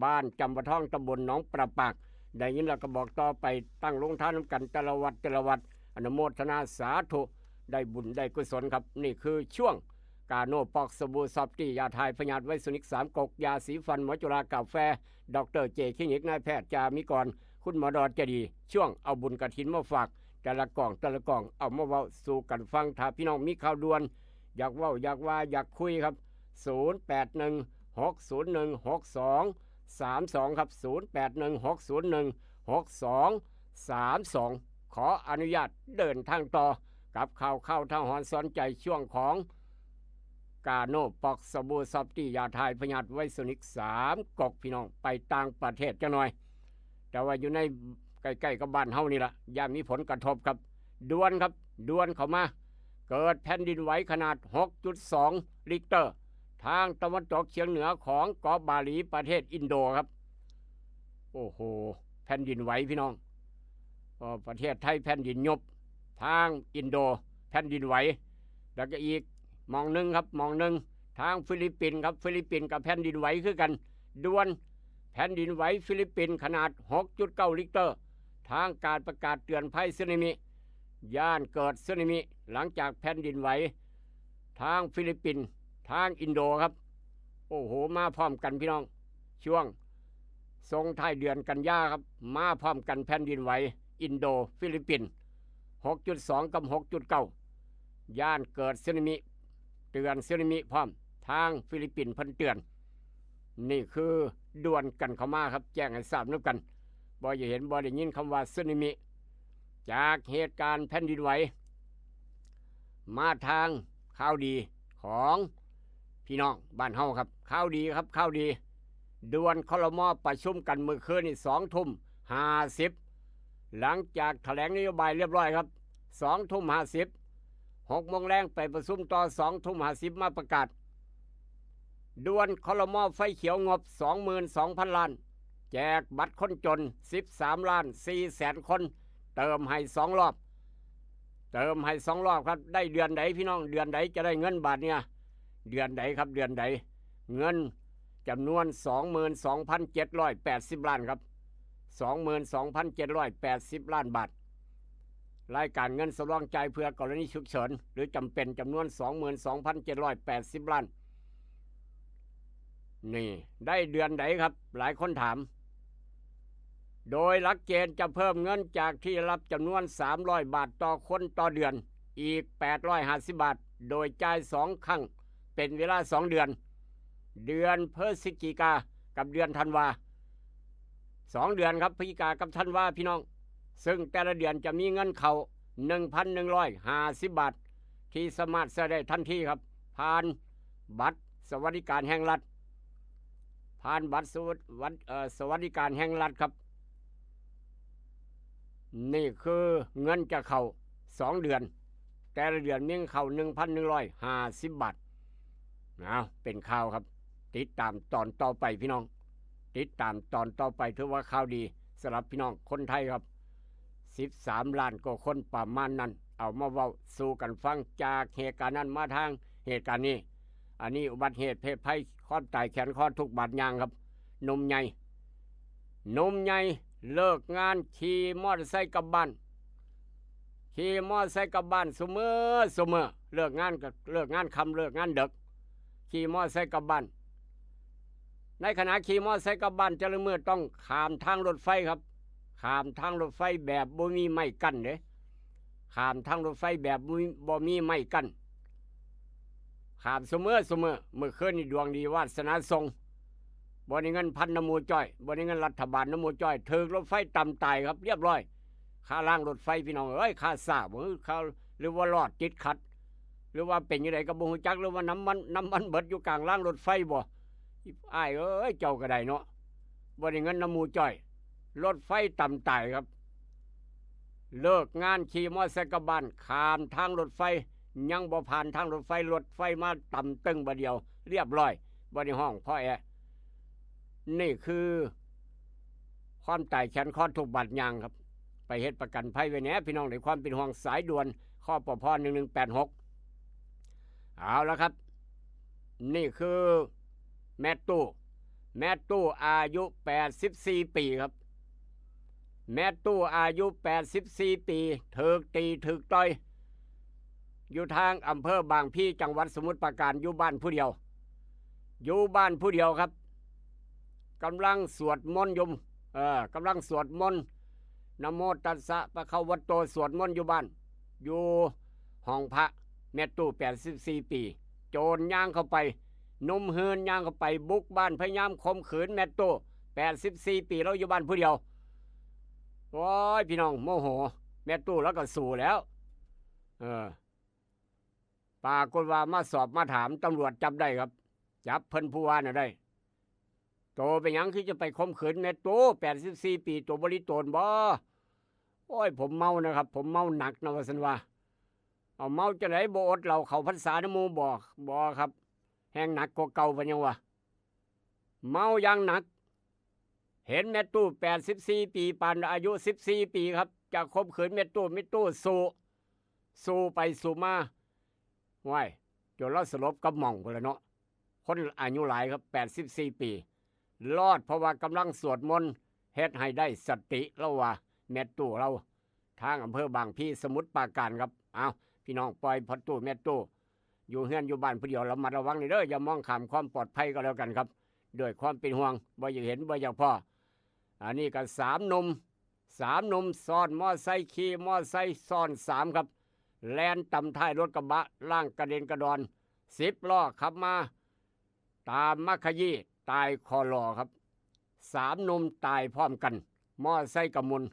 บ้านจำปาทอง ตำบลหนองปลาปาก ได้ยินแล้วก็บอกต่อไป ตั้งโรงทานนำกันแต่ละวัดแต่ละวัด อนุโมทนาสาธุ ได้บุญได้กุศลครับ นี่คือช่วงกาโนปอกสบู่ซอฟตี้ ยาถ่ายพยาธิไวรัสนิกสามก๊ก ยาสีฟันหมอจุฬากาแฟ ดอกเตอร์เจคลินิก นายแพทย์จามิกร คุณหมอดอเจดีย์ ช่วงเอาบุญกฐินมาฝาก แต่ละกล่องแต่ละกล่อง เอามาเว้าสู่กันฟัง ถ้าพี่น้องมีข่าวด่วน อยากเว้าอยากว่าอยากคุยครับ ศูนย์แปดหนึ่ง หกศูนย์หนึ่ง หกสองสามสอง ครับ ศูนย์แปดหนึ่ง หกศูนย์หนึ่ง หกสองสามสอง ขออนุญาตเดินทางต่อ กับข่าวข่าวท่าหอนสอนใจช่วงของกาโนปอกสบู่ซอฟตี้ยาทายพยาธิไวรัสนิกสามกอกพี่น้องไปต่างประเทศจังหน่อย แต่ว่าอยู่ในใกล้ๆกับบ้านเฮานี่ละย่านมีผลกระทบครับด่วนครับด่วนเข้ามา เกิดแผ่นดินไหวขนาด หกจุดสอง ริกเตอร์ ทางตะวันตกเฉียงเหนือของเกาะบาหลีประเทศอินโดครับ โอ้โห แผ่นดินไหวพี่น้อง เอ่อประเทศไทยแผ่นดินยุบ ทางอินโดแผ่นดินไหว แล้วก็อีกหม่องหนึ่งครับหม่องหนึ่งทางฟิลิปปินส์ครับ ฟิลิปปินส์กับแผ่นดินไหวคือกันด่วน แผ่นดินไหวฟิลิปปินส์ขนาด หกจุดเก้า ริกเตอร์ ทางการประกาศเตือนภัยสึนามิ ย่านเกิดสึนามิ หลังจากแผ่นดินไหว ทางฟิลิปปินส์ทางอินโดครับ โอ้โห มาพร้อมกันพี่น้อง ช่วงส่งท้ายเดือนกันยาครับ มาพร้อมกันแผ่นดินไหว อินโด ฟิลิปปินส์ หกจุดสอง กับ หกจุดเก้า ย่านเกิดสึนามิ เตือนสึนามิพร้อม ทางฟิลิปปินส์เพิ่นเตือน นี่คือด่วนกันเข้ามาครับ แจ้งให้ทราบนำกัน บ่อย่าเห็นบ่ได้ยินคำว่าสึนามิ จากเหตุการณ์แผ่นดินไหว มาทางข่าวดีของพี่น้องบ้านเฮาครับ ข่าวดีครับ ข่าวดี ด่วน ครม.ประชุมกันมื้อคืนนี่ สองทุ่มห้าสิบ หลังจากแถลงนโยบายเรียบร้อยครับ สองทุ่มห้าสิบ หกโมงแลงไปประชุมต่อ สองทุ่มห้าสิบ มาประกาศ ด่วน ครม.ไฟเขียวงบ สองหมื่นสองพัน ล้าน แจกบัตรคนจน สิบสาม ล้าน สี่แสน คน เติมให้สองรอบ เติมให้สองรอบครับ ได้เดือนใดพี่น้อง เดือนใดจะได้เงินบาทเนี่ย เดือนใดครับ เดือนใด เงินจำนวน สองหมื่นสองพันเจ็ดร้อยแปดสิบ ล้านครับ สองหมื่นสองพันเจ็ดร้อยแปดสิบ ล้านบาท รายการเงินสำรองจ่ายเพื่อกรณีฉุกเฉิน หรือจำเป็นจำนวน สองหมื่นสองพันเจ็ดร้อยแปดสิบ ล้าน นี่ ได้เดือนใดครับ หลายคนถาม โดยหลักเกณฑ์จะเพิ่มเงินจากที่รับจำนวน สามร้อย บาทต่อคนต่อเดือน อีก แปดร้อยห้าสิบ บาท โดยจ่ายสองครั้ง เป็นเวลาสองเดือน เดือนพฤศจิกากับเดือนธันวา สองเดือนครับ พฤศจิกากับธันวาพี่น้อง ซึ่งแต่ละเดือนจะมีเงินเข้า หนึ่งพันหนึ่งร้อยห้าสิบ บาท ที่สามารถใช้ได้ทันทีครับ ผ่านบัตรสวัสดิการแห่งรัฐ ผ่านบัตรสวัสดิวัตเอ่อสวัสดิการแห่งรัฐครับ นี่คือเงินจะเข้าสองเดือน แต่ละเดือนมีเงินเข้า หนึ่งพันหนึ่งร้อยห้าสิบ บาท เอาเป็นข่าวครับ ติดตามตอนต่อไปพี่น้อง ติดตามตอนต่อไปถือว่าข่าวดีสำหรับพี่น้องคนไทยครับ สิบสาม ล้านกว่าคนประมาณนั้น เอามาเว้าสู่กันฟัง จากเหตุการณ์นั้นมาทางเหตุการณ์นี้ อันนี้อุบัติเหตุเพศภัยความตายแขนคอทุกข์บาดยางครับ หนุ่มใหญ่ หนุ่มใหญ่เลิกงานขี่มอเตอร์ไซค์กลับบ้าน ขี่มอเตอร์ไซค์กลับบ้านซุมื้อซุมื้อ เลิกงานก็เลิกงานค่ำเลิกงานดึก ขี่มอเตอร์ไซค์กลับบ้าน ในขณะขี่มอเตอร์ไซค์กลับบ้านแต่ละมื้อต้องข้ามทางรถไฟครับ ข้ามทางรถไฟแบบบ่มีไม้กั้นเด้ ข้ามทางรถไฟแบบบ่มีบ่มีไม้กั้น ข้ามซุมื้อซุมื้อ มื้อคืนนี่ดวงดีวาสนาส่ง บ่ได้เงินพันนำหมู่จ้อย บ่ได้เงินรัฐบาลนำหมู่จ้อย ถูกรถไฟตำตายครับ เรียบร้อย คารางรถไฟพี่น้องเอ้ย คาซ่าบ่ คา หรือว่ารอดติดขัด หรือว่าเป็นจั่งใดก็บ่ฮู้จัก หรือว่าน้ำมัน น้ำมันเบิดอยู่กลางรางรถไฟบ่ อ้ายเอ้ย เจ้าก็ได้เนาะ บ่ได้เงินนำหมู่จ้อย รถไฟตำตายครับ เลิกงานขี่มอเตอร์ไซค์กลับบ้าน ข้ามทางรถไฟ ยังบ่ผ่านทางรถไฟ รถไฟมาตำตึ้งบาดเดียว เรียบร้อย บ่ได้ฮ้องพอแอะ นี่คือ ความตายแขนคอทุกข์บาดยางครับ ไปเฮ็ดประกันภัยไว้แหน่พี่น้อง ด้วยความเป็นห่วง สายด่วน คปภ หนึ่งหนึ่งแปดหก เอาละครับ นี่คือ แม่ตู้ แม่ตู้อายุ แปดสิบสี่ ปีครับ แม่ตู้อายุ แปดสิบสี่ ปี ถูกตีถูกต่อย อยู่ทางอำเภอบางพลี จังหวัดสมุทรปราการ อยู่บ้านผู้เดียว อยู่บ้านผู้เดียวครับ กำลังสวดมนต์อยู่ เอ่อ กำลังสวดมนต์ นะโมตัสสะ ภะคะวะโต สวดมนต์อยู่บ้าน อยู่ห้องพระ แม่ตู้ แปดสิบสี่ ปี โจรย่างเข้าไป หนุ่มหื่นย่างเข้าไป บุกบ้าน พยายามข่มขืนแม่ตู้ แปดสิบสี่ ปี ลาวอยู่บ้านผู้เดียว โอ้ย พี่น้อง โมโห แม่ตู้ลาวก็สู้แล้ว เออ ปรากฏว่ามาสอบมาถาม ตำรวจจับได้ครับ จับเพิ่นผู้ว่าน่ะได้ โตเป็นหยังคือจะไปข่มขืนแม่ตู้ แปดสิบสี่ปี โตบ่หลีโตนบ่ โอ้ย ผมเมานะครับ ผมเมาหนักนะ ว่าซั่นว่า เอาเมาจั่งใด๋ บ่อดเหล้าเข้าพรรษานำหมู่บ่ บ่ครับ แฮ่งหนักกว่าเก่า เพิ่นยังว่า เมาอย่างหนัก เห็นแม่ตู้ แปดสิบสี่ปี ปานอายุ สิบสี่ปีครับ จะข่มขืนแม่ตู้ แม่ตู้สู้ สู้ไปสู้มา ว้าย จนลาวสลบกับหม่องพู้นล่ะเนาะ คนอายุหลายครับ แปดสิบสี่ปี รอดเพราะว่ากำลังสวดมนต์ เฮ็ดให้ได้สติ ลาวว่า แม่ตู้ลาว ทางอำเภอบางพลี สมุทรปราการครับ เอา พี่น้อง ปล่อยพ่อตู้แม่ตู้ อยู่เฮือนอยู่บ้านผู้เดียว ระมัดระวังนี่เด้อ อย่ามองข้ามความปลอดภัยก็แล้วกันครับ ด้วยความเป็นห่วง บ่อยากเห็น บ่อยากพ้อ อันนี้ก็สามหนุ่ม สามหนุ่มซ้อนมอไซค์ ขี่มอไซค์ซ้อนสามครับ แล่นตำท้ายรถกระบะ ร่างกระเด็นกระดอน สิบล้อขับมา ตามมาขยี้ ตายคอลอครับ สามหนุ่มตายพร้อมกัน มอไซค์กะหมุน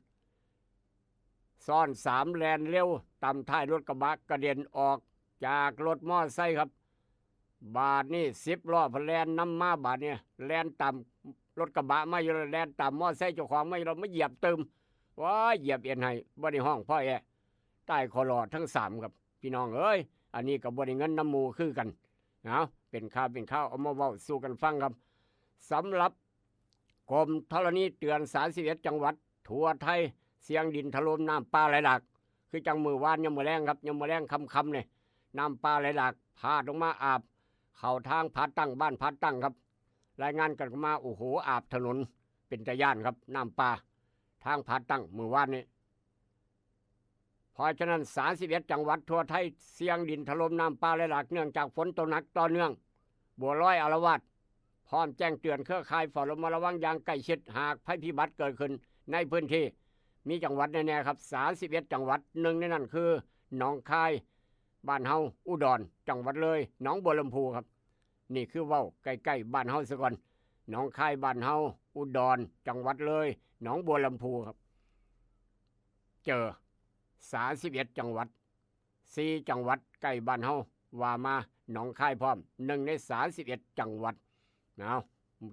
ซ้อนสามแล่นเร็ว ตำท้ายรถกระบะ กระเด็นออกจากรถมอไซค์ครับ บาดนี้สิบล้อเพิ่นแล่นนำมา บาดนี้แล่นตามรถกระบะมาอยู่แล้ว แล่นตามมอไซค์เจ้าของมาอยู่แล้ว มาเหยียบตื่ม ว้าย เหยียบเอ็นให้ บ่ได้ฮ้องพ่อแอะ ตายคอลอทั้งสามครับ พี่น้องเอ้ย อันนี้ก็บ่ได้เงินนำหมู่คือกัน เอา เป็นข่าวเป็นข่าว เอามาเว้าสู่กันฟังครับ สำหรับกรมธรณีเตือน สามสิบเอ็ด จังหวัดทั่วไทย เสี่ยงดินถล่ม น้ำป่าไหลหลาก คือจั่งมื้อวานยามมื้อแลงครับ ยามมื้อแลงค่ำๆ นี่ น้ำป่าไหลหลาก พาดลงมาอาบ เข้าทางผาตั้ง บ้านผาตั้งครับ รายงานกันเข้ามา โอ้โห อาบถนน เป็นตาย้านครับ น้ำป่า ทางผาตั้งมื้อวานนี้ เพราะฉะนั้น สามสิบเอ็ด จังหวัดทั่วไทย เสี่ยงดินถล่ม น้ำป่าไหลหลาก เนื่องจากฝนตกหนักต่อเนื่อง บัวลอยอาละวาด พร้อมแจ้งเตือนเครือข่ายเฝ้าระมัดระวังอย่างใกล้ชิด หากภัยพิบัติเกิดขึ้นในพื้นที่ มีจังหวัดแน่ๆครับ สามสิบเอ็ด จังหวัด หนึ่งในนั้นคือหนองคาย บ้านเฮา อุดร จังหวัดเลย หนองบัวลำพูครับ นี่คือเว้าใกล้ๆบ้านเฮาซะก่อน หนองคายบ้านเฮา อุดร จังหวัดเลย หนองบัวลำพูครับ เจอ สามสิบเอ็ด จังหวัด สี่ จังหวัดใกล้บ้านเฮา ว่ามาหนองคายพร้อม หนึ่งใน สามสิบเอ็ด จังหวัด เอา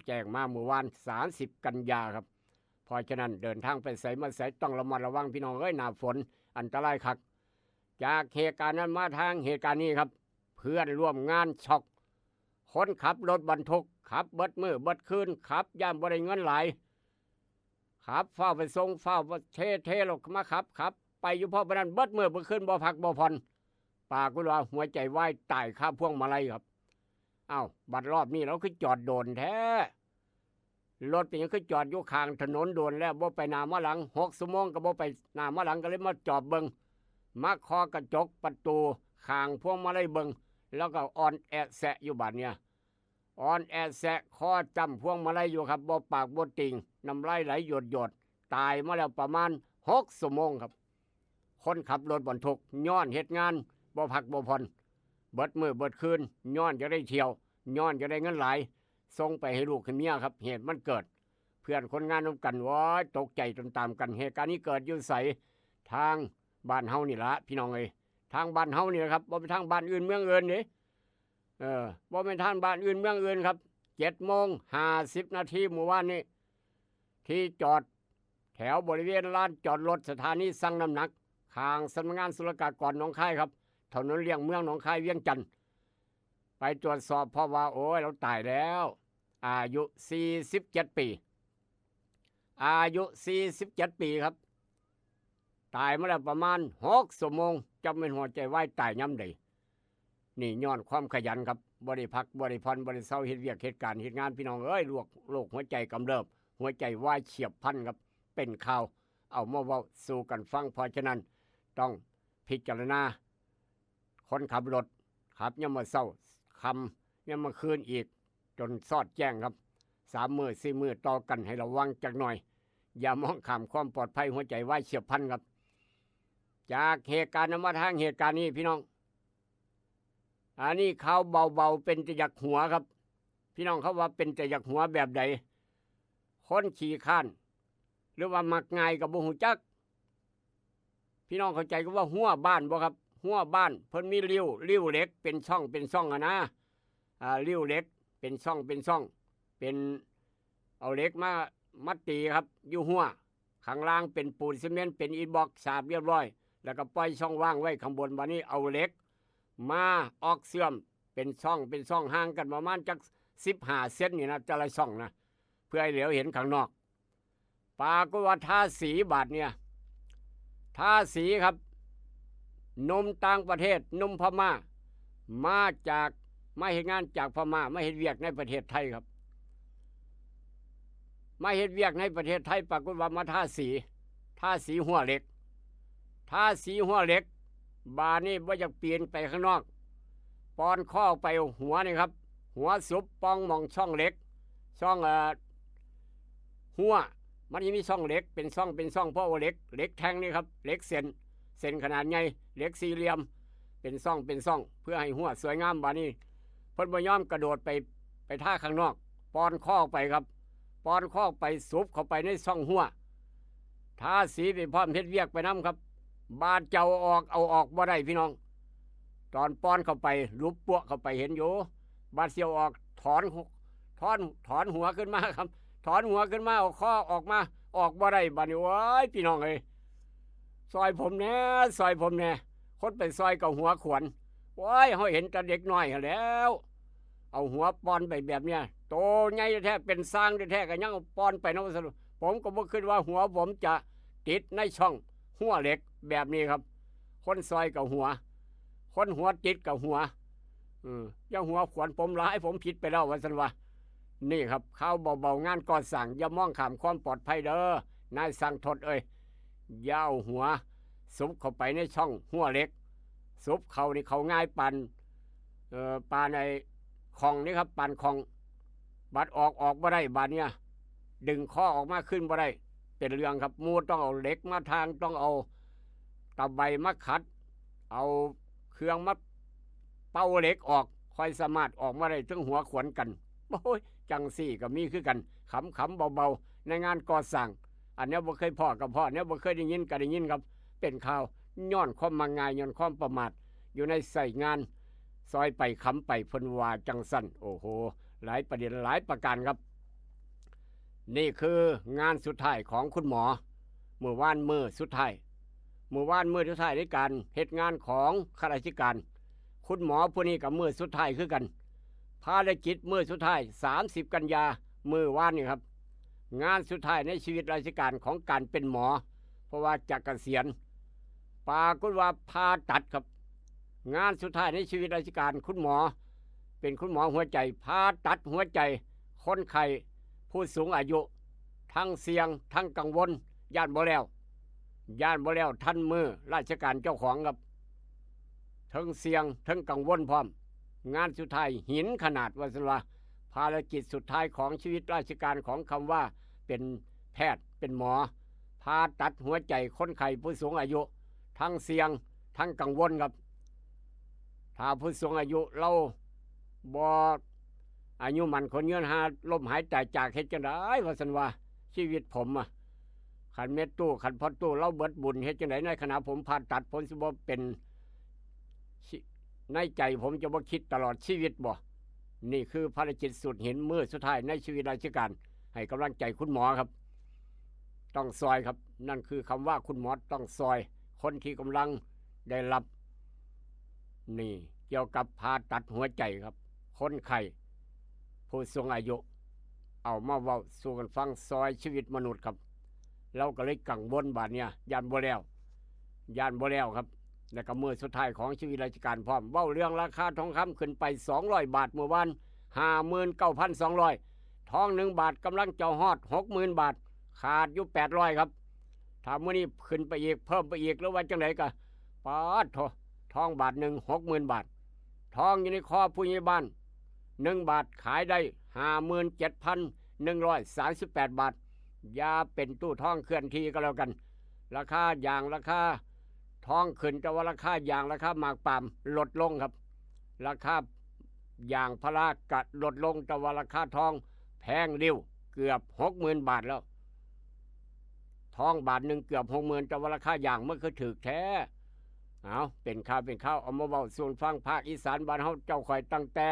แจ้งมามื้อวาน สามสิบ กันยาครับ เพราะฉะนั้นเดินทางไปไสมาไสต้องระมัดระวังพี่น้องเอ้ย หน้าฝนอันตรายคัก จากเหตุการณ์นั้นมาทางเหตุการณ์นี้ครับ เพื่อนร่วมงานช็อก คนขับรถบรรทุก ขับเบิดมื้อเบิดคืน ขับย่านบ่ได้เงินหลาย ขับฟ้าวไปส่ง ฟ้าวเท เทรถมาขับ ขับไปอยู่พอปานนั้น เบิดมื้อเบิดคืน บ่พักบ่ผ่อน ปรากฏว่าหัวใจวายตายคาพวงมาลัยครับ อ้าว บัดรอบนี้ลาวคือจอดโดนแท้ รถเป็นหยังคือจอดอยู่ข้างถนนโดนแล้ว บ่ไปหน้ามาหลัง หกชั่วโมงก็บ่ไปหน้ามาหลัง ก็เลยมาจอบเบิ่ง มาเคาะกระจกประตูข้างพวงมาลัยเบิ่ง แล้วก็อ่อนแอแซะอยู่บาดเนี่ย อ่อนแอแซะ คอจ้ำพวงมาลัยอยู่ครับ บ่ปากบ่ติ่ง น้ำลายไหลหยดๆ ตายมาแล้วประมาณหกชั่วโมงครับ คนขับรถบรรทุก ย้อนเฮ็ดงานบ่พักบ่ผ่อน เบิดมื้อเบิดคืน ย้อนอยากได้เที่ยว ย้อนอยากได้เงินหลาย ส่งไปให้ลูกให้เมียครับ เหตุมันเกิด เพื่อนคนงานนำกัน โอ้ย ตกใจตามๆกัน เหตุการณ์นี้เกิดอยู่ไส ทางบ้านเฮานี่ละพี่น้องเอ้ย ทางบ้านเฮานี่แหละครับ บ่แม่นทางบ้านอื่นเมืองอื่นเด้ เออ บ่แม่นทางบ้านอื่นเมืองอื่นครับ เจ็ดโมงห้าสิบนาทีมื้อวานนี้ ที่จอดแถวบริเวณลานจอดรถสถานีชั่งน้ำหนัก ข้างสำนักงานศุลกากรหนองคายครับ ถนนเลี่ยงเมืองหนองคาย เวียงจันทน์ ไปตรวจสอบพบว่า โอ้ย ลาวตายแล้ว อายุ สี่สิบเจ็ด ปี อายุ สี่สิบเจ็ด ปีครับ ตายมาแล้วประมาณหกชั่วโมง จักแม่นหัวใจวายตายยามใด นี่ย้อนความขยันครับ บ่ได้พัก บ่ได้ผ่อน บ่ได้เซา เฮ็ดเวียกเฮ็ดการเฮ็ดงาน พี่น้องเอ้ย โรค โรคหัวใจกำเริบ หัวใจวายเฉียบพลันครับ เป็นข่าว เอามาเว้าสู่กันฟัง เพราะฉะนั้นต้องพิจารณา คนขับรถ ขับยามมื้อเช้า ค่ำ ยามมื้อคืนอีก จนซอดแจ้งครับ สามมื้อสี่มื้อต่อกัน ให้ระวังจักหน่อย อย่ามองข้ามความปลอดภัย หัวใจวายเฉียบพลันครับ จากเหตุการณ์นั้นมาทางเหตุการณ์นี้พี่น้อง อันนี้ข่าวเบาๆ เป็นตาอยากหัวครับ พี่น้องเขาว่าเป็นตาอยากหัวแบบใด คนขี้คร้าน หรือว่ามักง่ายก็บ่ฮู้จัก พี่น้องเข้าใจคำว่าหัวบ้านบ่ครับ ฮั้วบ้าน เพิ่นมีริ้ว ริ้วเหล็กเป็นช่องเป็นช่องอะนะ อ่า ริ้วเหล็กเป็นช่องเป็นช่อง เป็น เอาเหล็กมา มาตีครับ อยู่ฮั้ว ข้างล่างเป็นปูนซีเมนต์ เป็นอิฐบล็อกฉาบเรียบร้อย แล้วก็ปล่อยช่องว่างไว้ข้างบน บัดนี้เอาเหล็กมาออกเชื่อมเป็นช่องเป็นช่อง ห่างกันประมาณจักสิบห้าเซนนี่นะ แต่ละช่องนะ เพื่อให้เหลียวเห็นข้างนอก ปรากฏว่าทาสีบาดเนี่ย ทาสีครับ หนุ่มต่างประเทศ หนุ่มพม่า มาจาก มาเฮ็ดงานจากพม่า มาเฮ็ดเวียกในประเทศไทยครับ มาเฮ็ดเวียกในประเทศไทย ปรากฏว่ามาทาสี ทาสีฮั้วเหล็ก ทาสีฮั้วเหล็ก บาดนี้บ่อยากปีนไปข้างนอก ปอนข้อไปหัวนี่ครับ หัวสุบปองหม่องช่องเหล็ก ช่อง เอ่อ ฮั้ว มันจะมีช่องเหล็ก เป็นช่อง เป็นช่อง เพราะว่าเหล็ก เหล็กแท่งนี่ครับ เหล็กเส้น เส้นขนาดใหญ่ เหล็กสี่เหลี่ยม เป็นช่อง เป็นช่อง เพื่อให้ฮั้วสวยงาม บาดนี้ เพิ่นบ่ยอมกระโดดไป ไปทาข้างนอก ปอนข้อไปครับ ปอนข้อไปสุบเข้าไปในช่องฮั้ว ทาสีไปพร้อม เฮ็ดเวียกไปนำครับ บาดเจ้าออก เอาออกบ่ได้พี่น้อง ตอนปอนเข้าไป หลุบปัวะเข้าไป เห็นอยู่ บาดสิเอาออก ถอนหัว ถอน ถอนหัวขึ้นมาครับ ถอนหัวขึ้้นมา เอาข้อออกมา ออกบ่ได้ บาดนี้ โอ้ย พี่น้องเอ้ย ซ่อยผมแหน่ ซ่อยผมแหน่ คนไปซ่อยก็หัวขวน โอ้ย เฮาเห็นแต่เด็กน้อยหั้นแหล้ว เอาหัวปอนไปแบบเนี้ย โตใหญ่แท้ เป็นช่างแท้ๆ ก็ยังเอาปอนไปเนาะ ว่าซั่น ผมก็บ่คิดว่าหัวผมจะติดในช่องฮั้วเหล็กแบบนี้ครับ คนซ่อยก็หัว คนหัวติดก็หัว อืม อย่าหัวขวนผมหลาย ผมผิดไปแล้ว ว่าซั่นว่า นี่ครับ ข่าวเบาๆ งานก่อสร้าง อย่ามองข้ามความปลอดภัยเด้อ นายช่างทดเอ้ย อย่าเอาหัวสุบเข้าไปในช่องฮั้วเหล็ก สุบเข้านี่เข้าง่ายปาน เอ่อ ปานไอ้ข่องนี่ครับ ปานข่อง บาดออก ออกบ่ได้ บาดเนี่ย ดึงข้อออกมาขึ้นบ่ได้ เป็นเรื่องครับ หมู่ต้องเอาเหล็กมาทาง ต้องเอาตะไบมาขัด เอาเครื่องมาเป่าเหล็กออก ค่อยสามารถออกมาได้ ถึงหัวขวนกัน โอ้ย จังซี่ก็มีคือกัน ขำๆ เบาๆ ในงานก่อสร้าง อันแนวบ่เคยพ้อก็พ้อ แนวบ่เคยได้ยินก็ได้ยินครับ เป็นข่าว ย้อนความมักง่าย ย้อนความประมาท อยู่ในใส่งาน ซ่อยไปขำไป เพิ่นว่าจังซั่น โอ้โห หลายประเด็น หลายประการครับ นี่คืองานสุดท้ายของคุณหมอ มื้อวานมื้อสุดท้าย มื้อวานมื้อสุดท้ายในการเฮ็ดงานของข้าราชการ คุณหมอผู้นี้ก็มื้อสุดท้ายคือกัน ภารกิจมื้อสุดท้าย สามสิบกันยา มื้อวานนี่ครับ งานสุดท้ายในชีวิตราชการของการเป็นหมอ เพราะว่าจะเกษียณ ปรากฏว่าผ่าตัดครับ งานสุดท้ายในชีวิตราชการ คุณหมอ เป็นคุณหมอหัวใจ ผ่าตัดหัวใจ คนไข้ผู้สูงอายุ ทั้งเสี่ยง ทั้งกังวล ย้านบ่แล้ว ย้านบ่แล้วทันมื้อราชการเจ้าของครับ ทั้งเสี่ยง ทั้งกังวลพร้อม งานสุดท้ายหินขนาด ว่าซั่นว่า ภารกิจสุดท้ายของชีวิตราชการของคำว่าเป็นแพทย์ เป็นหมอ ผ่าตัดหัวใจคนไข้ผู้สูงอายุ ทั้งเสี่ยง ทั้งกังวลครับ ถ้าผู้สูงอายุลาวบ่อายุมั่นขวัญยืน หาล้มหายตายจาก เฮ็ดจั่งใด ว่าซั่นว่า ชีวิตผมอะ คันแม่ตู้ คันพ่อตู้ลาวเบิดบุญ เฮ็ดจั่งใด ในขณะผมผ่าตัด ผมสิบ่เป็น ชิ- ในใจผมจะบ่คิดตลอดชีวิตบ่ นี่คือภารกิจสุดหินมื้อสุดท้ายในชีวิตราชการ ให้กำลังใจคุณหมอครับ ต้องซ่อยครับ นั่นคือคำว่าคุณหมอต้องซ่อย คนที่กำลังได้รับ นี่เกี่ยวกับผ่าตัดหัวใจครับ คนไข้ผู้สูงอายุ เอามาเว้าสู่กันฟัง ซ่อยชีวิตมนุษย์ครับ ลาวก็เลยกังวลบาดเนี่ย ย้านบ่แล้ว ย้านบ่แล้วครับ แล้วก็มื้อสุดท้ายของชีวิตราชการพร้อม เว้าเรื่องราคาทองคำขึ้นไปสองร้อยบาท มื้อวาน ห้าหมื่นเก้าพันสองร้อย ทองหนึ่งบาทกำลังจะฮอดหกหมื่นบาท ขาดอยู่แปดร้อยครับ ถ้ามื้อนี้ขึ้นไปอีก เพิ่มไปอีก หรือว่าจั่งใดก็ ป๊าดโธ่ ทองบาทหนึ่ง หกหมื่นบาท ทองอยู่ในคอผู้ใหญ่บ้าน หนึ่งบาทขายได้ ห้าหมื่นเจ็ดพันหนึ่งร้อยสามสิบแปดบาท อย่าเป็นตู้ทองเคลื่อนที่ก็แล้วกัน ราคายาง ราคาทองขึ้น แต่ว่าราคายาง ราคาหมากปาล์มลดลงครับ ราคายางพาราก็ลดลง แต่ว่าราคาทองแพงริ้ว เกือบหกหมื่นบาทแล้ว ทองบาทหนึ่งเกือบหกหมื่น แต่ว่าราคายางมันคือถืกแท้ เอาเป็นข่าวเป็นข่าวเอามาเว้าสู่ฟัง ภาคอีสานบ้านเฮาเจ้าข่อย ตั้งแต่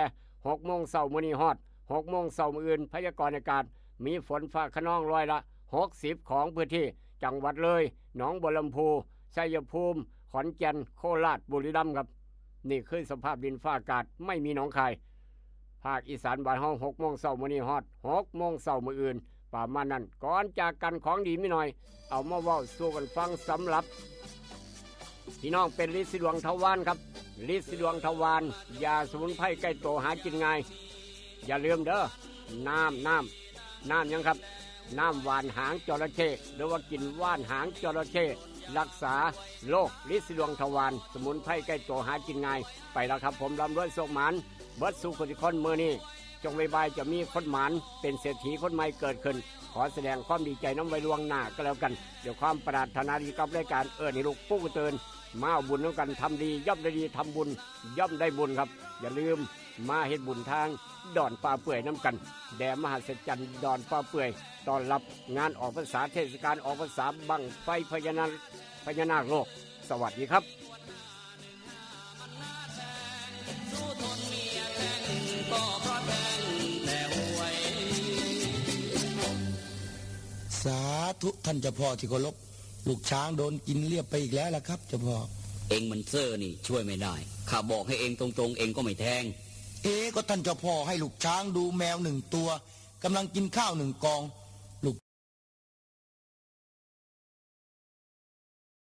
หกโมงเช้ามื้อนี้ฮอดหกโมงเช้ามื้ออื่น พยากรณ์อากาศ มีฝนฟ้าคะนองร้อยละหกสิบของพื้นที่ จังหวัดเลย หนองบัวลำพู ชัยภูมิ ขอนแก่น โคราช บุรีรัมย์ครับ นี่คือสภาพดินฟ้าอากาศ ไม่มีหนองคาย ภาคอีสานบ้านเฮาหกโมงเช้ามื้อนี้ฮอดหกโมงเช้ามื้ออื่น ประมาณนั้น ก่อนจากกันของดีมีหน่อย เอามาเว้าสู่กันฟัง สำหรับพี่น้องเป็นลินสีดวงทวารครับ ลินสีดวงทวาร ยาสมุนไพรใกล้ตัวหากินง่าย อย่าลืมเด้อ น้ำ น้ำ น้ำหยังครับ น้ำหว่านหางจระเข้ หรือว่ากินหว่านหางจระเข้ รักษาโรคลินสีดวงทวาร สมุนไพรใกล้ตัวหากินง่าย ไปแล้วครับผม ร่ำรวยโชคหมาน เบิดสู่คนทุกคนมื้อนี้ จงบ่ายๆจะมีคนหมาน เป็นเศรษฐีคนใหม่เกิดขึ้น ขอแสดงความดีใจนำไว้ล่วงหน้าก็แล้วกัน ด้วยความปรารถนาดีกับรายการเอิ้นให้ลูกปลุกตื่น มาเอาบุญนำกัน ทำดีย่อมได้ดี ทำบุญย่อมได้บุญครับ อย่าลืมมาเฮ็ดบุญทางดอนป่าเปื่อยนำกัน แด่มหัศจรรย์ดอนป่าเปื่อย ต้อนรับงานออกพรรษา เทศกาลออกพรรษาบั้งไฟพญานาค พญานาคโลก สวัสดีครับ สาธุท่านเจ้าพ่อที่เคารพ ลูกช้างโดนกินเรียบไปอีกแล้วล่ะครับเจ้าพ่อ เองมันเซอร์นี่ช่วยไม่ได้ ข้าบอกให้เองตรงๆ เองก็ไม่แทง เอ๊ะก็ท่านเจ้าพ่อให้ลูกช้างดูแมวหนึ่งตัวกำลังกินข้าวหนึ่งกอง